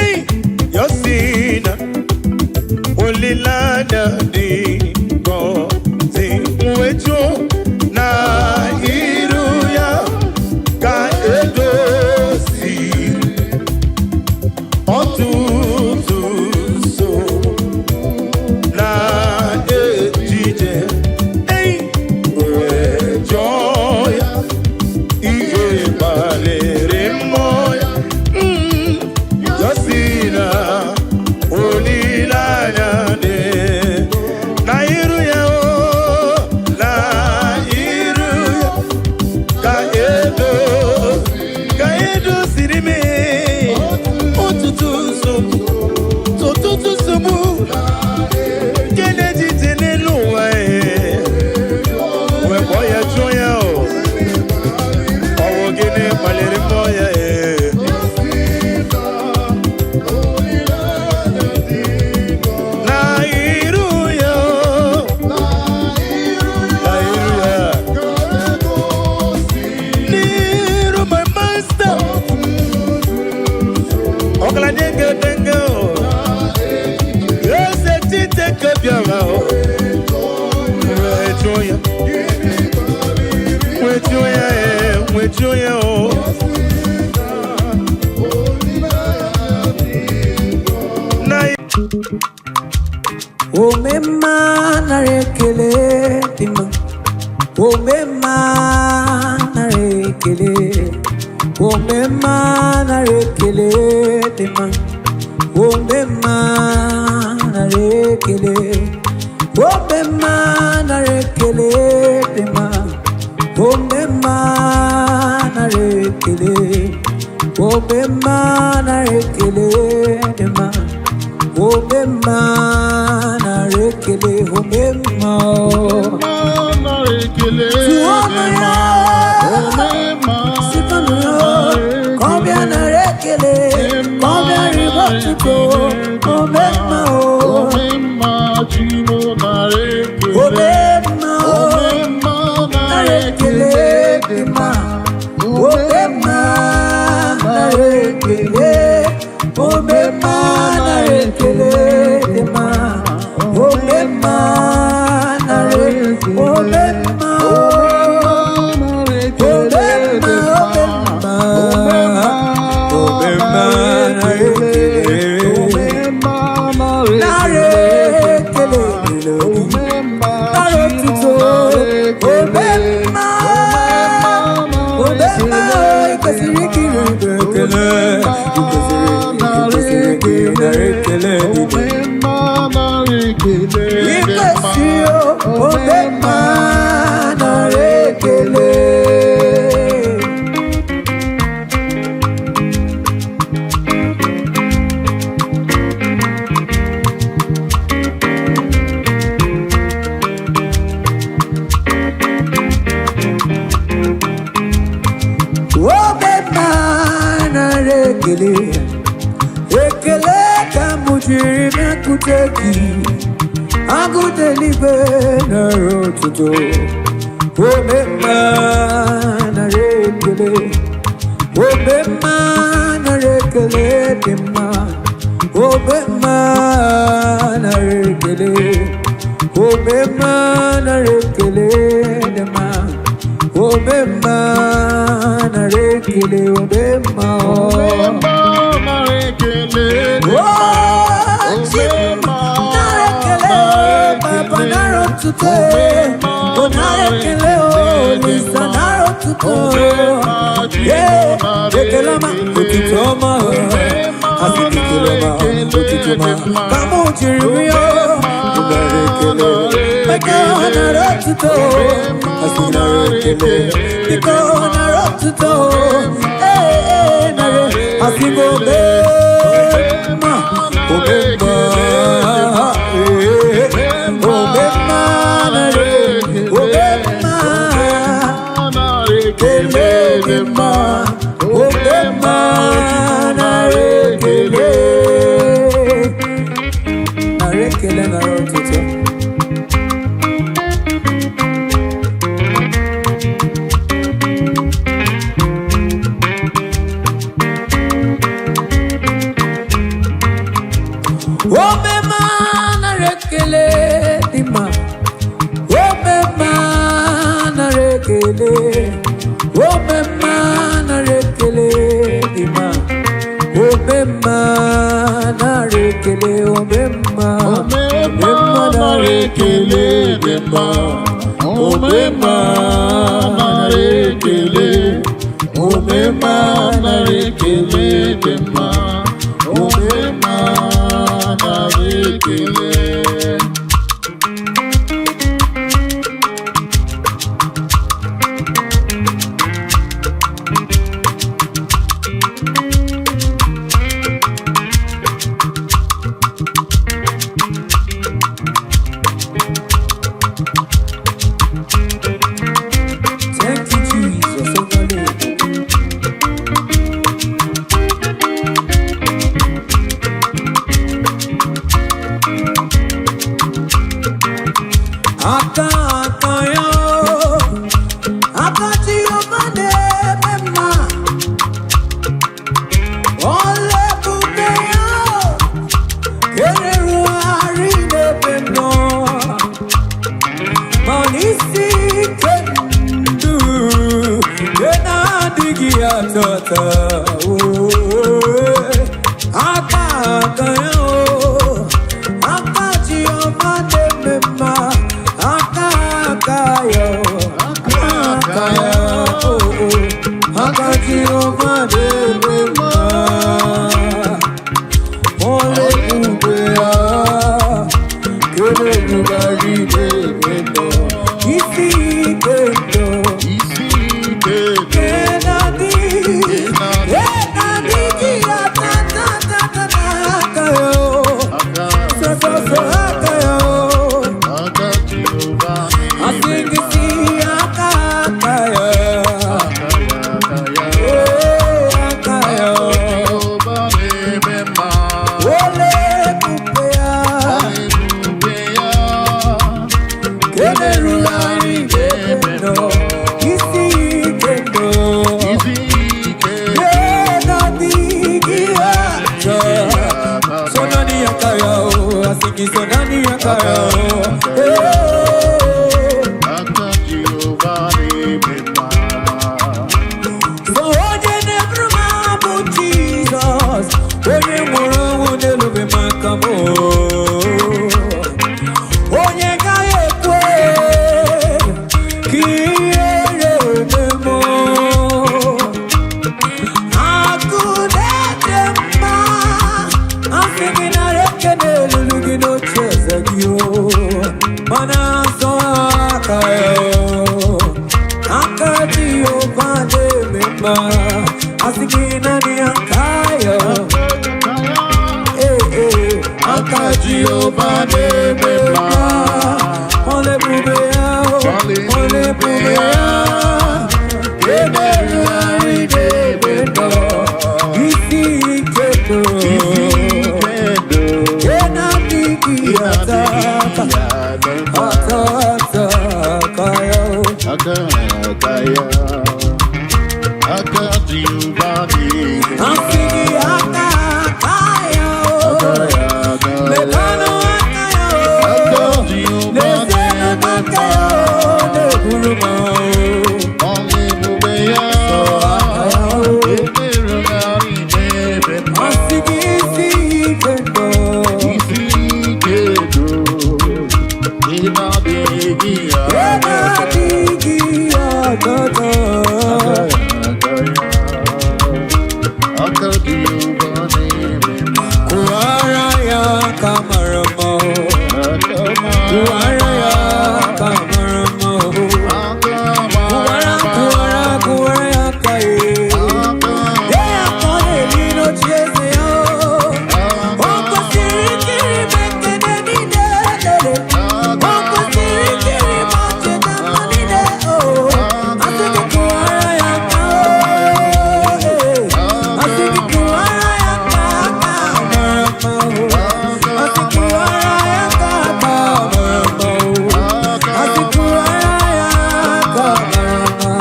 Ei, ya sị na olileanya dị ngọzi wee jụọ na iru ya ka edoziri ọtụtụ nsogbu na ejije. Ei, Nwejuo ya, nwejuo ya, ee, nwejuo ya o. Na Omemma, nara ekele dị mma. Omemma, nara ekele. Omemma, nara ekele dị mma. Omemma, nara ekele. Omemma, nara ekele dị mma. Omemma, nara ekele. Omemma, nara ekele dị mma. Omemma, nara ekele. Omemma o. Tụọnụ ya, sikọnụ ya, ka ọ bịa nara ekele, ka ọ bịa ribe otuto. Omemma o. Omemma o, nara ekele dị mma. Omemma, nara ekele. Omemma, nara ekele dị mma. Omemma, nara omemma o. Omemma, omemma, omemma, nara ekele. Nara ekele nara otuto. Omemma, omemma, ị kwesịrị ikiri ekele. Ị kwesịrị ị nara ekele dị. Ị kwesịrị o, omemma, nara ekele. Omemma, nara ekele. Ekele ka m jiri bịakwute gị. Agụta eluigwe, nara otuto. Omemma, nara ekele. Omemma, nara ekele dị mma. Omemma, nara ekele. Omemma, nara ekele dị mma. Omemma, nara ekele. Omemma o. Oh, Chi m, nara ekele. Papa, nara otuto. O nara ekele o, Olisa, nara otuto. Yeah, ekele ọma, otuto ọma o. Asị m ekele ọma, otuto ọma. Ka mụ jiri rịọ, nara ekele. Maka nara otuto. Asị nara ekele. Biko nara otuto. Ee, ee, nara. Asị m omemma, omemma, ee, omemma, nara, omemma, ekele dị mma. Omemma, nara ekele. Nara ekele, nara otuto. Omemma, nara ekele dị mma. Omemma, nara ekele. Omemma, nara ekele dị mma. Omemma, nara ekele. Omemma, omemma, nara ekele dị mma. Omemma, nara ekele. Omemma, nara ekele dị mma. Omemma, nara ekele. Thank you, Jesus. Overload. Aka aka ya, aka Jehova na-eme mma. Ọla ebube ya kererugharị n'ebe m nọ. Ma n'isi atata oh. Aka aka ya o, aka Chioma na-eme mma, aka aka ya o, aka ya o, aka Chioma na-eme mma. Ole ebube ya, kele ebugharị n'ebe nọ, isi ike ndụ. Isi ike Kenadi, kenadi ya ta ta ta ta ta aka yo, aka so so so aka yo. aka Jehova Asị gị si aka aka yo, aka ya aka ya ee aka yo. Jehova na-eme mma Ole ebube ya, ebube ya kenerugharị n'ebe nọ, isi ike ndụ. isi ike Kenadi gị aka. Sonani akaya o, asiki sonani akaya o. Hey. aka Jehova na-eme mma So onye na-eburu m abụ Jizọs, onye nwụrụ ọnwụ n'elube maka m o. Onye gaghị ekwe ka ihere eme m o. Akụ na-ede mma, asị gị nara ekele elulu gị n'oche eze gị o. Mana nsọ aka ya o, aka Jehova na-eme mma, asị gị naanị aka ya o. Ee, ee, aka Jehova na-eme mma, ọla ebube ya o, ọla ebube ya. Emerugharị n'ebe nọ, isi ike nọ. Kenadịghị ata ata, ata ata aka ya o. Aka aka ya aka Jehova na-eme Asị gị aka aka ya o. Mekanụ aka ya o. Lezienụ aka ya o, na-eburu m o. Asị gị isi ike nọ. Kenadịghị atata. Kụwara ya aka mara mma o. Kụwara ya aka mara mma o. Kụwara, kụwara, kụwara ya aka ye. Dee ya ka ọ na-eri n'oche eze ya o. O kwesịrị ikiri m ekele niile lele. O kwesịrị ikiri m ọchịcha mma niile o. Asị gị kụwara ya aka o. Asị gị kụwara ya aka aka mara mma o. Asị kụwara ya aka aka mara mma o. Asị kụwara ya aka mara mma,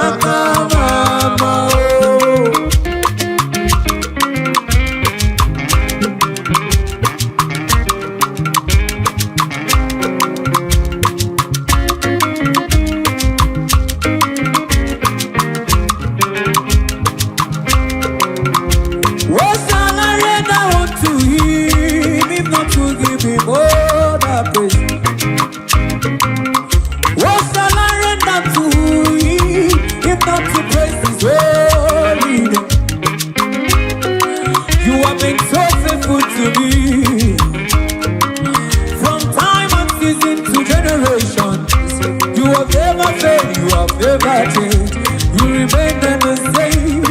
aka mara mma o. What shall I render unto him if not to give him all the praise? What shall I render to him if not to praise his holy name? You have been so faithful to me from time and season to generation. You have never failed, you have never changed. You remain the same.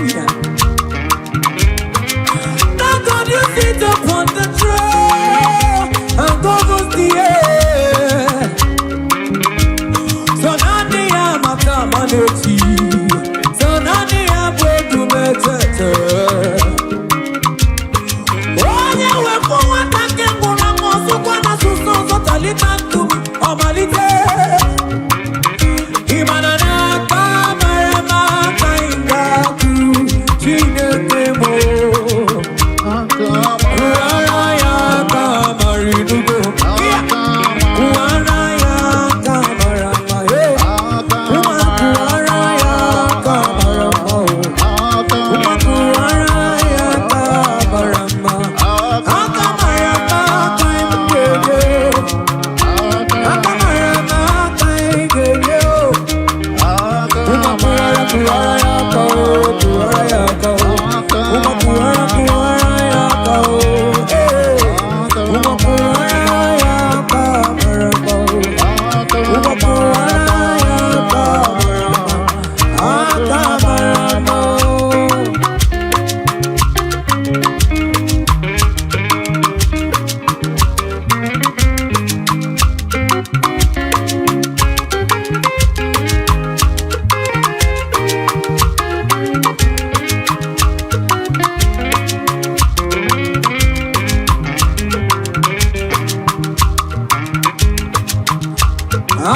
Now God, you sit upon the throne and governs the air. So nani ya makamaneti, so nani ya bwedumetete. Onye wepụ nwata nke nwụrụ anwụ ọsụkwa na asụsụ ọzọ talita nkume ọmalite. Ị mara n'aka mara mma ka anyị ga-atụ Chineke m o. Kụwara ya aka mara inugo. Kụwara ya aka mara mma, eh. Kụwa- kụwara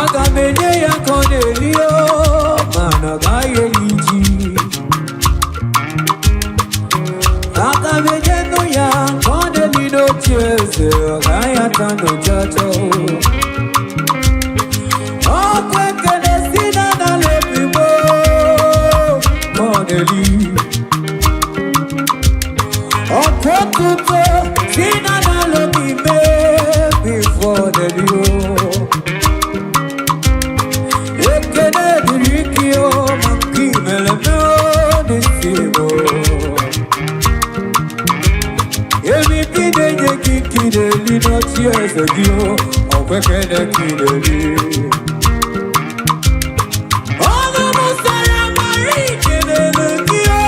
Aga m enye ya ka ọ na-eli o, mana ọ gaghị eli ji. Aga m enye nụ ya ka ọ na-eli n'oche eze, ọ gaghị ata n'ụchacha o. Ọkwa ekele si na n'ala ebigbo ka ọ na-eli. Ọkwa otuto si na n'ala obi mee before ọ na-eli o. Ekele dịrị gị o, maka imere m o n'isi m o. Ebibị na-enye gị ka ị na-eli n'oche eze gị o, ọkwa ekele ka ị na-eli. Ọnụ m sara mara ikelele gị o,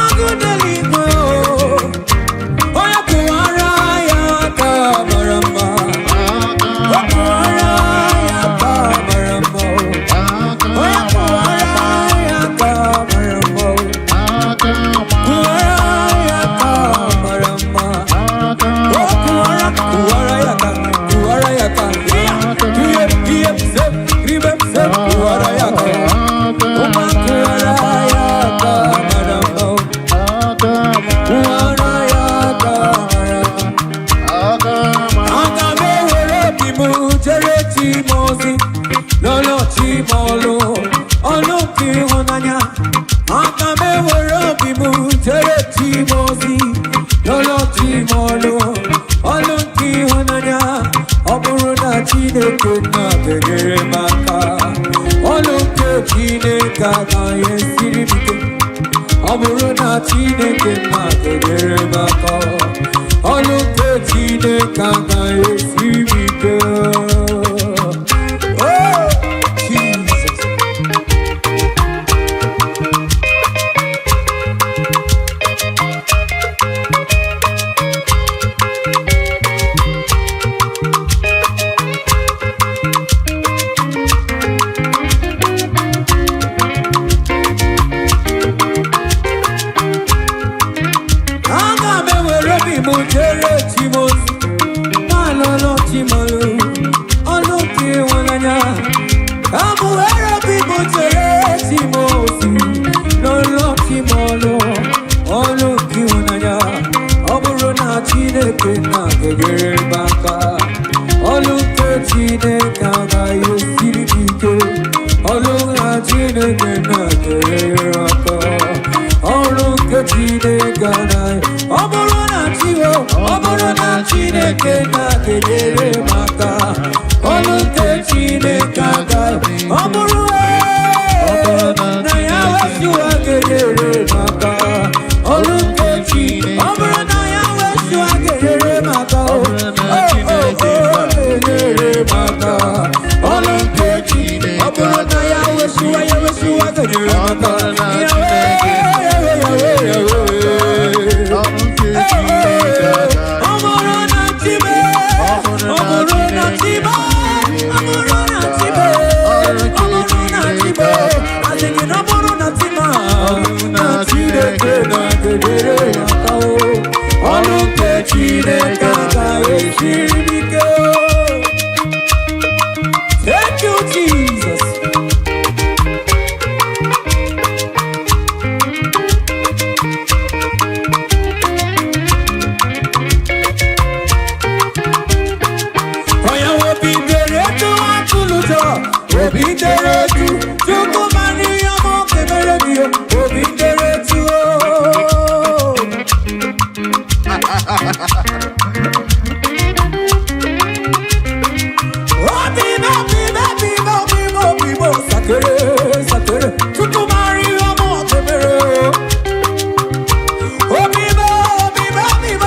agụ n'eluigwe o. Onye kụwara ya aka mara mma. Ọ kụwara ya aka mara mma o. Onye kụwara ya aka mara mma o. Kụwara ya aka mara mma. O kụwara, kụwara ya aka, kụwara ya aka. Ihe, ihe, se, ribe, se, kụwara ya aka. Ụma kụwara ya aka mara mma o. Kụwara ya aka mara mma. Aga m ewere obi m jere chi m ozi, lọlọ chi m ọlụ, ọlụ nke ịhụnanya. Aga m ewere obi m jere chi m ozi, lọlọ chi m ọlụ, ọlụ nke ịhụnanya. Ọ bụrụ na Chineke nna ga-enyere m aka, ọlụ nke Chineke agaghị esiri m ike. Ọ bụrụ na Chineke nna ga-enyere m aka, ọlụ nke Chineke agaghị esiri m ike. Oh, Jesus. Aga m ewere obi m jere chi m ozi, na-alụlụ chi m ọlụ, ọlụ nke ịhụnanya. Ka m were obi m jere chi m ozi, lụlụ chi m ọlụ, ọlụ nke ịhụnanya. Ọ bụrụ na Chineke nna ga-enyere m aka, ọlụ nke Chineke agaghị esiri m ike. Ọlụ na Chineke nna ga-enyere m aka. Ọrụ nke Chineke anaghị, ọ bụrụ na Chiwo, ọ bụrụ na Chineke na-enyere m aka, ọrụ nke Chineke agaghị, ọ bụrụ na ya wesịwa ga-enyere m aka, ọrụ nke Chi, ọ bụrụ na ya wesịwa ga-enyere m aka, o o o ga-enyere m aka, ọrụ nke Chi, ọ bụrụ na ya wesịwa, ya wesịwa ga-enyere m aka, ya wee. Ọ bụrụ na Chibe, ọ bụrụ na Chibe, ọ bụrụ na Chibe, ọ bụrụ na Chibe, asị gị na ọ bụrụ na Chima, na Chineke na-enyere m aka o. Ọrụ nke Chineke agaghị esiri m ike o. Thank you, Jesus. Onye obi dere etu atụlụjọ, obi dere etu, Chukwu mara ihe ọma ọ ga-emere gị, obi dere etu o. Obi m, obi m, obi m, obi m, obi m, sakere, sakere, Chukwu mara ihe ọma ọ ga-emere o. Obi m, obi m, obi m,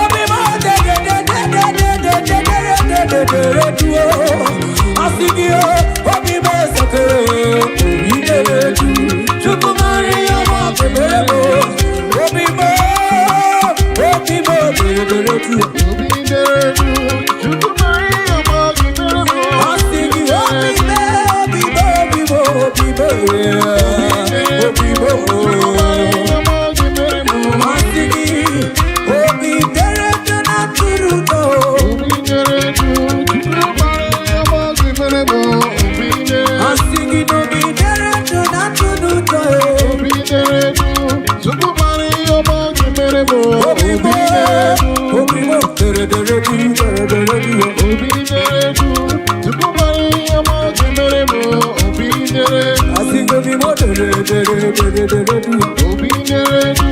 obi m, de de de de de de de de de de de de de de o. Asị gị o, obi m sakere. dere du, Chukwu mara ihe ọma ọ ga-emere m. Obi dere du, Asịgo m imo dere dere dere dere du. obi dere du,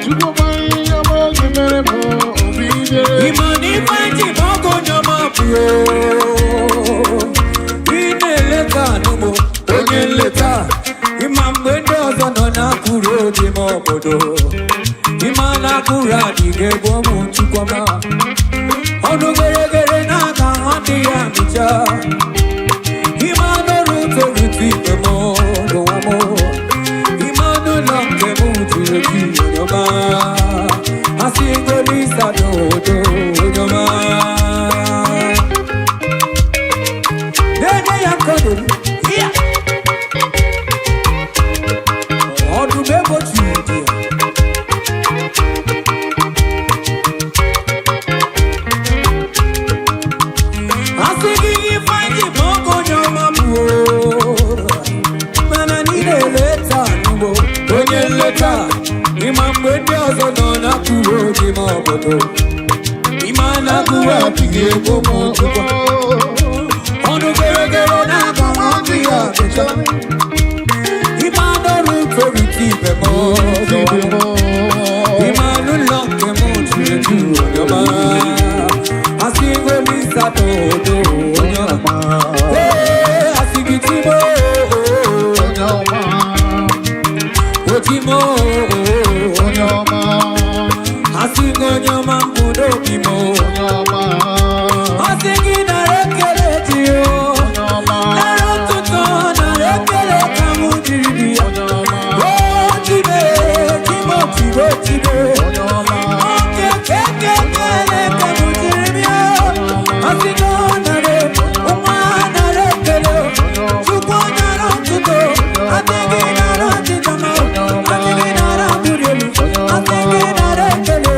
Chukwu mara ihe ọma ọ ga-emere m. Obi dere du. Ịma na ife ji ma ọgụ onye ọma bụ ị na-eleta anụmụ onye nleta. Ịma mgbe ndị ọzọ nọ na-akụrụ obi m obodo, ịma na akụrụ adịghị egwu ụmụ Chukwuma. Ọnụ geregere na-aga adịghị amịcha. Ịma n'ọrụ torutu ibe m n'ụwa m. Ịma n'ụlọ nke m juru eju onye ọma. Asị ngolisa n'odo onye ọma. Na-enye ya nkọdoro ya. Ọdụm egbochi dị ya. Asị gị ifeanyị ma ọgụ onye ọma bụ o. Mana niile eleta n'ugbo onye nleta. Ịma mgbe ndị ọzọ nọ na-akụrụ obi ma obodo. Ịma na-akụrụ adịghị egbo m Chukwu. Ọnụ geregere na-aga adịghị achịcha. Ịma n'ọrụ torite ibe m ọzọ. Ịma n'ụlọ nke m juru eju onye ọma. Asị ngolisa n'odo onye ọma. Ee, asị gị timo. Onye ọma, Otimo. onye ọma, Asị gị onye ọma mbụ n'obi m. onye ọma, Asị gị nara ekele dị o. onye ọma, Nara ụtụtụ, nara ekele ka mụ jiri dị ya. onye ọma, O tibe, timo, tibo, tibe. onye ọma, Oke keke kele ka mụ jiri bịa. Asị gị ọ nara, nwa nara ekele. Chukwu nara ụtụtụ, asị gị nara ọchịcha ma, asị gị nara mbuli elu, asị gị nara ekele.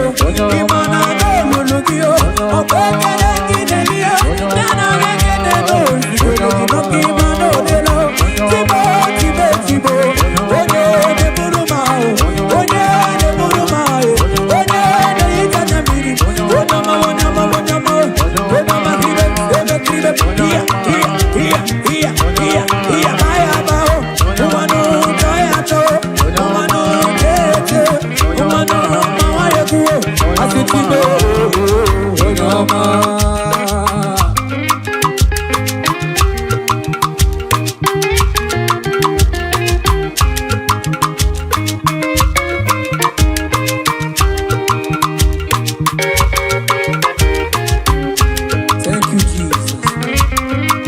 Ịma na n'olulu gị o, ọkwa ekele gị na-eri ya, na nara ekele n'ozugbo gị maka ịma na odelo. Tibo, tibe, tibo, onye na-eburu m ahụ, onye na-eburu m ahụ, onye na-ehicha anya mmiri, onye ọma, onye ọma, onye ọma, onye ọma, ibe, ebe, ibe, iya, iya, iya, iya, iya, iya, baya, bao, ụwanụ, tọya, tọ, ụwanụ, tete, ụwanụ, mawa, ekwuo, asị tibo, onye ọma. Thank you, Jesus.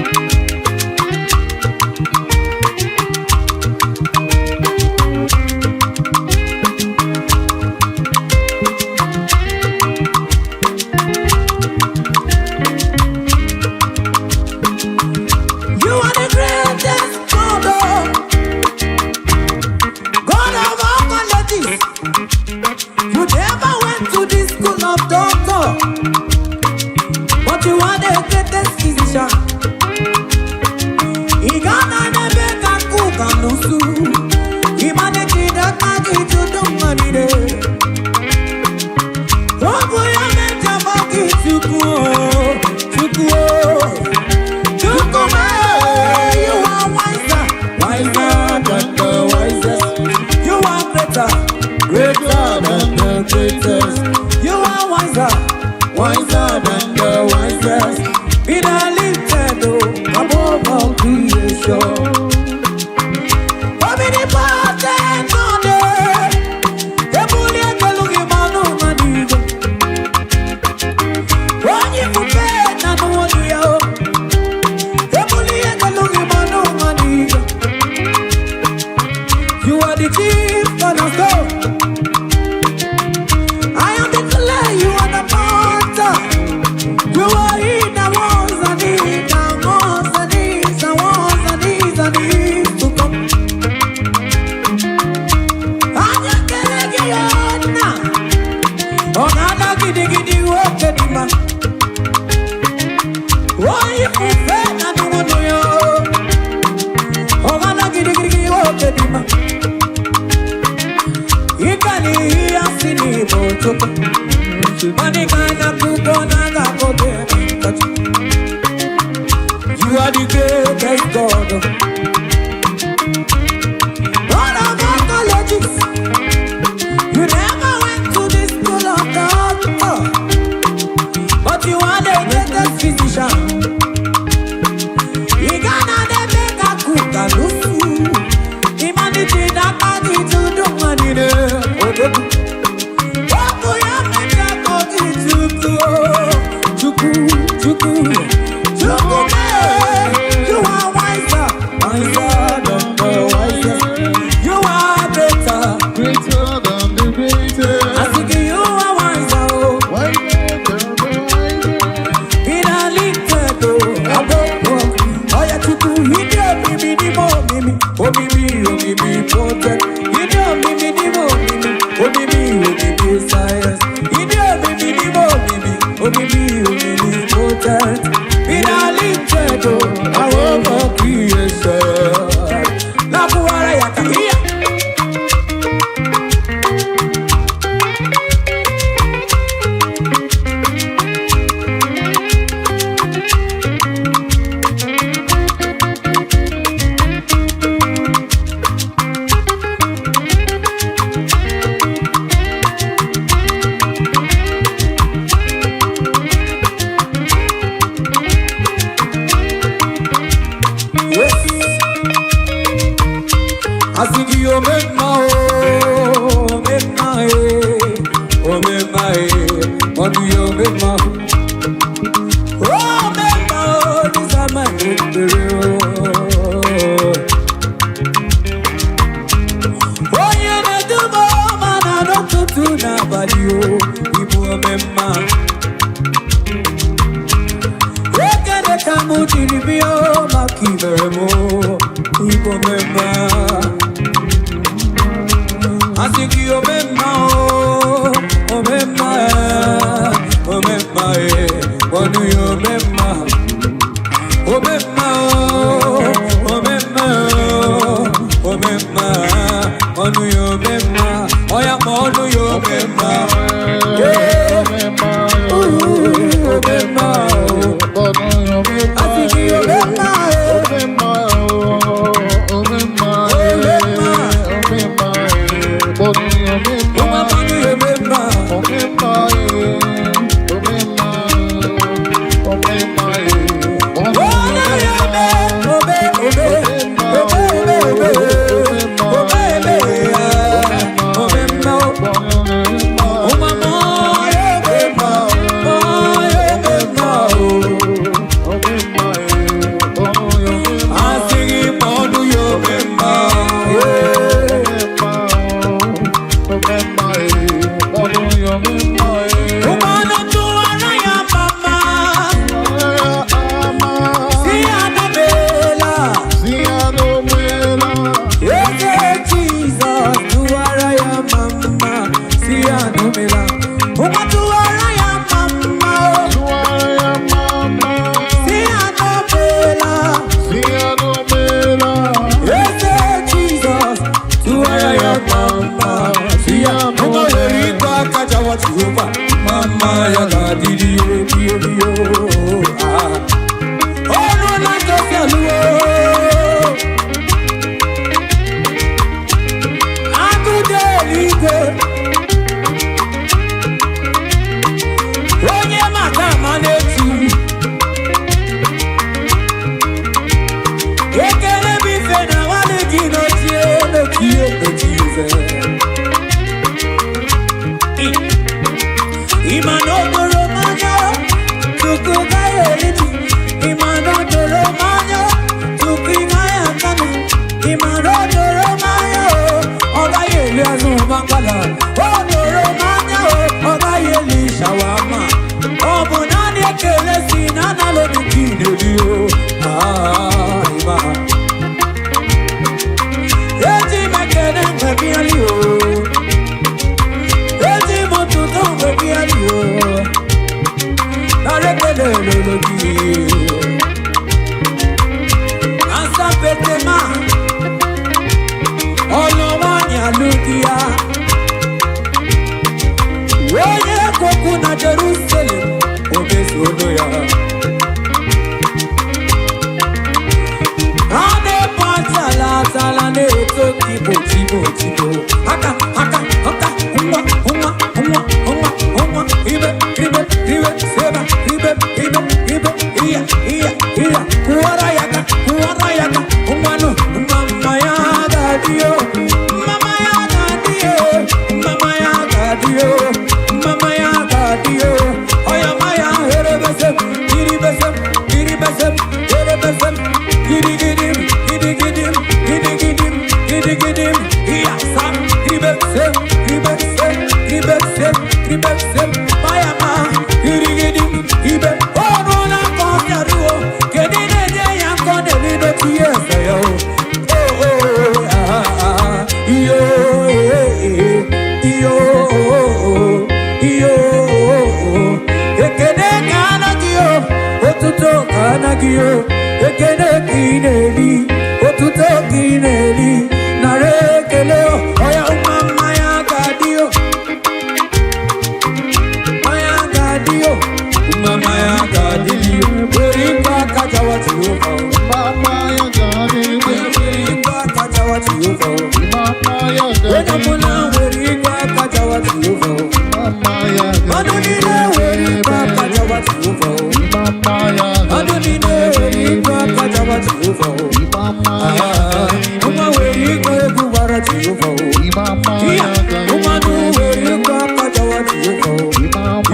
You are the greatest God, oh. God of all qualities. You never went to the school of doctor, but you are the greatest physician. Ị ga-ana n'ebe ka kuka n'usu. Ị ma na ejide aka gị jụdụ mma niile. Ọ bụ ya mejọba gị Chukwu o, Chukwu o. Chukwu m, you are wiser, wiser than the wisest. You are greater, greater than the greatest. You are wiser, wiser than the wisest. Be thou lifted oh, above all creation. Omnipotent God, ebuli ekelu gị ma n'ụwa n'igwe. Onye ifufe na n'ụwa ya o. Ebuli ekelu gị ma n'ụwa n'igwe. You are the chief cornerstone. I am the clay, you are the potter. You are he that was and is and was and is and was and is and is to come. Anya kele gị ya nna. Ọ na-ada gidigidi nwoke dị mma. Onye ifufe na nnụnụ ya o. Ọ na-ada gidigidi nwoke dị mma. Ịga n'ihi ya si n'Igbo Chukwu. Money man a cook on a go. Omnipotent. Ịdị omimi n'ime omimi, omimi omimi science. Ịdị omimi n'ime omimi, omimi omnipotent. Finally, chedo, our creation. Nakuwara yaka iya. Yes. Asị gị omemma o, omemma e, omemma e, ọdụ ya omemma. Omemma o, dịsa ma ekpere o. Onye na-eduba ọma na n'ụtụtụ n'abalị o, ịbụ omemma. Ekele ka mụ jiri bịa o, maka ibere m o, ịbụ omemma. Asị gị omemma o, omemma e, omemma e, ọnụ ya omemma. Omemma o, omemma o, omemma, ọnụ ya omemma, ọya ma ọnụ ya omemma. Yeah. Ooh, omemma o, asị gị omemma e, ụmụ ọnụ ya omemma. o. Ekele ka ị na-eri, otuto ka ị na-eri, nara ekele o. Ọya nwa mmanya ga-adị o, mmanya ga-adị o, nwa mmanya ga-adị o. Were ikwe aka jawa Jehova o. Were ikwe aka jawa Jehova o. Onye ọbụla were ikwe aka jawa Jehova o. Mmadụ niile were ikwe aka jawa Jehova o. Mmadụ niile were ikwe aka jawa Jehova o. Ah, nwa were ikwe egwu gbara Jehova o. Iya, mmadụ were ikwe aka jawa Jehova o.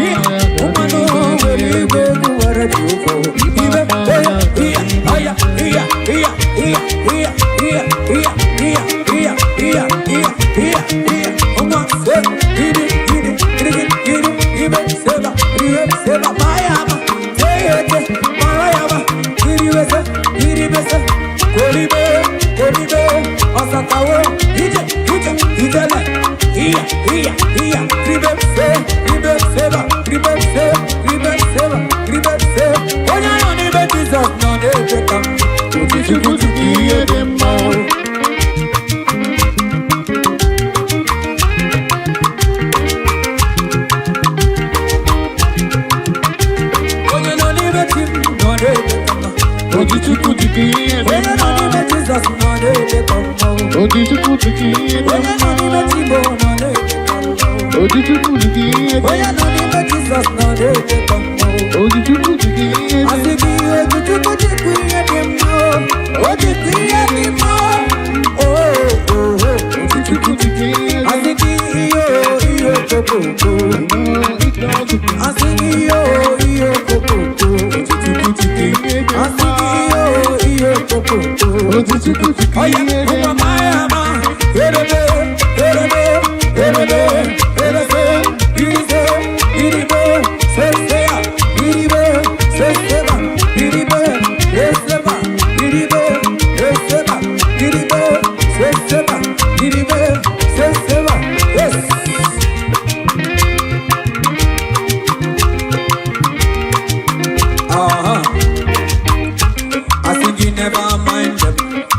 Iya, mmadụ were ikwe egwu gbara Jehova o. Ibe, oya, iya, aya, iya, iya, iya, iya, iya, iya, iya, iya, iya, iya, iya, iya. Nwa, se, iri, iri, iri, iri, ibe, seba, ire, seba, mayama, teyete, marayama, iribese, iribese, koribe, koribe, ọsakawo, ije, ije, ijele, iya, iya, iya, ribe, se, ribe, seba, ribe, se, ribe, seba, ribe, se. Onye nọ n'ime Jizọs nọ na-eche ka m. Chukwu chukwu ihe dị mma o. Onye nọ n'ime chi m nọ na-eche ka m. Oji Chukwu chukwu ihe dị Onye nọ mma. n'ime Jizọs nọ na-eche ka m. Oji Chukwu chukwu ihe dị Onye nọ mma. n'ime Chibo nọ na-eche ka m. Oji Chukwu chukwu ihe dị Onye nọ n'ime Jizọs nọ na-eche ka m. Oji Chukwu chukwu ihe dị Asị gị Ojichukwu jikwa ihe dị mma o, o jikwa ihe dị mma o, o, o, o. Chukwu chukwu ihe dị Asị gị ihe o, ihe okokoko. mma. Asị gị ihe o, ihe okokoko. Oji Chukwu chukwu ihe dị Asị mma. gị ihe o, ihe okokoko. Oji Chukwu chukwu Oya, ihe dị ụwa mma. maya ma, erebe, erebe, erebe, erese, irize, iribe, sesea, iribe, seseba, iribe, eseba, iribe, eseba, iribe, seseba, iribe, seseba, yes. Aha. I think you never mind them.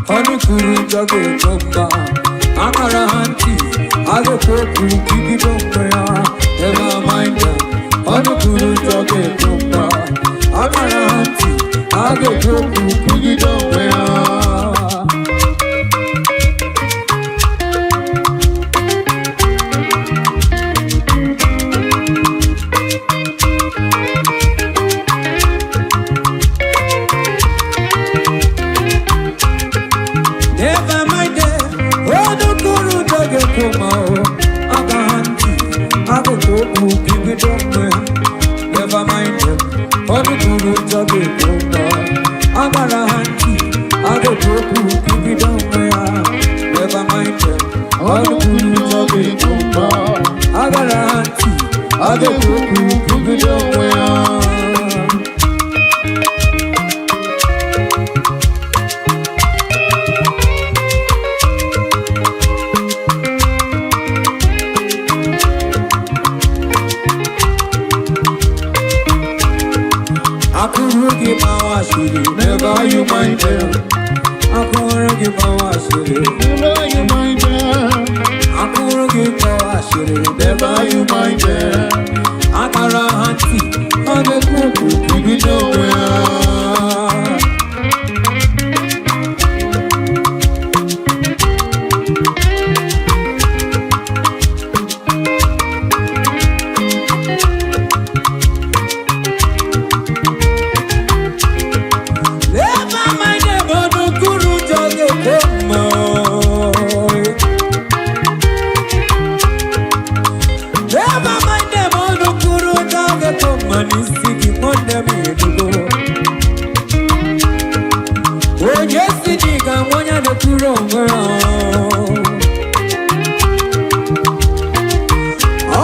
Honey kuru jage chomba. Amara hanti. Age koku kiki chomba. Never mind them. Honey kuru jage chomba. Amara hanti. Age koku kiki chomba. Never mind them. Honey kuru jage chomba. Aga hanti. Age koku kiki chomba. Never mind them. Honey kuru jage chomba. Amara hanti. Age koku kiki chomba. Never mind them. Honey kuru jage chomba. Agara hanti. Age koku kiki chomba. Akụrụ gị gbawa asịrị, never you mind them. Akụrụ gị gbawa asịrị, Never you mind them. akụrụ gị gbawa asịrị, Never you mind them. Akara ha ntị, ọ na-ekwu okwu Ibido onwe ha. Never mind them, ọnụkwuru ụjọ ga-ekwe mma. Never mind them, ọnụkwuru ụjọ ga-ekwe mma n'isi gị, nwanne m edugo. Onye si na ị ga-anwụ onye na-ekwuru onwe ya.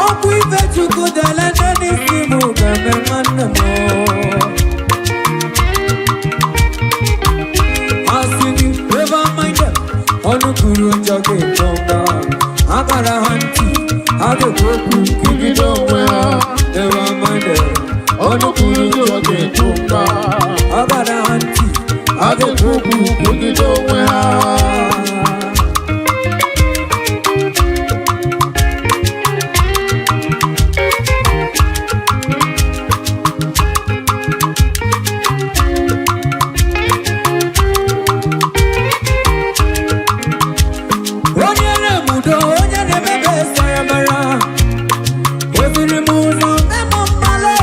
Ọkwa ife Chukwu dele nne n'isi m ga-eme nwanne m. Asị gị never mind them. Ọnụ kwuru njọ ga-eto mba. Akara ha ntị, ha ga-ekwu okwu Ibido onwe ha. Never mind them. Ọnụ kwuru njọ ga-ekwu mba. Akara ha ntị, na-ekwu okwu kwugide onwe ha. Onye na-emudo, onye na-emebe saramara, eziri m ụzọ memo mmale.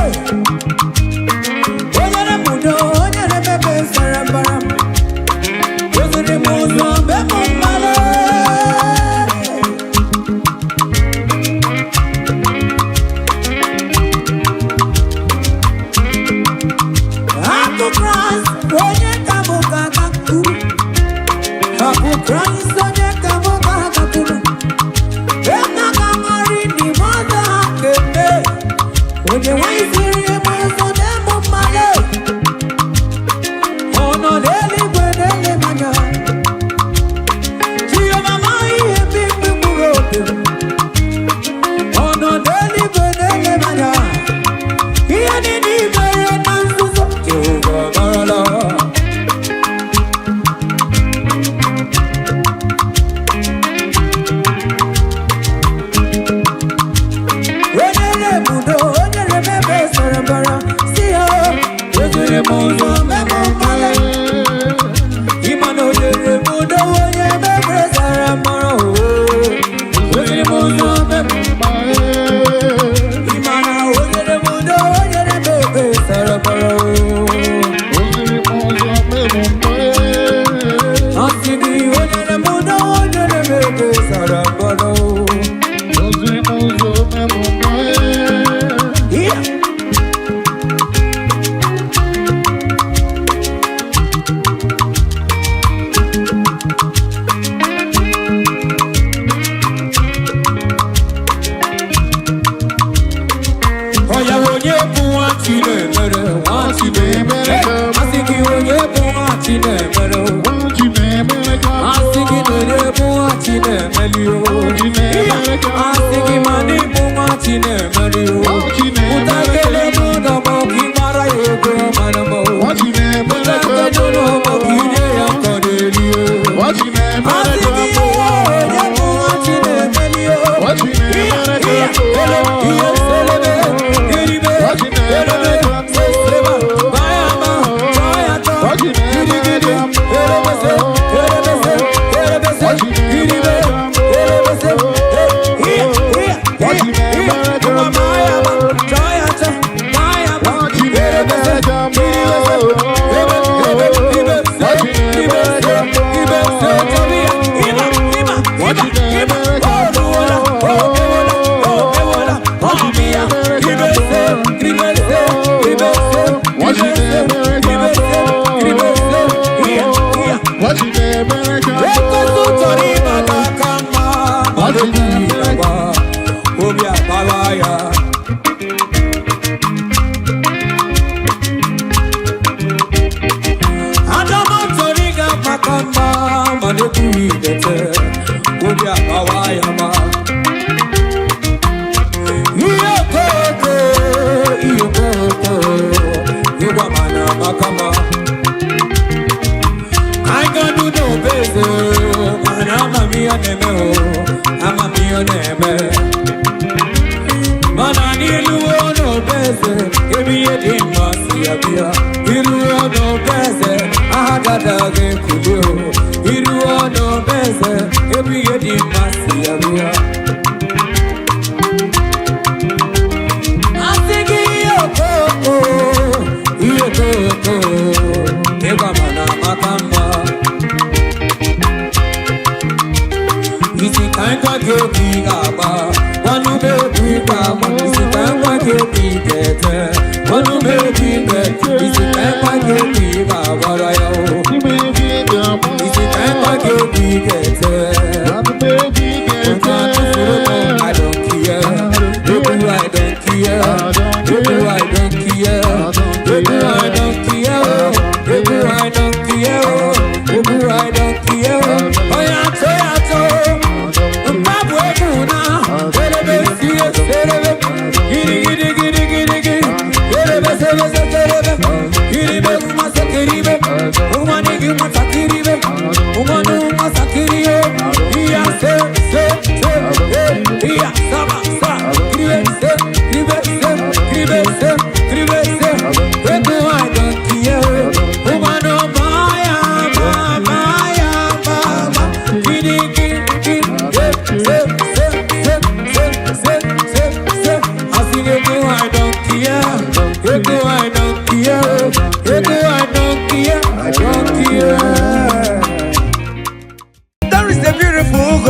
Onye na-emudo, onye na-emebe saramara, eziri m ụzọ memo mmale. Akụ Kraịst, onye ka mụ ga-agakwuru? Akụ Kraịst, onye ka mụ ga-agakwuru? Ena ga-amarị n'ime ọzọ ha kemgbe. Onye nwanyị siri ebe ọzọ na-emu mmadụ. Ọ nọ n'eluigwe na-ele m anya. Chioma amaghị ihe mkpimkpi mkpụrụ obi m. Ọ nọ n'eluigwe na-ele m anya. Ihe niile i mere na nzuzo, Jehova amarala. Onye na-ebudo, onye na-emebe sara mbara, si ya eziri m ụzọ mebe mkpali. Ịma na onye na-ebudo, onye emebe sara mbara, oo. Eziri m ụzọ mebe. Ịma na onye na-ebudo, onye na-emebe sara mbara, oo. Asị gị, onye na-ebudo, onye na-emebe sara mbara, oo. Yeah. Ọya onye bụ nwa Chinemere, nwa Chinemere. Asị gị onye bụ nwa Chinemere, o. Asị gị na onye bụ nwa Chinemere, o. Asị gị ma na ịbụ nwa Chinemere, o. Pụta kele n'ụlọ ma ọ ka ị mara ya ego mara m, o. Pụta kele n'ụlọ ma ọ ka ị nye ya nkọ n'eri, o. Asị gị onye bụ nwa Chinemere, o. Ekwensu chọrọ ịbata aka mma, mana obi agba, obi agbawa ya. Adama chọrọ ịga maka mma, mana ekwughị idete, obi agbawa ya ma. Ihe okoko, ihe okoko, ịgwa mana maka mma. I got to know better. Mana amamihe na-eme o, amamihe na-eme. Mana n'iluo n'obeze, ebe ihe dị mma si abịa. Iruo n'obeze, aha dada ga-ekuli o. Iruo n'obeze, ebe ihe dị mma si abịa. Asị gị ihe okoko, ihe okoko, ịgwa mana maka mma. Isi ka ngwa gị obi ga-agba, gwanụ m egwu ị ga-agba. Isi ka ngwa gị obi ga-ete, gwanụ m egwu ị ga-ete. Isi ka ngwa gị obi ga-agbara ya o. Isi ka ngwa gị obi ga-ete. Ụta tụfuru m, I don't care. Egwu I don't care. Egwu I don't care. Egwu I don't care. Egwu I don't care. Egwu I don't care. Onye atọ ya atọ. Mkpabụ egwu na erebe sie serebe giri giri giri giri giri erebe sebe serebe iribe nwa sekeribe nwa nigi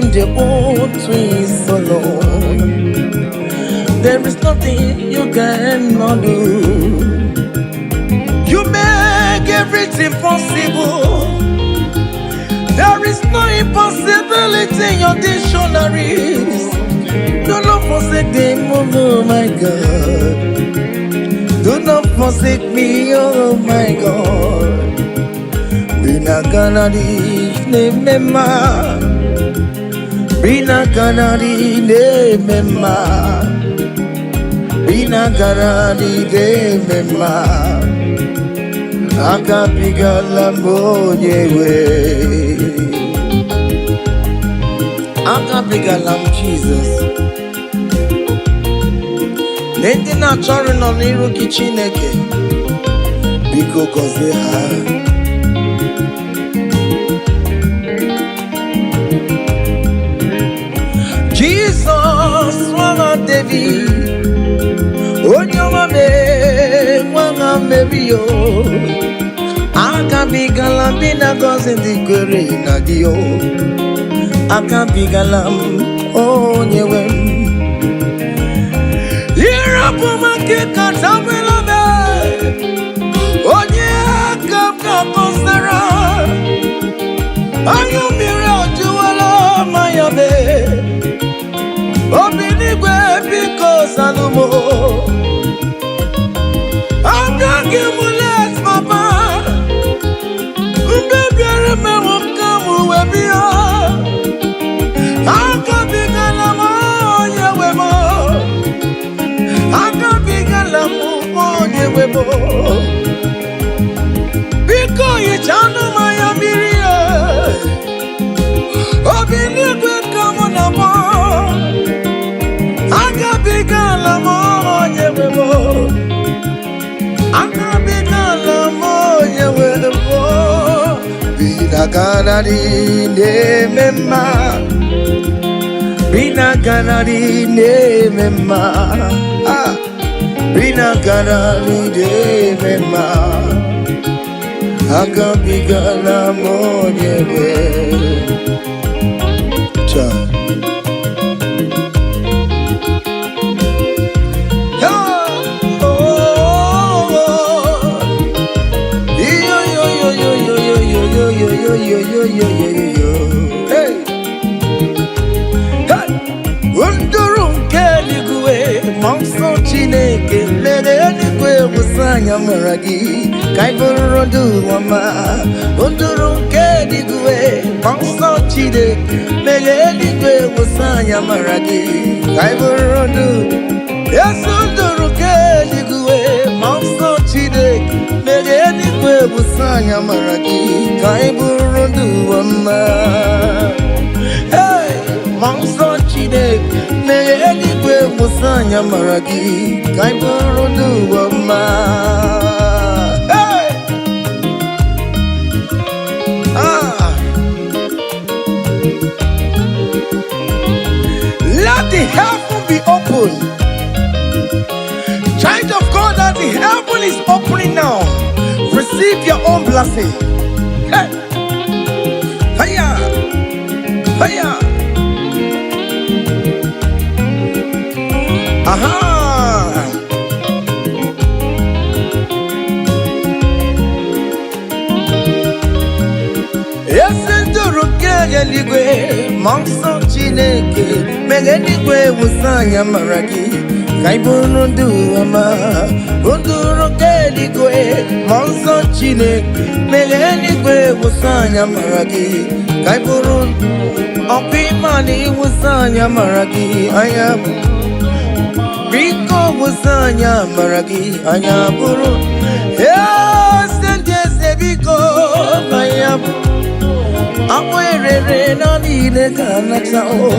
redeem the old twins alone. There is nothing you cannot do. You make everything possible. There is no impossibility in your dictionaries. Do not forsake them, oh my God. Do not forsake me, oh my God. Binaganadi nemema. Binaganadi nemema. Binaganadi nemema. Agabigala m onye nwe. Agabigala m Jizọs. Na ndị na-achọrọ nọ n'iru gị Chineke, biko gọzie ha. Jizọs nwa David, onye ọma mee nwa Meri o. Agabigala m na gọzi ndị kwere na gị o. Agabigala m onye nwe m. Ịrapụ m aka katabụla m onye aka m ga-akọsara anya mmiri ajụwala mmanya mee obi n'igwe biko zanụmụ agaghị m let papa mgbe bịara mewo ka m wee bịa agabigala m onye nwe m agabigala m onye nwe m biko hichanụ m anya mmiri ya obi n'igwe ka mụ na mụ agabigala m onye nwe m agabigala m onye nwe m binaganarị na-eme mma binaganarị na-eme mma ah binaganarị na-eme mma agabigala m onye nwe Cha. Ah, oh, oh. Yo, yo, yo, yo, yo, yo, yo, yo, yo, yo, yo, yo, yo, yo, yo. Hey, hey. Nduru nke eluigwe, ma nsọ Chineke mere eluigwe wụsa anya mara gị ka ị bụrụ ndụ ọma. Nduru nke eluigwe, ma nsọ Chineke mere eluigwe wụsa anya mara gị ka ị bụrụ ndụ. Yesu nduru nke eluigwe, ma nsọ Chineke mere eluigwe wụsa anya mara gị ka ị bụrụ ndụ ọma. Hey! Ma nsọ Chineke mere eluigwe wụsa anya mara gị ka ị bụrụ ndụ ọma. Hey! Ah! Let the heaven be open. Child of God, as the heaven is opening now, receive your own blessing. Hey! Hiya! Hiya! Aha! Ezi nduru nke eluigwe, ma nsọ Chineke mere eluigwe wụsa anya mara gị ka ị bụrụ ndụ ọma. Nduru nke eluigwe, ma nsọ Chineke mere eluigwe wụsa anya mara gị ka ị bụrụ ọkwa ịma na ịwụsa anya mara gị anya biko wụsa anya mara gị anya bụrụ eze ndị eze biko anya bụ akpụ erere na niile ga-anata o.